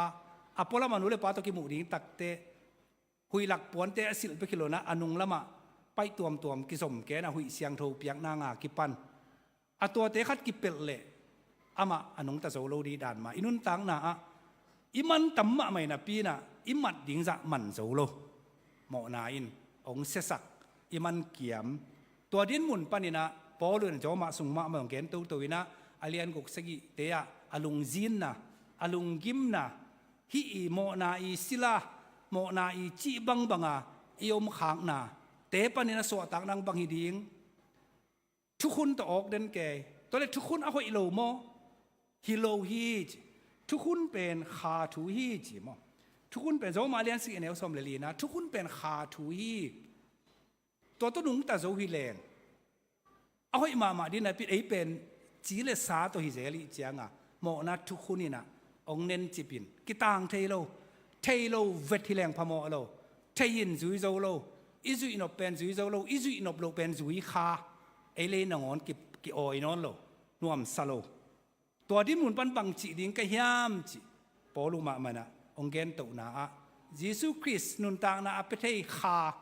a pualam a nu le pa tawh kimuh ding takteh huihlak puante a silh bek hi lonah a nunglamah paih tuamtuam kizom kenah huih siangtho piakna nga kipan. A tuate khat kipelh leh amah a nungta zo lo dih dan mah i nuntakna ah i man tam mahmah inah pi inah i mat ding zah man zo lo. Mawhna in hong siasak, i man kiam. Tua din mun paninah Paul in zawmah sung mahmah hong gen toto inah a lian guk sagihte ah a lungzinna, a lunggimna, hih i mawhna i sila, mawhna i cih bangbanga i omkhakna te panin a suahtakna bang hi ding? Thukhun tawh awk den kei. Tua le thukhun a hoih lo maw? Hi lo hi ci. Thukhun pen kha thu hi ci maw? Thukhun pen zawmah a lian sagih a neu sawm le lina, thukhun pen kha thu hi. Tua tawh nungta zo hi leng a hoih mahmah dih napi ei pen ci le sa tawh hi zel ih cianga mawhna thukhun inah hong nencip in, kitang thei lo, thei lo vet hi leng phamawh lo, thei in zui zo lo, i zuihnop pen zui zo lo, i zuihnop loh pen zui kha, ei lei nangawn ki, ki-awi nawn lo, nuamsa lo. Tua din mun pan bang cih ding ka hiam cih Paul uh mahmah inah hong gentohna ah Jesu Khrist nuntakna a pia thei kha,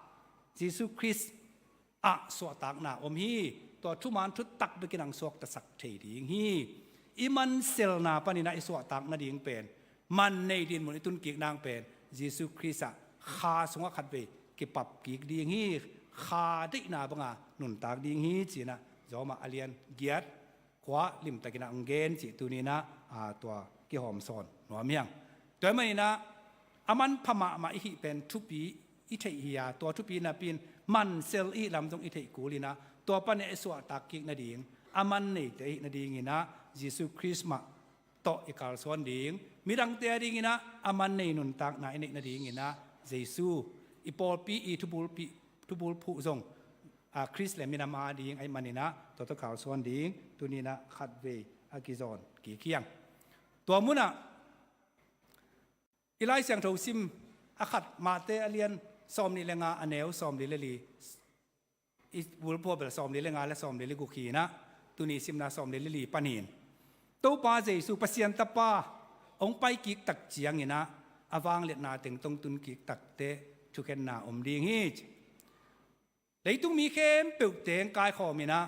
Jesu Khrist ah suahtakna om hi. Tua thuman thutak bekin ang suaktasak thei ding hi. I manselna paninah i suahtak nading pen, man nei din mun i tunkik nang pen Jesu Khrist ah kha sungah khatvei kipap kik ding hi. Kha deihna banga nuntak ding hi cinah zawmah a lian giat kua limtakinah ang gen cih tuninah, a, tua kihawmsawn nuam hiang. Tua hi maninah a manpha mahmah i hih pen thupi i theih hi-a, tua thupi napi in mansel i hih lam zong i theih kulinah tua paninah i suahtak kik nading a man neite i hih nadinginah Jesu Khrist mah tawh i kalsuan ding, midangte a dinginah a man nei nuntakna i neih nadinginah Jesu i pawlpi i thubulpi, thubulphuh zong, a, Khrist le minam a ding ahih maninah tua tawh kalsuan ding tuninah khatvei a kizawn kik hiang. Tua munah i Lai Siangtho sim a khat Matthai a lian sawmnih le nga a neu sawmli le li, i bulphuh bel sawmli le nga le sawmli le guk hinah, tuni simna sawmli le li panin Topa Jesu Pasian Tapa hong paikik tak cianginah a vangliatna teng tong tunkik takteh thukhenna om ding hi ci. Leitung mi khempeuh teng kaikhawm inah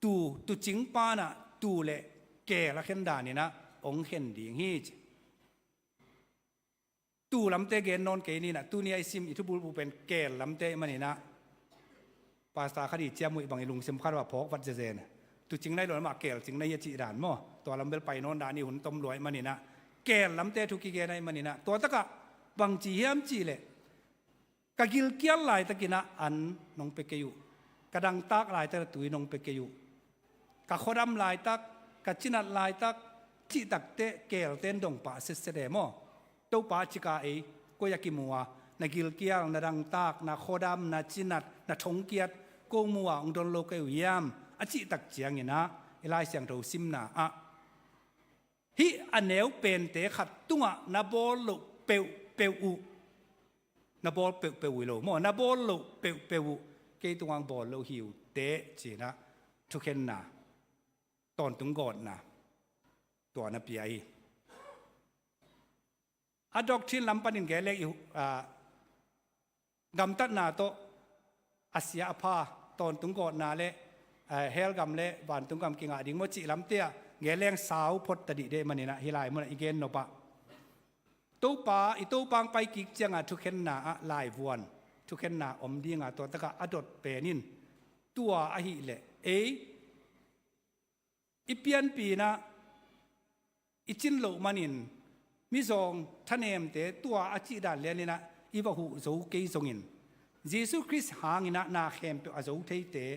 tuu, tuucing panah tuu le keel a khen daninah hong khen ding hi ci. Tuu lamte gen nawn kei ninah, tuni a i sim i thubulphuh pen keel lamte ahih maninah Pastor khat i ciam uh i bang i lungsim khat uh a phawk vat zezen. Tu cing nai lo mah, keel cing nai a cih dan maw. Tua lam bel pai nawn dan i hun tom luai maninah, keel lamte thu kigen ai maninah, tua takah bang ci hiam cihleh, ka gilkial laitakinah an nong pia kei uh, ka dangtak laitakinah tui nong pia kei uh, ka khuadam laitak, ka cinat laitak, cihtakte keelten dong pah setset e maw. Topa cika ei, koi a kimu a, na gilkial, na dangtak, na khuadam, na cinat, na thongkiat, ko mu a hong don lo kei uh hiam, a cihtak cianginah i Lai Siangtho simna ah, hih a neu pente khat tungah na bawl loh peuhpeuh uh, na bawl peuhpeuh uh hi lo maw, na bawl loh peuhpeuh uh kei tungah bawl lo hi uh teh cinah, thukhenna, tawntung gawtna tua na pia hi. A doctrine lam panin gen leng i, ah, gamtatna tawh a sia a pha, tawntung gawtna le, ah, hell gam le vantung gam kingah ding maw cih lamte ah gen leng sau phot ta dih deh maninah hih lai munah i gen nopah, Topa, i Topa hong pai kik ciangah thukhenna ah laivuan, thukhenna om dinga tua takah a dot pen in, tua ahihleh ei i pianpinah i cin loh manin, mizawng thanemte tua a cih dan lianinah i va huh zo kei zongin, Jesu Khrist hanginah na khempeuh a zo theite,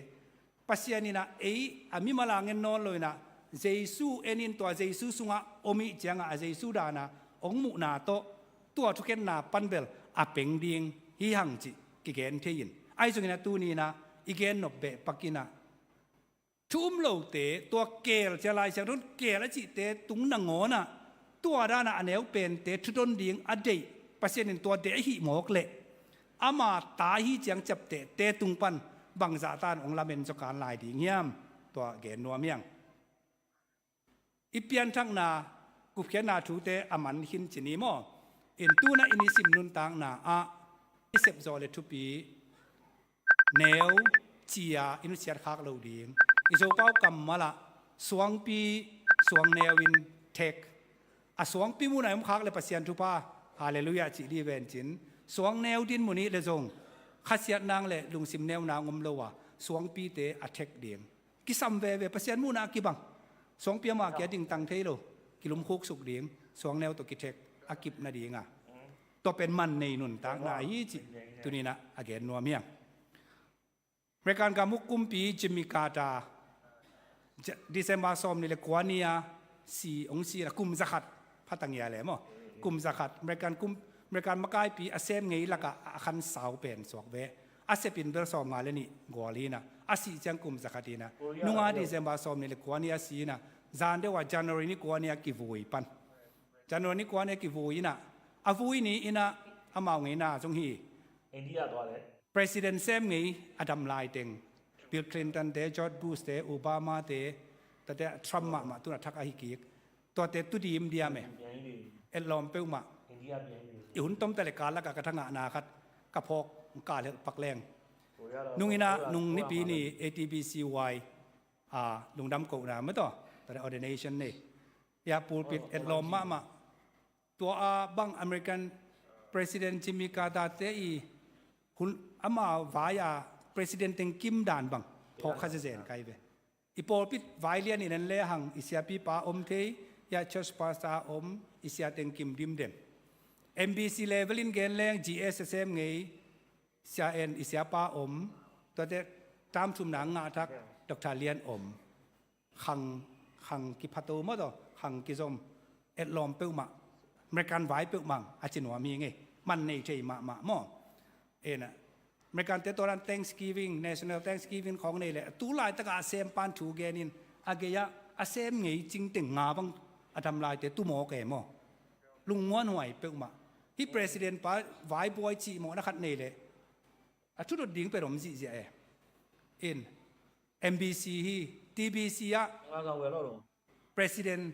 Pasian inah ei a mimal a ngen nawn loinah Jesu enin tua Jesu sungah om ih ciangah a Jesu dana hong muhna tawh tua thukhenna pan bel a peng ding hi hang cih kigen thei in, ahi zongin a tuninah i gen nop beh pakinah thu um lote, tua keel cia Lai Siangtho in keel a cihte tung nangawnah tua danah a neu pente thudon ding a deih Pasian in tua deih ahih mawk leh ama ta hi ciang ciaptehte tung pan bangzahtan hong lamen zawkan lai ding hiam? Tua gen nuam hiang. I pianthakna, gupkhiatna thute a man khin ci ni maw? In tunah i nisim nuntakna ah i sepzawh le thupi, neu cia i nusiat khak loh ding. I Zopau kammalah suangpi, suangneu in thek. A suangpi munah i om khak le Pasian thupha, halleluiah cih dih vencin, suangneu din mun ih le zong khasiat nang le lungsim neu nang om lo a, suangpite a thek ding. Kisam veve, Pasian muhna a kibang. Suangpi amah kia dingtang thei lo, kilumkhuk suk ding, suangneu tawh kithek a kip nadinga. Tua pen man nei nuntakna ahi cih tuninah a gen nuam hiang. American gam uk kumpi Jimmy Carter, Ja-, December sawm nih le kua ni-a si, hong si na kum zakhat phatangia le maw. Kum zakhat, American kum, American makaipi a sem ngei lakah a khan sau pen suak ve. A sepin bel sawmnga le nih gual hi na, a sih ciang kum zakhat hi na. Nunga December sawm nih le kua ni a si hi na, zan deuh a January ni kua ni a kivui pan. January ni kua ni a kivui hi na, a vui ni hi na, amau ngeina zong hi. India tua le. President sem ngei a dam lai teng, Bill Clinton te, George Bush te, Obama te, tate Trump mahmah tuna thak ahi kik. Tuate tu dim diam e. Etlawm peuhmah. I hun tomte le kal lakah ka thangahna khat ka phawk, ka lhelh pak leng. Nung ina, nung nipi ni A T B C Y, a, lungdam kohna mataw, tate ordination nei. Ya pulpit etlawm mahmah. Tua a bang American President Jimmy Carter te i hun ama vai a President teng kim dan bang phawk kha zezen kai ve. I pawlpi vai lian in en lehang i siapipa om thei, ya church pastor om, i sia teng kim dimdem. M B C level in gen leng G S a sem ngei sia en i siapa om, tuate tam thumna ngah thak Doctor Lian om. Khang, khang kiphato mawtaw, khang kizom, etlawm peuhmah, American vai peuhmah a ci nuam hi ngei, man nei thei mahmah maw. Ena, American te tawlan Thanksgiving, National Thanksgiving khawng nei le, tu laitakah a sem pan thu genin, a gei-ah a sem ngei cingteng nga bang a dam laite tu mawk e maw. Lungmuan huai peuhmah. Hi president pa vaibuai cih mawhna khat nei le, a thudot ding pen om zihziah e. In, M B C hi, T B C ah President,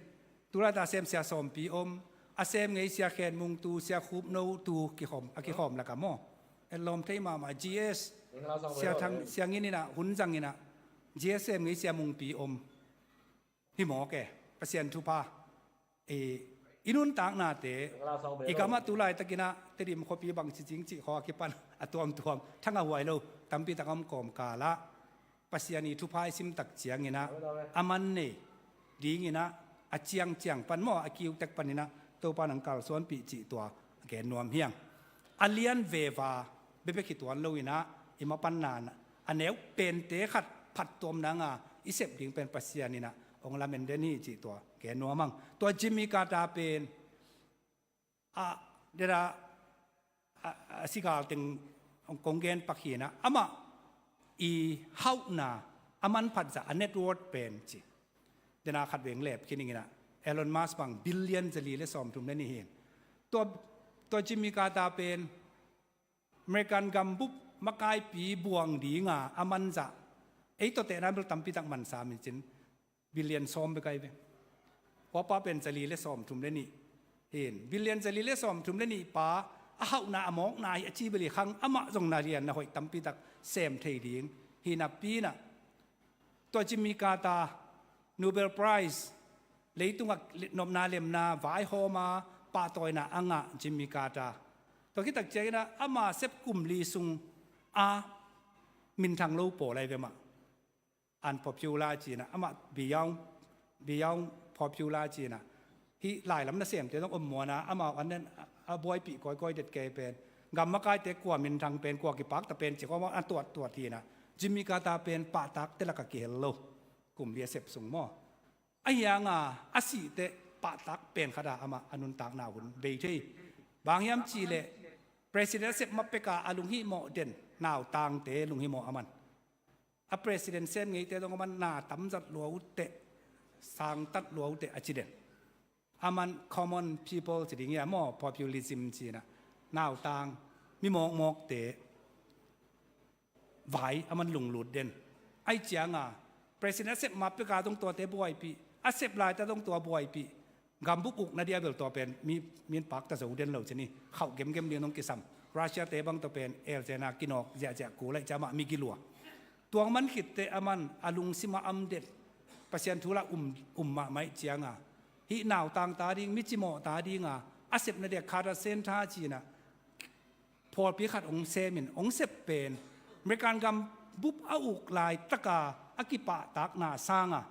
tu laita sem sia Sawmpi om, a sem ngei sia Khen Mung tu, sia Khup No tu, kikhawm, a kikhawm laka maw. Etlawm thei mahmah, G S, sia Thang, sia Ngin ina, hun zang ina, G S sem ngei sia Mungpi om. Hi mawk e, Pasian thupha. E, I nuntaknate, i gamah tu laitakinah Tedim khuapi bang cicing cih khawng a kipan a tuamtuam thangah huai lo tampi tak a om kawmkalah Pasian i thupha i simtak cianginah a man nei dinginah a ciangciang pan maw, a kiutek paninah Topa nang kalsuanpih cih tua a gen nuam hiang. A lian veva bebek hi tuan loinah i mapanna a neu pente khat phattuam nanga i sep ding pen Pasian inah hong lamen den hi cih tua gen nuam ang. Tua Jimmy Carter pen a deda a sigal teng kong gen pak hinah amah i hauhna a manphat zah a net worth pen ci dena khat veng lep khin inginah Elon Musk bang billion zali le sawmthum le nih hin. Tua, tua Jimmy Carter pen American gambup makaipi buang dinga a manzah ei tawh tehna bel tampi tak mansa min cin billion sawm bek ai ve. Huapa pen zali le sawmthum le nih hin, billion zali le sawmthum le nih pa a hauhna a mawkna hi a ci bel hi khang amah zong na lian na hoih tampi tak sem thei ding hi napi inah tua Jimmy Carter Nobel Prize leitungah nopna lemna vaihawma pahtawina a ngah Jimmy Carter tua khitak cianginah ama sep kum li sung a minthang lo pawl ai ve mah. Unpopular cinah amah beyond, beyond popular cinah hih lailam nasemte zong om muana amau an nen a buaipih kawikawi det kei pen gam makaite kua minthang pen kua kipakta pen ci khawng a tuattuat hinah Jimmy Carter pen pahtakte laka kihel lo. Kum li a sep sung maw? A hianga a sihte pahtak pen khata amah a nuntakna hun bei thei. Bang hiam cihleh president a sep ma peka a lunghihmawh den nautangte lunghihmawh a man. A president sem ngeite zong a man na tamzat lua utteh sangtat lua utteh a ci den. A man common people ci ding hia maw, populism cinah nautang mi mawkmawkte vai a man lunglut den. Ai cianga president a sep ma peka zong tuate buaipih a sep laita zong tua buaipih. Gambup ukna dia bel tua pen mi, min pakta zo den lo cini khauh gemgem ding nong kisam. Russia te bang tua pen elzena kinawk ziahziah kul aih ciamah mi gilua. Tuang man khitte a man a lungsima am den Pasian thu lah um, um mahmah ih cianga hih nautang ta ding mi cimawh ta dinga a sepna dia Carter Center cinah pawlpi khat hong semin hong sep pen American gambup a uk laitaka a kipahtakna sanga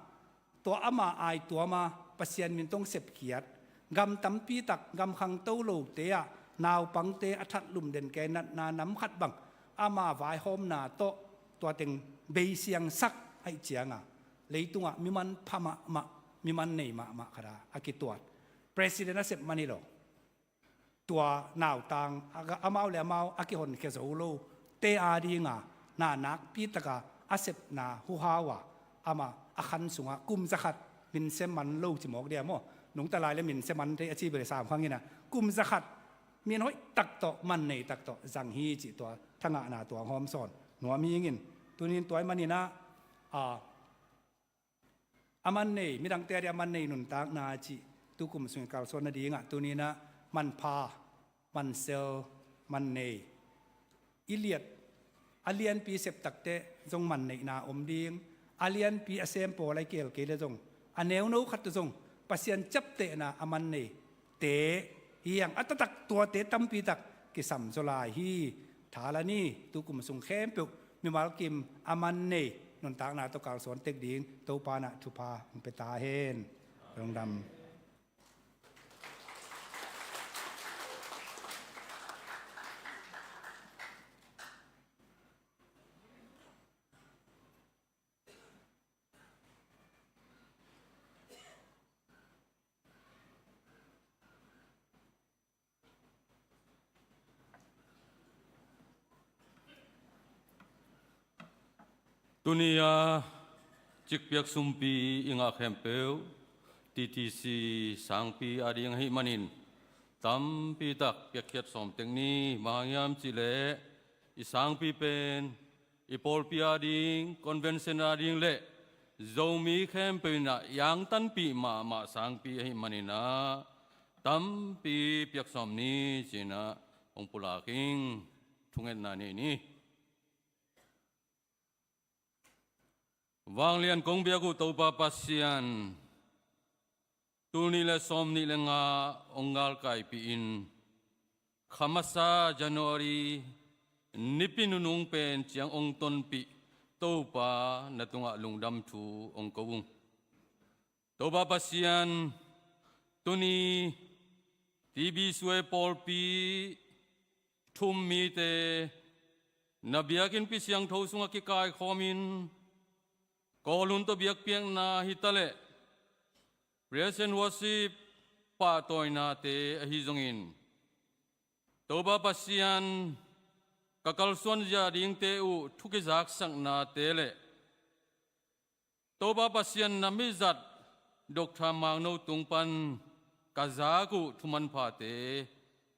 tua ama aituama Pasian min tong sepkhiat gam tampi tak gam khangto lote ah naupangte a thatlum den kei natna nam khat bang ama vaihawmna tawh tua teng beisiangsak aih cianga leitungah miman pha mahmah miman nei mahmah khata a kituat president a sep man hi lo. Tua nautang a, amau le amau a kihonkhia zo lo te a dinga na nakpi taka a sepna huhau a ama a khan sungah kum zakhat min se man lo ci mawk dia maw? Nungta lai le min se man thei a ci bel sam khang inah kum zakhat min hoih tak tawh man nei tak tawh zang hi cih tua thangahna tuang hawm sawn nuam hi ingin tunin tua ih maninah a a man nei midangte a dia man nei nuntakna cih tukum sungin kalsuan nadingah tuninah manpha mansel man nei i liat a lianpi septakte zong man neihna om ding a lianpi a sem pawl a i keel kei le zong a neuno khat tawh zong Pasian ciaptehna a man nei te hiang a taktak tuate tampi tak kisam zaw lai hi. Tha la ni tukum sung khempeuh mimal kim a man nei nuntakna tawh kalsuan tek ding Topa nah thupha hong pia ta hen. Lungdam. Tuni a cikpiak sumpi i ngah khempeuh T T C sangpi ading ahih manin tampi tak piakkhiat sawm tek ni. Bang hang hiam cihleh i sangpi pen i pawlpi ading, convention ading le Zomi khempeuh inah i angtanpih mahmah sangpi ahih maninah tampi piaksawm ni cinah hong pulak ing. Thungetna nei ni. Vanglian kong biak uh Topa Pasian, Tul nih le sawm nih le nga hong galkaipih in, kha masa January nipi nunung pen ciang hong tonpih Topa na tungah lungdam thu hong ko ung. Topa Pasian, tuni T B Sue pawlpi thum mite na biakinnpi siangtho sungah kikaikhawmin, Kawl hun tawh biakpiakna hi taleh Praise and Worship pahtawinate ahi zongin, Topa Pasian, ka kalsuan zia dingte uh thu kizaksaknate le Topa Pasian, na mizat Doctor Mangno tung pan ka zak uh thu manphate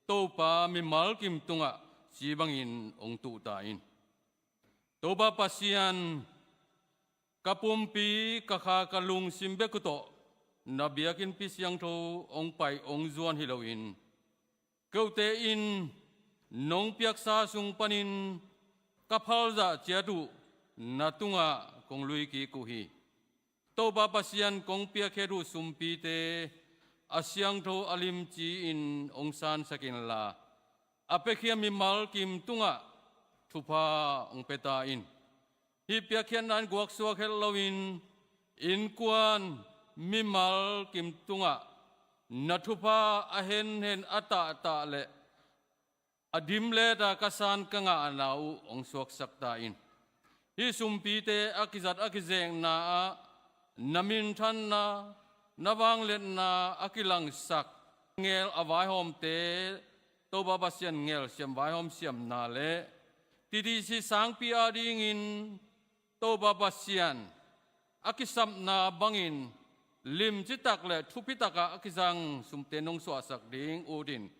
Topa, mimal kim tungah ci bangin hong tuh ta in. Topa Pasian, ka pumpi, ka kha, ka lungsim bek uh tawh na biakinnpi siangtho hong pai hong zuan hi loin, kote in nong piaksa sung panin ka phalzah ciat uh na tungah kong lui kik uh hi. Topa Pasian, kong piakkhiat uh sumpite a siangtho a limci-in hong sansak inla, a piakhia mimal kim tungah thupha hong pia ta in. Hih piakkhiatna in guaksuak het loin, innkuan, mimal kim tungah na thupha a henhen, a tahtah le a dimleta ka san ka ngahna uh hong suaksak ta in. Hih sumpite a kizat a kizekna ah na minthanna, na vangliatna a kilangsak ngel a vaihawmte, Topa Pasian, ngelsiam vaihawm siamna le T T C sangpi adingin Topa Pasian, a kisapna bangin limcitak le thupitakah a kizang sumte nong suahsak ding utin,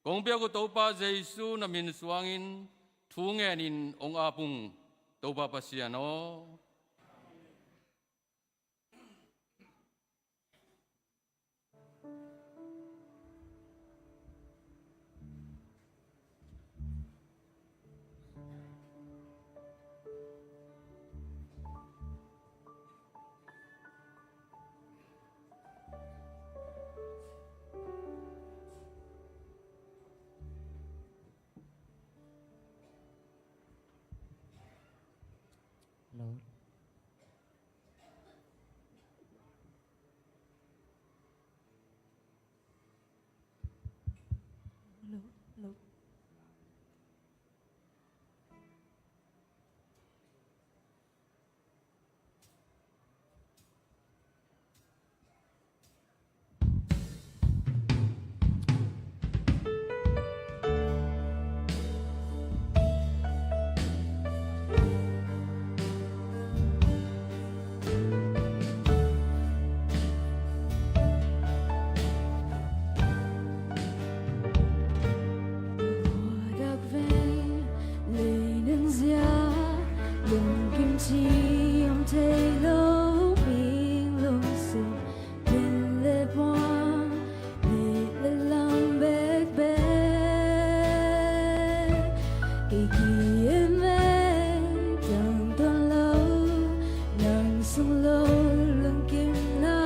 kong biak uh Topa Jesu na min suangin thu ngenin hong ap ung, Topa Pasian aw. Hello. Hello. Hello. Lungkim ciang thei lo, mi lungsim min le puan, neih le lam bekbek. Kei ki em ei tang tuan lo, nang sung lo, lungkimna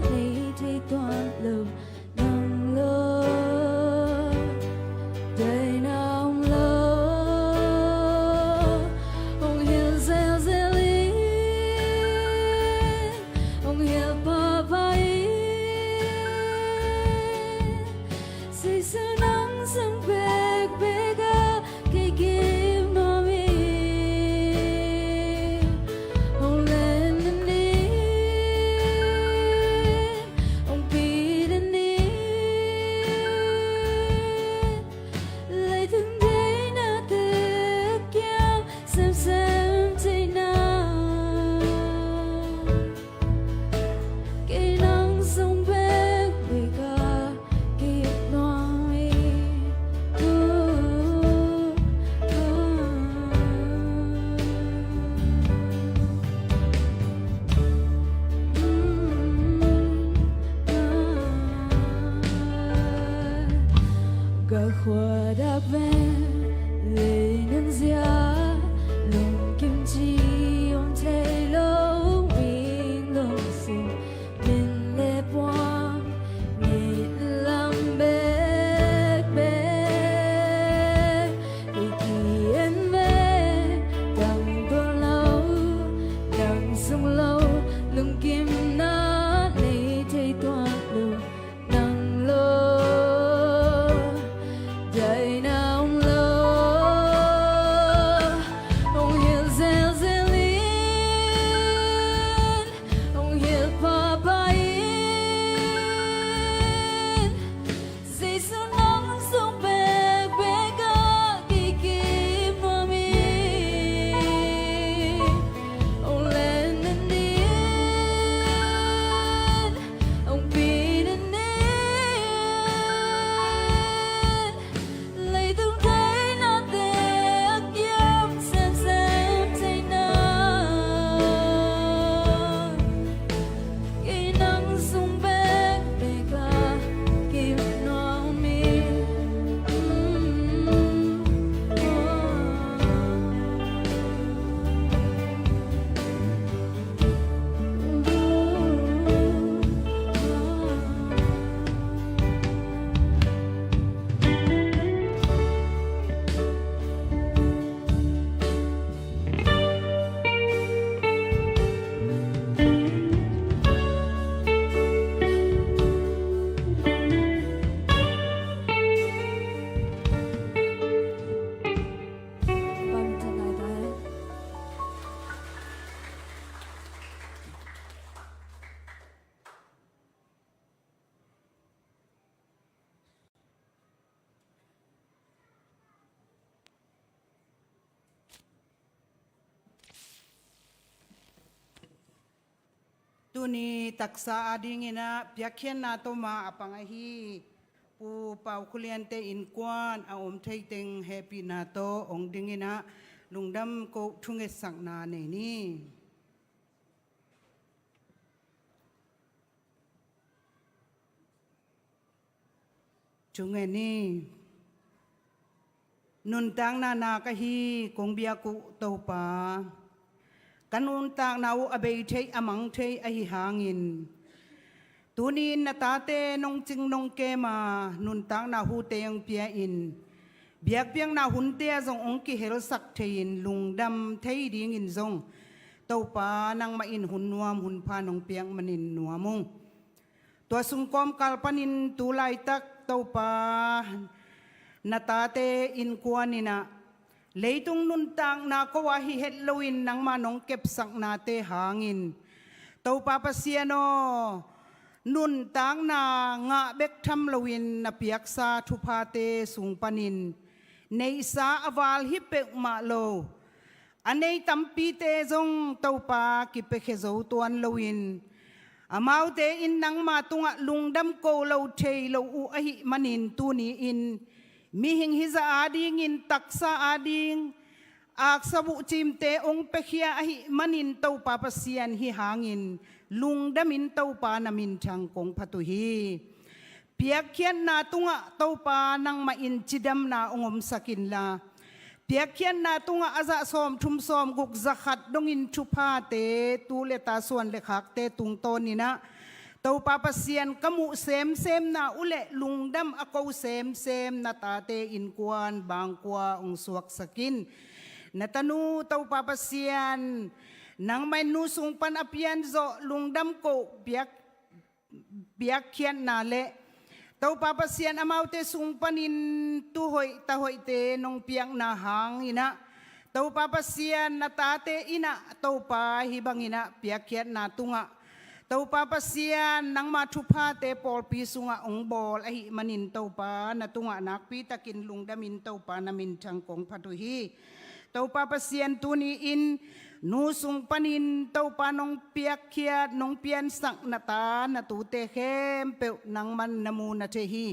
nei thei tuan lo, nang lo. Daina om lo, hong hilh zelzel in, hong hilh pahpah in, Jesu nang sang bekbek a, kei ki im lo. Tuni taksa adingin ah piakkhiatna tawh ma a pang ahi Pu Pau Khuliante innkuan a om thei teng hehpihna tawh hong dingin ah lungdam koh thungetsakna nei ni. Thungen ni. Nuntakna nak ahi kong biak uh Topa, ka nuntakna uh a bei thei a mang thei ahi hangin, tuni-in na tate nong cing nong kem a, nuntakna hute hong pia-in, biakpiakna hunte ah zong hong kihelsak thei-in lungdam thei dingin zong Topa nangmah in hun nuam hun pha nong piak manin nuam ung. Tua sung kawmkal panin tu laitak Topa na tate innkuan in ah leitung nuntakna ko ah hi het loin nangma nong kepsaknate hangin, Topa Pasian aw, nuntakna ngah bek tham loin na piaksa thuphate sung panin neihsa a val hi peuhmah lo a nei tampite zong Topa kipiakhia zo tuan loin, amaute in nangma tungah lungdam ko lo thei lo uh ahih manin tuni-in mihing hizah adingin taksa ading aksa buhcimte hong piakhia ahih manin Topa Pasian hi hangin lungdamin Topa na minthang kong phat uh hi. Piakkhiatna tungah Topa nangmah in cidamna hong omsak inla, piakkhiatna tungah a zah sawmthum sawmguk zakhat dongin thuphate tu le ta suan le khakte tungtawnin ah Topa Pasian ka muh semsemna uh le lungdam a ko semsem na tate innkuan bangkua hong suaksak in. Na tanu Topa Pasian nangmah in nu sung pan a pianzawh lungdam ko piak piakkhiatna le Topa Pasian amaute sung panin tu hoih ta hoihte nong piakna hangin ah Topa Pasian na tate in ah Topa hih bangin ah piakkhiatna tungah Topa Pasian nangma thuphate pawlpi sungah hong bawl ahih manin Topa na tungah nakpitakin lungdamin Topa na minthang kong phat uh hi. Topa Pasian tuni-in nu sung panin Topa nong piakkhiat nong piansak na ta na tute khempeuh nangman na mu na thei hi.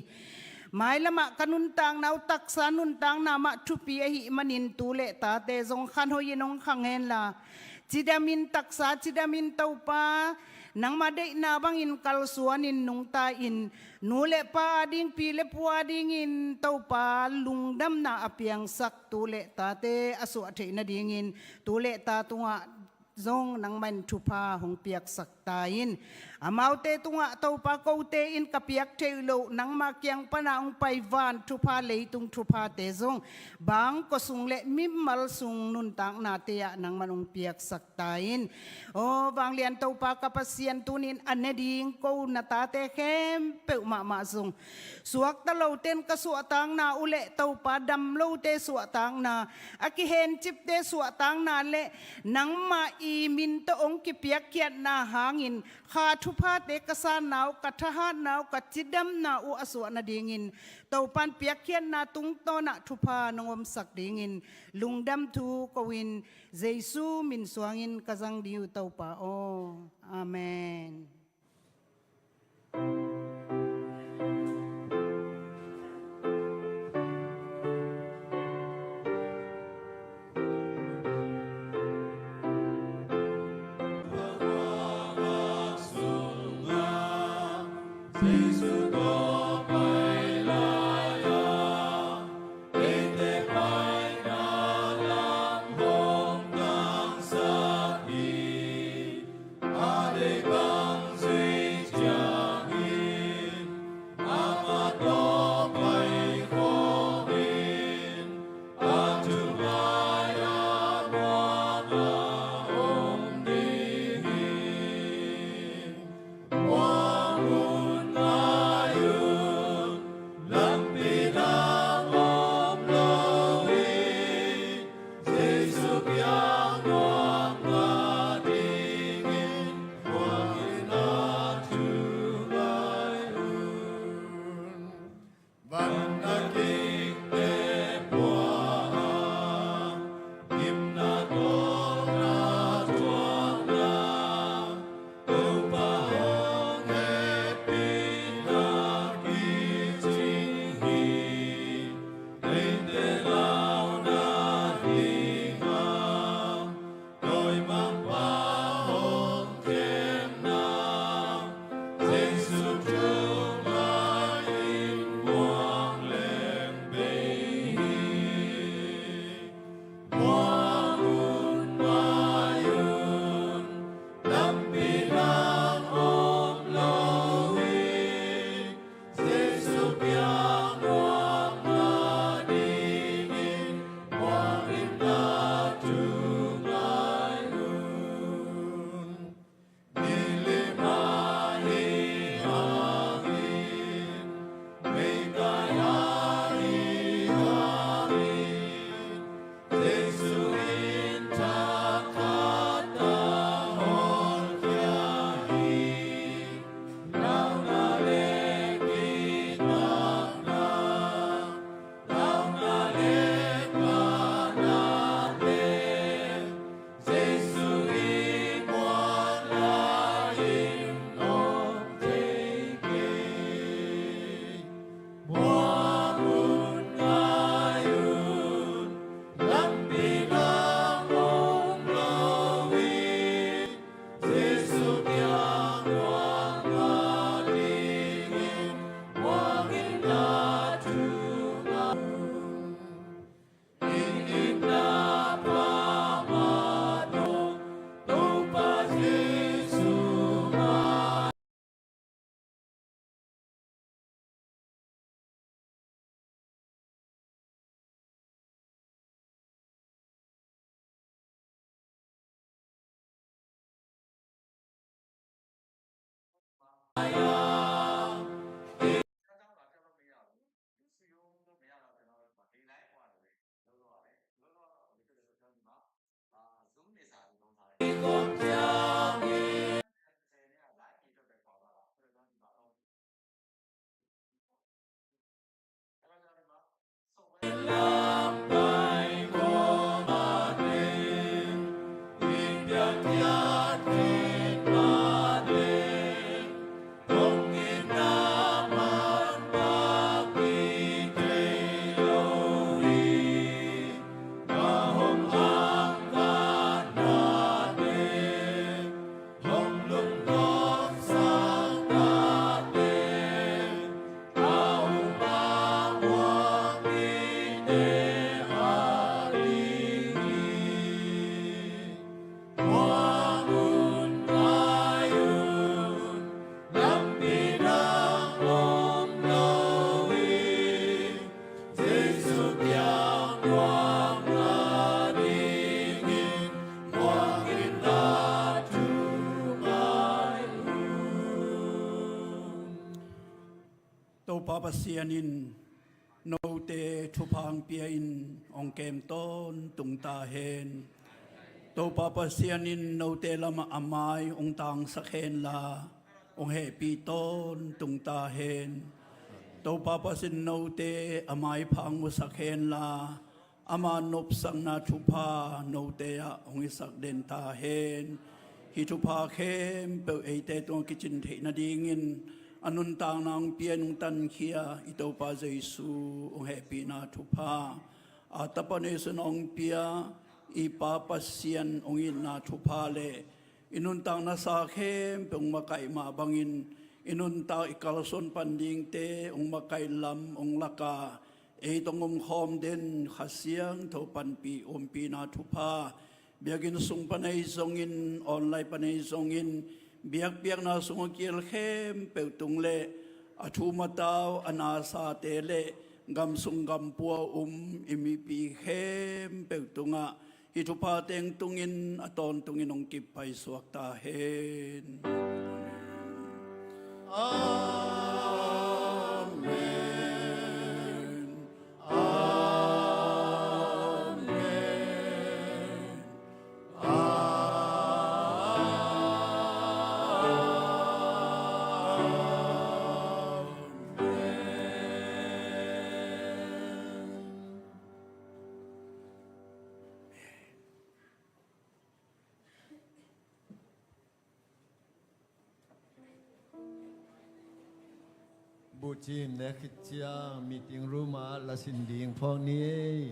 Mailamah ka nuntakna uh taksa nuntakna mah thupi ahih manin tu le tate zong khanhoih in hong khang henla, cidamin taksa cidamin Topa nangma deihna bangin kalsuanin nungta-in nu le pa ading pi le pu adingin Topa lungdamna a piangsak tu le tate a suah theih nadingin tu le ta tungah zong nangmah in thupha hong piaksak ta in. Amaute tungah Topa kote in ka piak theih loh nangma kiang pana hong pai van thupha leitung thuphate zong bangkua sung le mimal sung nuntaknate ah nangmah in hong piaksak ta in. Aw vanglian Topa ka Pasian tunin a ne ding ko na tate khempeuh mahmah zong suakta loten ka suahtakna uh le Topa dam lote suahtakna a kihencipte suahtakna le nangmah i min tawh hong kipiakkhiatna hangin kha thuphate ka sanna uh ka thahatna uh ka cidamna uh a suah nadingin Topan piakkhiatna tungtawnah thupha nong omsak dingin lungdam thu ko-in Jesu min suangin ka zang ding uh Topa aw. Amen. Topa Pasian in note thupha hong pia-in hong kem tawntung ta hen. Topa Pasian in note lamah a mai hong tangsak henla, hong hehpih tawntung ta hen. Topa Pasian in note a maipha hong musak henla, ama nopsakna thupha note ah hong hisak den ta hen. Hih thupha khempeuh eite tungah kicin theih nadingin a nuntakna hong pia-in hong tankhia i Topa Jesu hong hehpihna thupha, a Tapa Jesu in hong pia i Pa Pasian hong itna thupha le i nuntakna sa khempeuh hong makaih mah bangin i nuntak i kalsuan pan dingte hong makaih lam hong lak a, ei tawh hong omkhawm den Kha Siangtho panpih ompihna thupha, biakinn sung pan ahi zongin, online pan ahi zongin, biakpiakna sung a kiel khempeuh tung le a thum a tau a nasate le gam sung gam pua um i mipi khempeuh tungah hih thupha teng tungin a tawntungin hong kip paisuak ta hen. Amen. Amen. Amen. Bucin ne khit ciang meeting room ah lasin ding phawk ni ei.